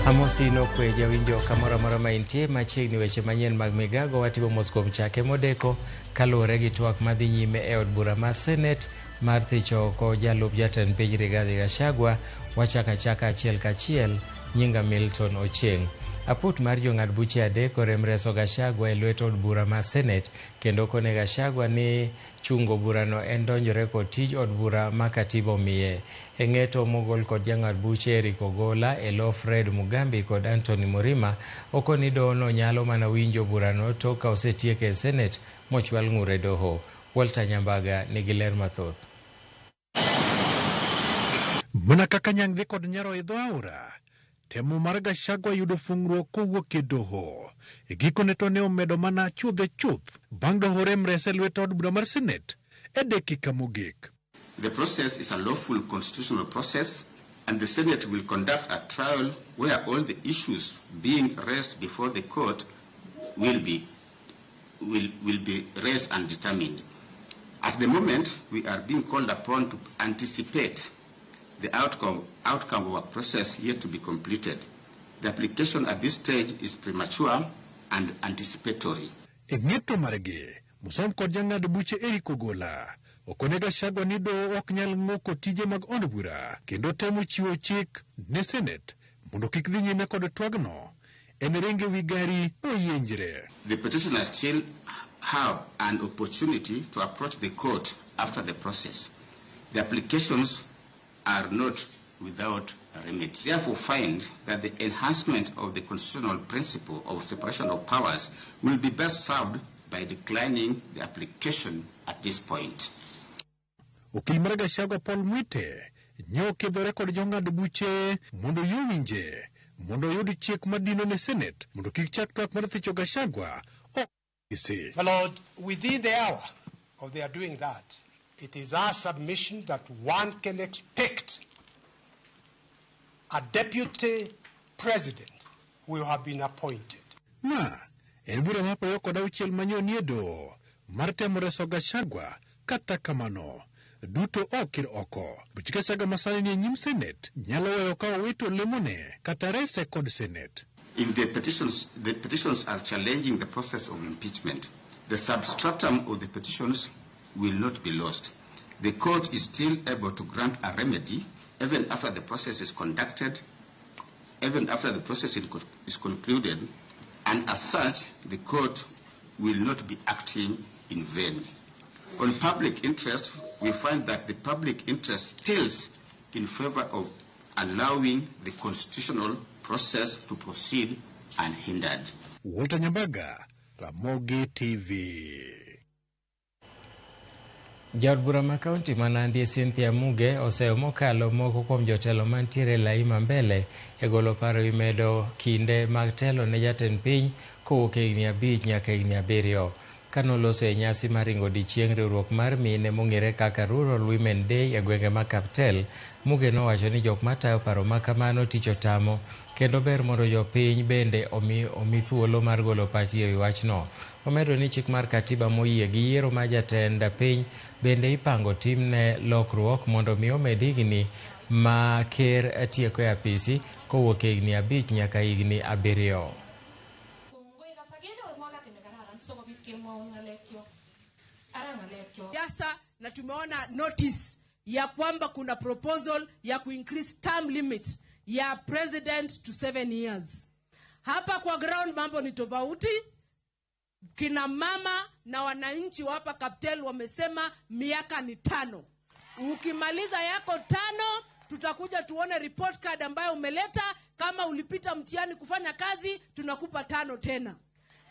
Amosi nokwe jawinjo kamoro amora ma intie machiegni weche manyien mag migago watimo mos kuom chake modeko kaluwore gi twak madhi nyime e od bura ma Senate mar thicho oko jalup jatend piny Rigathi Gachagua. Wachako achaka achiel kachiel. Nyinga Milton Ochieng. Aput mar jong'ad buche adek orem reso Gachagua e lwet od bura ma Senate kendo kone Gachagua ni chungo burano en donjore kod tij od bura ma katiba omiye. E ng'eto mogol kod jang'ad buche Eric Ogola e lo Fred Mugambi kod Anthony Murima okoni dohono nyalo mana winjo burano tok ka osetieke e Senate mochwal ng'ure doho. Walter Nyambaga nigi ler mathoth. Mana kaka nyang' dhi kod nyaro idho aora, temo mar Gachagua yudo fung'ruok kowuok e doho. E gikone to ne omedo mana chudhe chuth bang' doho rem rese lwet od bura mar Senate e dakika mogik. The process is a lawful constitutional process, and the Senate will conduct a trial where all the issues being raised before the court will be raised and determined. At the moment, we are being called upon to anticipate the outcome of a process yet to be completed. The application at this stage is premature and anticipatory. E ng'eto margi, mosom kod jang'ad buche Eric Ogola okone Gachagua ni doho ok nyal ng'oko tije mag od bura kendo temo chiwo chik ne Senate mondo kik dhi nyime kod twagno. En ringe wi gari oyienjre. The petitioners still have an opportunity to approach the court after the process. The applications are not without remedy. Therefore, find that the enhancement of the constitutional principle of separation of powers will be best served by declining the application at this point. Okil mar Gachagua Paul Mwite nyo okidhore kod jong'ad buche mondo oyie winje mondo oyud chik madino ne Senate mondo kik chak twak mar thicho Gachagua ok isi. My Lord, within the hour of their doing that, it is our submission that one can expect a deputy president will have been appointed. Ma en bura mar 26 manyo nie doho mar temo reso Gachagua. Kata kamano duto okir oko. Buch Gachagua masani nie nyim Senate nyalo weyo ka owito lemone kata rese kod Senate. In the petitions are challenging the process of impeachment. The substratum of the petitions will not be lost. The court is still able to grant a remedy even after the process is conducted, even after the process is concluded, and as such, the court will not be acting in vain. On public interest, we find that the public interest tilts in favor of allowing the constitutional process to proceed unhindered. Walter Nyambaga, Ramogi TV. Jaod bura ma kaunti ma Nandi Cynthia Muge oseyo mokalo moko kuom jotelo mantiere e lai ma mbele e golo paro ewi medo kinde mag telo ne jatend piny kowuok e higni 5 nyaka higni 7. Kanoloso e nyasi mar ringo odiechieng riwruok mar mine mong'ere kaka Rural Women Day e gwenge ma Kaptel, Muge nowacho ni jok matayo paro ma kamano tich otamo kendo ber mondo jopiny bende omi thuolo mar golo pachgi ewi wachno. Omedo ni chik mar katiba moyie gi yiero mar jatend piny bende ipango timne lokruok mondo mi omed higni ma ker tieko e apisi kowuok e higni 5 nyaka higni 7. Siasa na tumeona notice ya kwamba kuna proposal ya kuincrease term limit ya president to 7 years. Hapa kwa ground mambo ni tofauti. Kina mama na wananchi wa hapa Kaptel wamesema miaka ni 5. Ukimaliza yako 5, tutakuja tuone report card ambayo umeleta. Kama ulipita mtihani kufanya kazi, tunakupa 5 tena.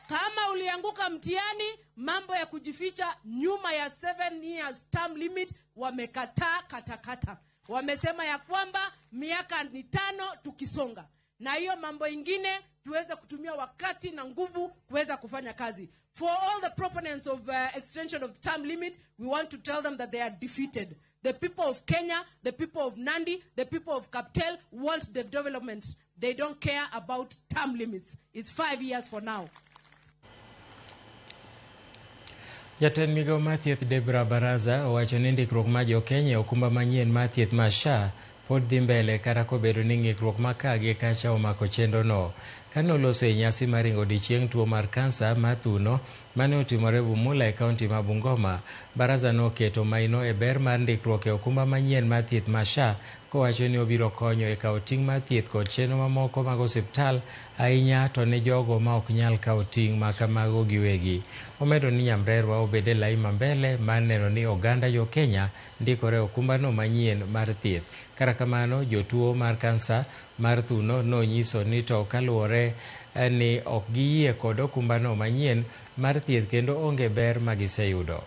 Kama ulianguka mtihani, mambo ya kujificha nyuma ya 7 years term limit wamekataa katakata. Wamesema ya kwamba miaka ni 5 tukisonga. Na hiyo mambo ingine tuweze kutumia wakati na nguvu kuweza kufanya kazi. For all the proponents of extension of the term limit, we want to tell them that they are defeated. The people of Kenya, the people of Nandi, the people of Kaptel want the development. They don't care about term limits. It's 5 years for now. Jatend migao mar thieth Debra Baraza owacho ni ndikruok mar jo-Kenya e okumba manyien mar thieth mar SHA pod dhi mbele kata kobedo ni ng'ikruok ma ka gi kacha omako chenrono. Kane oloso e nyasi mar ringo odiechieng tuo mar kansa mar thuno mane otimore Bumula e kaunti ma Bungoma, Baraza noketo maino e ber mar ndikruok e okumba manyien mar thieth mar SHA kowacho ni obiro konyo e kawo ting' mar thieth kod chenro mamoko mag osiptal ahinya to ne jogo ma ok nyal kawo ting' ma kamago giwegi. Omedo ni nyamrerwa obed e lai ma mbele mar neno ni oganda jo Kenya ndikore e okumbano manyien mar thieth. Kata kamano, jotuo mar kansa mar thuno nonyiso ni to kaluwore ni ok giyie kod okumbano manyien mar thieth kendo onge ber ma giseyudo.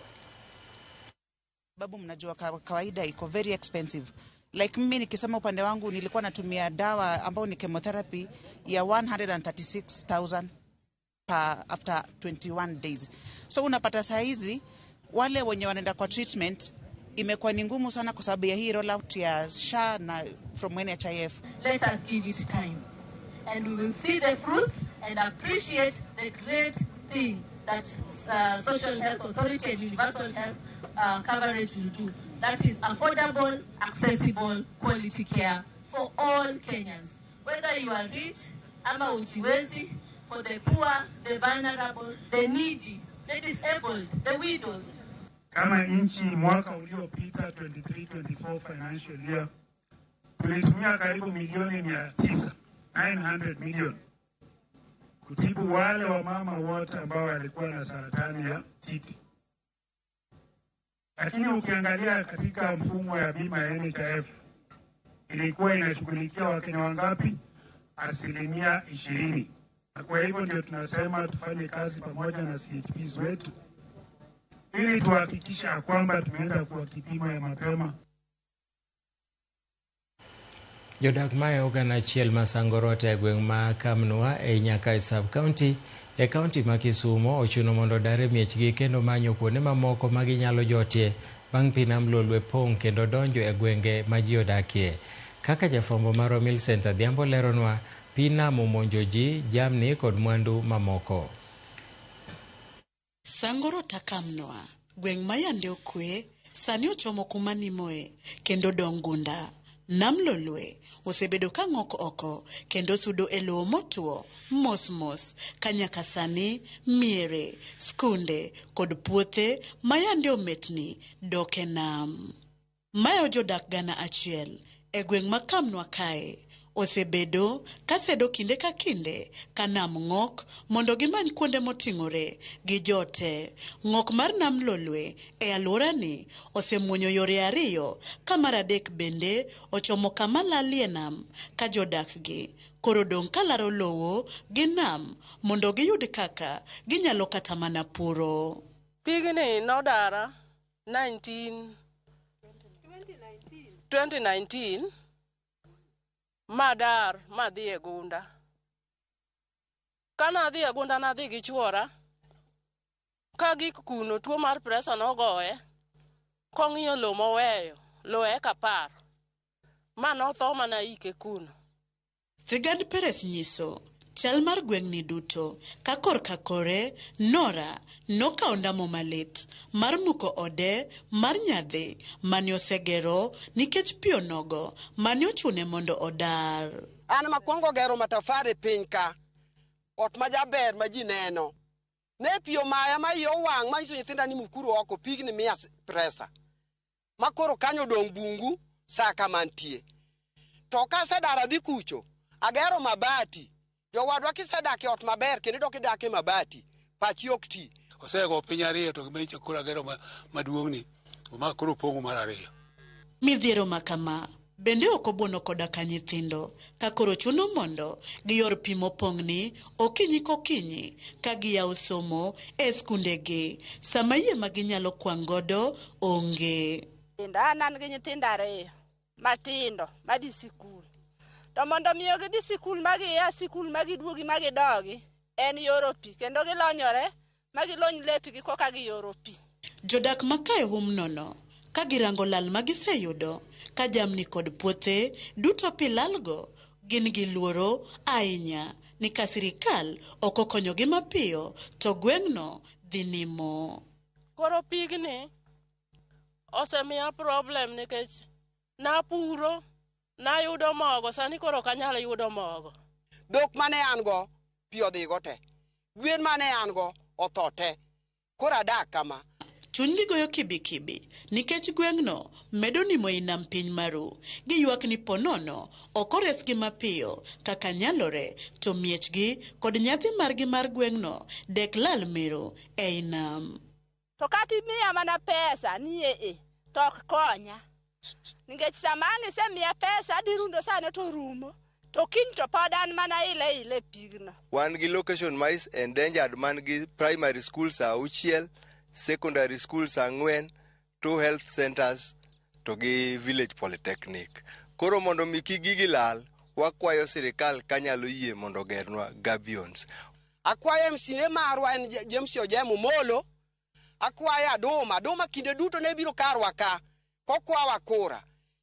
Babu, mnajua kawaida iko very expensive. Like mimi nikisema upande wangu nilikuwa natumia dawa ambao ni chemotherapy ya 136,000 per after 21 days. So unapata saa hizi wale wenye wanaenda kwa treatment imekuwa ni ngumu sana kwa sababu ya hii rollout ya SHA na from NHIF. Let us give it time and we will see the fruits and appreciate the great thing that Social Health Authority and Universal Health coverage will do. That is affordable, accessible, quality care for all Kenyans. Whether you are rich, ama uchiwezi, for the poor, the vulnerable, the needy, the disabled, the widows. Kama nchi mwaka uliopita 23-24 financial year, tulitumia karibu milioni 900, 900 million, kutibu wale wamama wote ambao walikuwa na saratani ya titi. Lakini ukiangalia katika mfumo ya bima ya NHIF ilikuwa inashughulikia Wakenya wangapi? 20%. Na kwa hivyo ndio tunasema tufanye kazi pamoja na CHPs wetu ili tuhakikishe kwamba tumeenda kwa kipimo ya mapema. Jodak mae oganda achiel ma Sangorote e gweng' ma Kamnwa ei Nyakai sub-county e kaunti ma Kisumo ochuno mondo odar e miechgi kendo manyo kuonde mamoko ma ginyalo jotie bang' pi nam Lolwe pong' kendo donjo e gwenge ma ji odakie. Kaka jafwambo marwa Millicent Adhiambo leronwa, pi nam omonjo ji, jamni kod mwandu mamoko. Sangorota Kamnwa, gweng' ma yande okwe, sani ochomo kuma nimoe kendo dong' gunda. Nam Lolwe osebedo ka ng'ok oko kendo sudo e lowo motwo mos mos ka nyaka sani miere, skunde kod puothe ma yande ometni dok e nam. Mayo jodak 1,000 e gweng' ma Kamnwa kae osebedo ka sedo kinde ka kinde ka nam ng'ok mondo gimany kuonde moting'ore gi jote. Ng'ok mar nam Lolwe e alworani osemuonyo yore 2 ka mar 3 bende ochomo kama lalie nam ka jodak gi koro dong' ka laro lowo gi nam mondo giyud kaka ginyalo kata mana puro. Pigni nodara 2019 madar madhi e gunda. Kana adhi e gunda nadhi gi chuora. Ka gik kuno tuo mar presa nogoye. Kong'iyo lo moweyo, lo eka 10. Ma notho mana ike kuno. Sigand Peres nyiso chal mar gweng'ni duto ka korka kore Nora nokawo ndamo malit mar muko ode mar nyadhi mane osegero nikech pi onogo mane ochune mondo odar. An makwongo gero matafari piny ka, ot majaber ma ji neno. Ne pi omaya ma iye owang' manyiso nyithinda ni mukuru oko pigni miya presa. Ma koro kanyo odong' bungu saka mantie. To kasedar adhi kucho, agero mabati. Jowadwa kisedak e ot maber kendo idok idak e mabati, pachi ok ti. Osego piny ariyo to gimecho koro agero maduong'ni, ma koro pong'o mar ariyo. Midhiero ma kama bende ok obuono koda ka nyithindo ka koro chuno mondo giyor pi mopong'ni okinyi kokinyi ka giyawo somo e skundegi sama yie ma ginyalo kwang' godo onge. An an gi nyithindo ariyo matindo madhi sikul. To mondo miyo gidhi sikul ma gia sikul ma giduogi ma gidogi en yoro pi kendo gilonyore ma gilony lepgi koka giyoro pi. Jodak ma kae hum nono ka girango lal ma giseyudo ka jamni kod puothe duto pi lalgo gin gi luoro ahinya ni ka sirikal ok okonyogi mapiyo to gweng'no dhi nimo. Koro pigni osemiya problem nikech napuro nayudo mogo, sani koro ok anyal yudo mogo. Dhok mane an go pi odhigo te, gwen mane an go otho te, koro adak kama. Chunygi goyo kibikibi nikech gweng'no medo nimo ei nam piny maru. Giywak ni ponono ok oresgi mapiyo kaka nyalore to miechgi kod nyadhi margi mar gweng'no dek lal mero ei nam. To kata imiya mana pesa ni to ok konya. Nikech sama ang' isemiya pesa adhi rundo sano to rumo. To kiny to pod an mana ile ile pigno. Wan gi location ma is endangered man gi primary schools 6, secondary schools 4, 2 health centers to gi village polytechnic. Koro mondo mi kik gigi lal, wakwayo sirikal kanyalo yie mondo ogernwa gabions. Akwayo MCA marwa en James Ojemo Molo. Akwayo Aduma, Aduma kinde duto ne biro karwa ka kokwawa kura.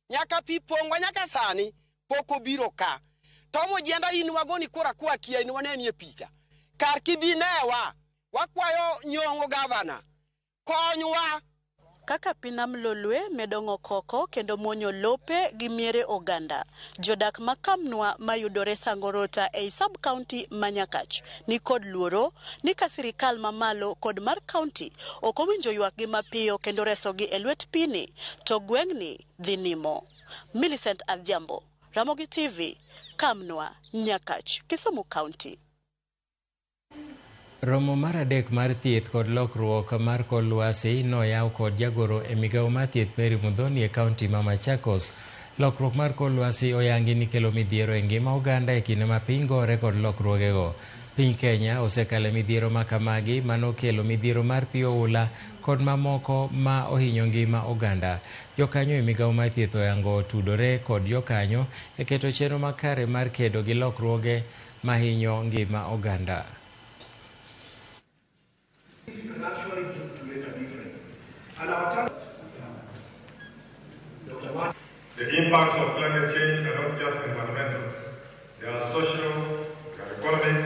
Nyaka pi pong'wa nyaka sani pok obiro ka. Tomo jienda in wagoni kura kwa kia in wanenie picha. Kar kibinewa, wakwayo nyong'o gavana. Konywa. Kaka pi nam Lolwe medo ng'ok oko kendo muonyo lope gi miere oganda. Jodak ma Kamnwa mayudore Sangorota ei sub-county ma Nyakach ni kod luoro ni ka sirikal mamalo kod mar county ok owinjo ywakgi mapiyo kendo resogi e lwet pini to gweng'ni dhi nimo. Millicent Adhiambo, Ramogi TV, Kamnwa, Nyakach, Kisumu County. Romo mar adek mar thieth kod lokruok mar kor lwasi noyaw kod jagoro e migawo mar thieth Mary Muthoni e kaunti ma Machakos. Lokruok mar kor lwasi oyangi ni kelo midhiero e ngima oganda e kinde ma piny gore kod lokruogego. Piny Kenya osekalo e midhiero ma kamagi manokelo midhiero mar pi oula kod mamoko ma ohinyo ngima oganda. Jokanyo e migawo mar thieth oyango tudore kod jokanyo e keto chenro makare mar kedo gi lokruoge mahinyo ngima oganda. Can actually do to make a difference. And our target, Dr. Martin. The impacts of climate change are not just environmental. They are social, they are economic,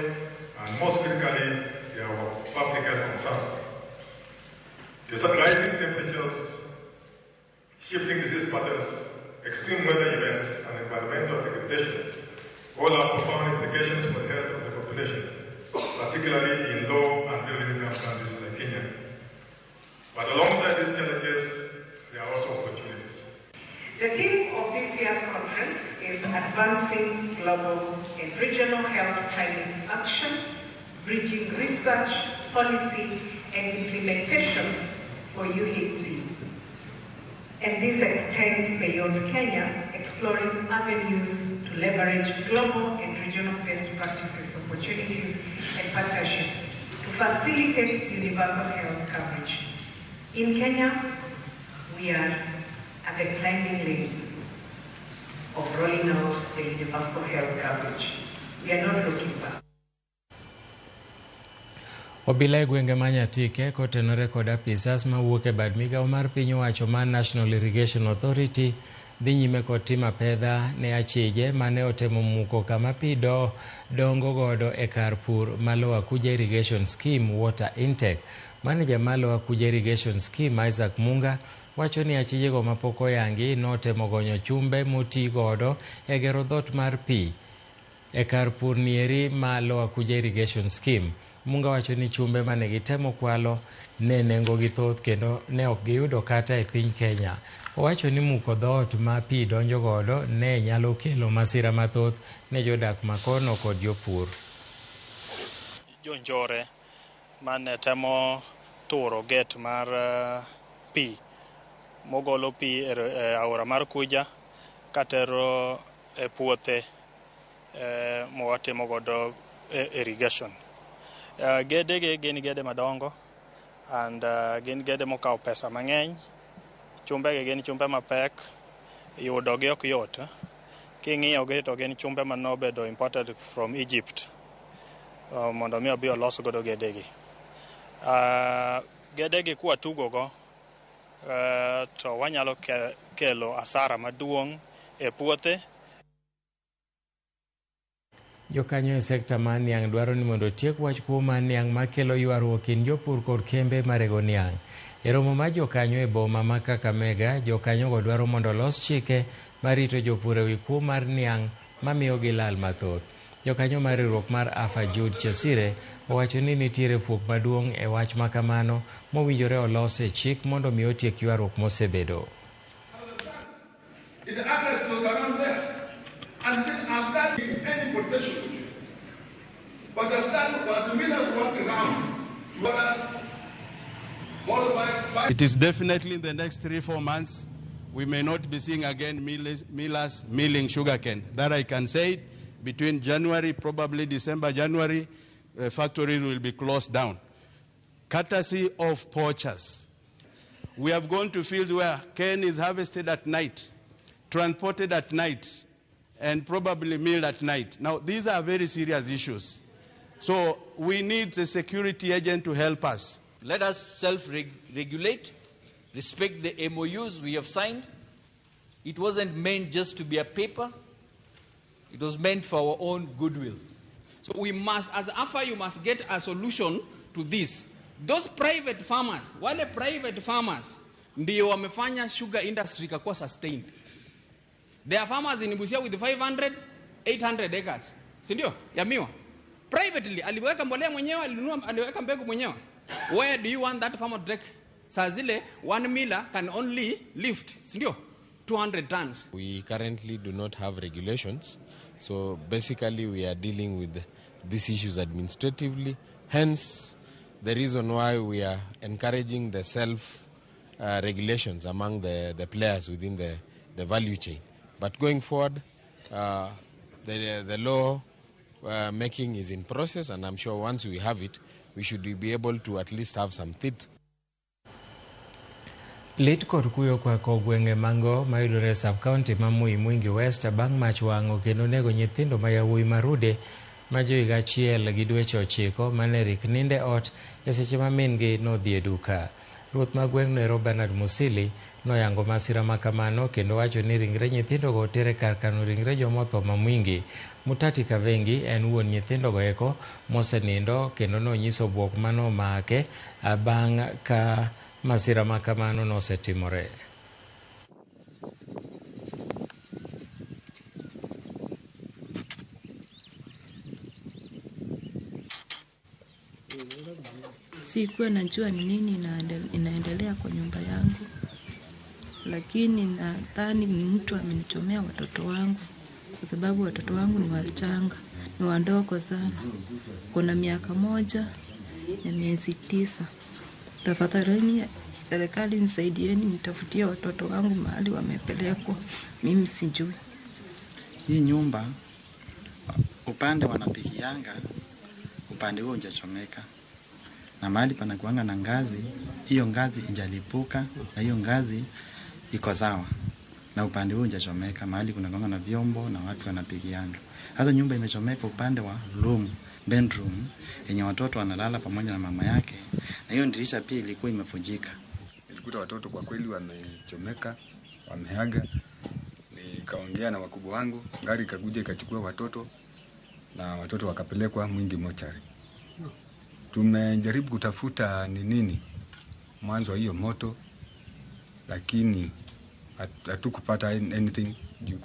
and most critically, they are our public health concern. The rising temperatures, shifting disease patterns, extreme weather events, and environmental degradation all have profound implications for the health of the population, particularly in low and middle-income countries like Kenya. But alongside these challenges, there are also opportunities. The theme of this year's conference is Advancing Global and Regional Health Climate Action, Bridging Research, Policy, and Implementation for UHC. And this extends beyond Kenya, exploring avenues to leverage global and regional best practices, opportunities, and partnerships to facilitate universal health coverage. In Kenya, we are at the climbing lane of rolling out the universal health coverage. We are not looking back. Obila e gwenge ma Nyatike kotenore kod apisas mawuok e bad migawo mar piny owacho mar National Irrigation Authority dhi nyime kod timo apedha ne achije mane otemo muko kama pi dongo godo e kar pur ma Lower Kuja Irrigation Scheme water intake. Maneja ma Lower Kuja Irrigation Scheme Isaac Munga wacho ni achijego mapok oyangi notemo gonyo chumbe moti godo e gero dhot mar pi e kar pur nieri ma Lower Kuja Irrigation Scheme. Munga wacho ni chumbe mane gitemo kwalo ne nengogi thoth kendo ne ok giyudo kata e piny Kenya. Owacho ni muko dhoot ma pi donjo godo ne nyalo kelo masira mathoth ne jodak makono kod jopur. Jonjore mane temo turo gate mar pi mogolo pi e aora mar Kuja katero e puothe mwatimo godo irrigation. Gede gi gin gede madongo and gin gede mokawo pesa mang'eny. Chumbe gi gin chumbe mapek, yudo gi ok yot. King'iyo gi to gin chumbe manobedo imported from Egypt mondo mi obi olos godo gede gi. Gede gi kwatugo go to wanyalo kelo asara maduong' e puothe. Jokanyo e sekta mar niang' dwaro ni mondo otiek wach kuo mar niang' makelo ywaruok kind jopur kod kembe marego niang'. E romo mar jokanyo e boma ma Kakamega, jokanyogo dwaro mondo olos chike marito jopur ewi kuo mar niang' mamiyo gi lal mathoth. Jokanyo mar riwruok mar AFA Jude Chesire owacho ni nitiere fuok maduong' e wach makamano mowinjore olos e chik mondo mi otiek ywaruok mosebedo. In the atlas was around there. And said, as that any protection. But as that was the millers walking around to others, motorbikes, bikes. It is definitely in the next 3-4 months, we may not be seeing again millers milling sugarcane. That I can say, between January, probably December, January, factories will be closed down. Courtesy of poachers. We have gone to fields where cane is harvested at night, transported at night, and probably milled at night. Now, these are very serious issues. So we need a security agent to help us. Let us self-regulate, respect the MOUs we have signed. It wasn't meant just to be a paper. It was meant for our own goodwill. So we must, as AFA, you must get a solution to this. Those private farmers, wale private farmers, ndio wamefanya sugar industry ikakuwa sustained. There are farmers in Busia with 500, 800 acres. Si ndio? Ya miwa. Privately, aliweka mbolea mwenyewe, alinunua, aliweka mbegu mwenyewe. Where do you want that farmer to take? Saa zile, one miller can only lift, si ndio? 200 tons. We currently do not have regulations. So basically we are dealing with these issues administratively. Hence, the reason why we are encouraging the self-regulations among the players within the value chain. But going forward, the law making is in process, and I'm sure once we have it, we should be able to at least have some teeth. Lit kod kuyo kwako gwenge mango mayudore e sub-county ma Moi Mwingi West bang' mach wang'o kendo nego nyithindo ma yawuoyi marude ma johiga 1 gi dweche 9 mane rik ninde ot e seche ma min-gi nodhi e duka. Ruoth ma gweng'no ero Bernard Musili noyango masira makamano kendo wacho ni ringre nyithindogo oter e kar kano ringre jomotho ma Mwingi. Mutati Kavengi en wuon nyithindogo eko mosenindo kendo nonyiso bwok manomake bang' ka masira makamano nosetimore. Sikuwa najua ni nini inaendelea kwa nyumba yangu, lakini nadhani ni mtu amenichomea watoto wangu, kwa sababu watoto wangu ni wachanga, ni wadogo sana. Kuna miaka 1 na miezi 9. Tafadhali serikali nisaidieni, nitafutie watoto wangu mahali wamepelekwa, mimi sijui. Hii nyumba Upande wanapikianga, upande huo hujachomeka, na mahali panakuanga na ngazi, hiyo ngazi ijalipuka na hiyo ngazi iko sawa, na upande huo hujachomeka. Mahali kunakuanga na vyombo na watu wanapikianga. Sasa nyumba imechomeka upande wa room, bedroom yenye watoto wanalala pamoja na mama yake, na hiyo dirisha pia ilikuwa imevunjika. Nilikuta watoto kwa kweli wamechomeka, wameaga. Nikaongea na wakubwa wangu, gari ikakuja ikachukua watoto na watoto wakapelekwa Mwingi mochari. Tumejaribu kutafuta ni nini mwanzo wa hiyo moto, lakini hatukupata anything. Juu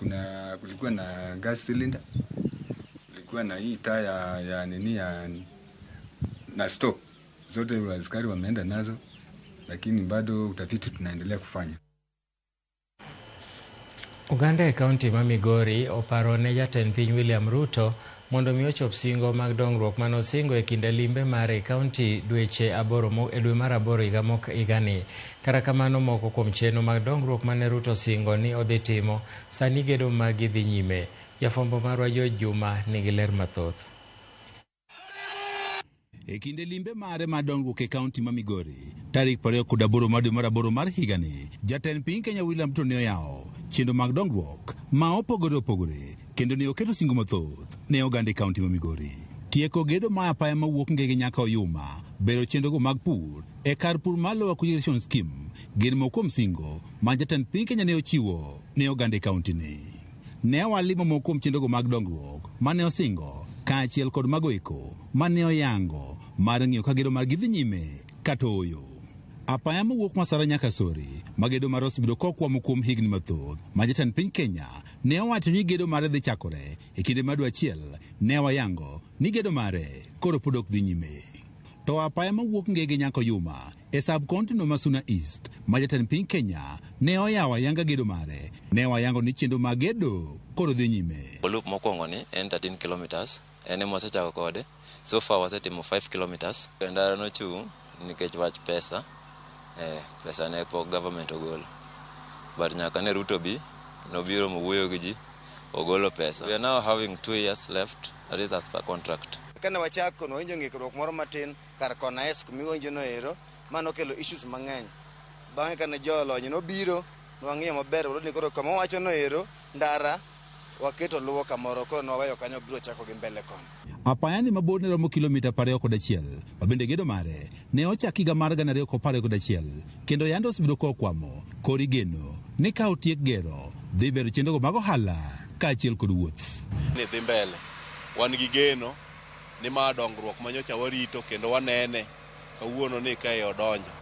kulikuwa na gas cylinder, kulikuwa na hii taa ya nini ya na stove, zote askari wameenda nazo, lakini bado utafiti tunaendelea kufanya. Oganda e kaunti ma Migori oparo ne jatend piny William Ruto mondo mi ochop singo mag dongruok mane osingo e kinde limbe mare e kaunti dweche aboro e dwe mar aboro higa higani. Kata kamano moko kuom chenro mag dongruok mane Ruto osingo ni odhi timo sani gedo magi dhi nyime. Jafwambo marwa George Juma nigi ler mathoth. E kinde limbe mare mar dongruok e kaunti ma Migori, tarik 28 mar dwe mar aboro mar higani, jatend piny Kenya William Ruto ne oyawo chenro mag dongruok ma opogore opogore kendo ne oketo singo mathoth ne oganda e kaunti ma Migori. Tieko gedo mar apaya mawuok Ngege nyaka Oyuma, bero chenrogo mag pur e kar pur mar Lower Kuja Irrigation Scheme gin moko kuom singo ma jatend piny Kenya ne ochiwo ne oganda e kaunti ni. Ne walimo moko kuom chenrogo mag dongruok mane osingo kaachiel kod mago eko mane oyango mar ng'iyo ka gedo margi dhi nyime kata ooyo. Apaya mowuok Masara nyaka Sori ma gedo mare osebedo kokwamo kuom higni mathoth ma jatend piny Kenya ne owacho ni gedo mare dhi chakore e kinde mar dwe achiel, ne wayango ni gedo mare koro pod ok dhi nyime. To apaya mowuok Ngege nyaka Oyuma e sub county no ma Suna East ma jatend piny Kenya ne oyawo ayanga gedo mare, ne wayango ni chenro mag gedo koro dhi nyime. Loop mokwongo ni en 13 kilometers, en ema wasechako kode. So far wasetimo 5 kilometers. Ndara nochung' nikech wach pesa. Pesa ne pok government ogolo. But nyaka ne Ruto bi, nobiro mowuoyo gi ji, ogolo pesa. We are now having 2 years left, that is as per contract. Kane wachako nwawinjo ng'ikruok moro matin kar kona S kumiwinjo no ero, ma nokelo issues mang'eny. Bang'e kane jolony nobiro, nwang'iyo maber ni koro kama wawacho no ero, ndara waketo luwo kamoro, koro nwaweyo kanyo biro chako gi mbele kono. Apaya ni mabor ne romo kilomita 21, ma bende gedo mare ne ochak higa mar 2021 kendo yande osebedo kokwamo koro igeno ni ka otiek gero dhi bero chenrogo mag ohala kaachiel kod wuoth. Ni dhi mbele, wan gi geno ni ma dongruok manyocha warito kendo wanene kawuono ni kae odonjo.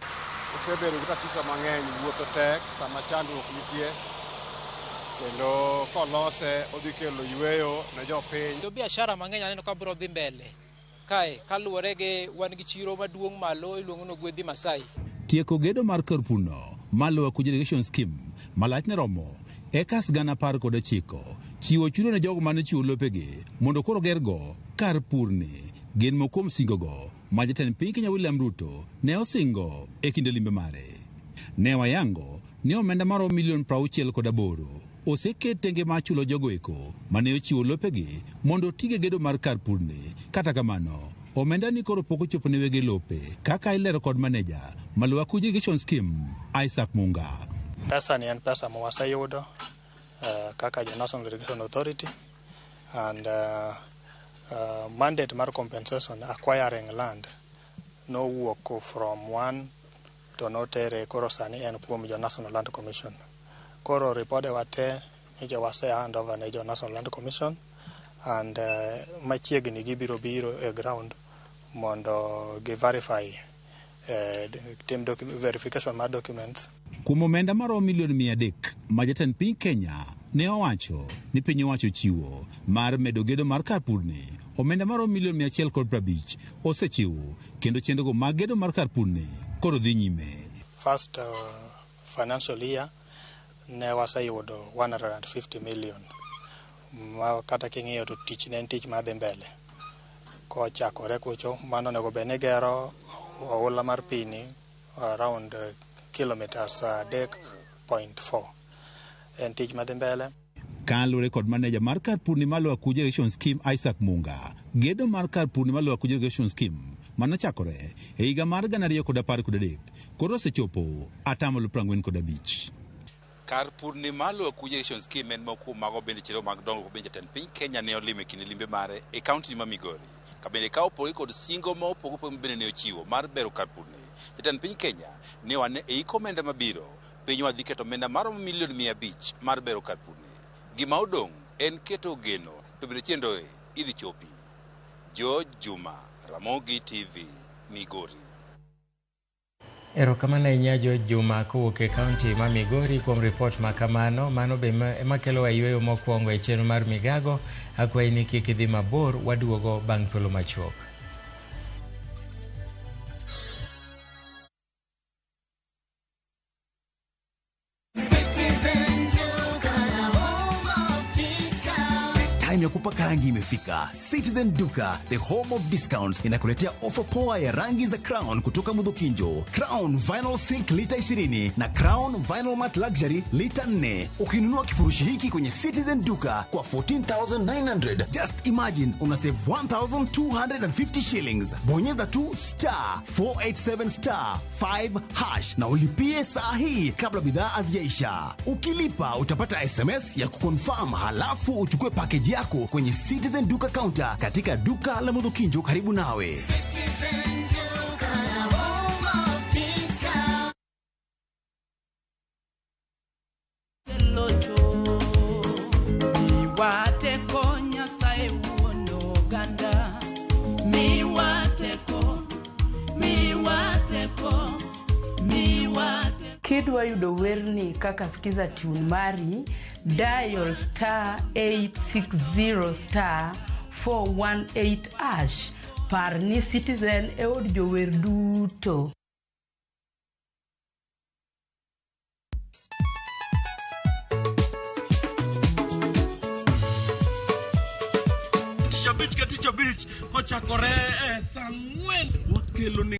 Osebedo gi tatizo mang'eny, wuotho tek sama chandruok nitie, kendo kolose odhi kelo yweyo ne jopiny. To biashara mang'eny aneno ka biro dhi mbele kae kaluwore gi wan gi chiro maduong' malo iluongo ni Ogwedhi Masai. Tieko gedo mar kar purno mar Lower Kuja Irrigation Scheme ma lachne romo ekas 19,000 chiwo chudo ne jogo mane chiwo lopegi mondo koro gergo kar purni gin moko kuom singogo ma jatend piny Kenya William Ruto ne osingo e kinde limbe mare. Ne wayango ni omenda maromo milion 68 oseket tenge mar chulo jogo eko mane ochiwo lopegi mondo otige gedo mar kar purni. Kata kamano, omenda ni koro pok ochopo ne wege lope kaka ilero kod maneja ma Lower Kuja Irrigation Scheme Isaac Munga. Pesa ni en pesa ma waseyudo kaka jo National Irrigation Authority and mandate mar compensation acquiring land nowuok from one to notere koro sani en kuom jo National Land Commission. Koro ripode wate nyocha wase hand over ne jo National Land Commission and machiegni gibiro biro e ground mondo gi verify tim verification mar documents. Kuom omenda maromo milion 300 ma jatend piny Kenya ne owacho ni piny owacho chiwo mar medo gedo mar kar purni, omenda maromo milion 150 osechiwo kendo chenrogo mag gedo mar kar purni koro dhi nyime. First financial year ne waseyudo 150 million ma kata king'iyo to tich ne en tich madhi mbele kochakore kucho mano onego bed ni gero oula mar pi ni around kilometers 3.4 en tich madhi mbele. Kaluwore kod maneja mar kar purni mar Lower Kuja Irrigation Scheme Isaac Munga, gedo mar kar purni mar Lower Kuja Irrigation Scheme manochakore e higa mar 2013 koro osechopo 45%. Kar purni mar Lower Kuja Irrigation Scheme en moko kuom mago bende chenro mag dongruok bende jatend piny Kenya ne olimo e kinde limbe mare e kaunti ma Migori. Ka bende ka opogore kod singo ma opogore opogore bende ne ochiwo mar bero kar purni. Jatend piny Kenya ne wane e iko omenda mabiro, pinywa dhi keto omenda maromo milion 500 mar bero kar purni. Gima odong' en keto geno to bende chenro e idhi chopi. George Juma, Ramogi TV, Migori. Erokamano ahinya George Juma kowuok e kaunti ma Migori kuom ripot ma kamano. Mano be ema kelo wa yueyo mokwongo e chenro mar Migago. Akwayi ni kik idhi mabor, waduogo bang' thuolo machuok. Citizen Duka, home of discount. Time ya kupaka rangi imefika. Citizen Duka, the home of discounts, inakuletea ofa poa ya rangi za Crown kutoka Mudhukinjo. Crown Vinyl Silk lita 20 na Crown Vinyl Matte Luxury lita 4. Ukinunua kifurushi hiki kwenye Citizen Duka kwa 14,900, just imagine una save 1,250 shillings. Bonyeza tu star 487 star 5 hash na ulipie saa hii kabla bidhaa hazijaisha. Ukilipa utapata SMS ya kuconfirm, halafu uchukue package yako kwenye Citizen Duka counter katika duka la Mudhukinjo karibu nawe. Citizen Duka, home of discount. Locho miwateko Nyasaye wuon oganda miwateko miwateko miwateko. Kidwa yudo werni kaka skiza tune mari, dial star 860 star 418 hash. Par ni Citizen e od jower duto. Tich abich ka tich abich kochakore e saa 4 wakelo ni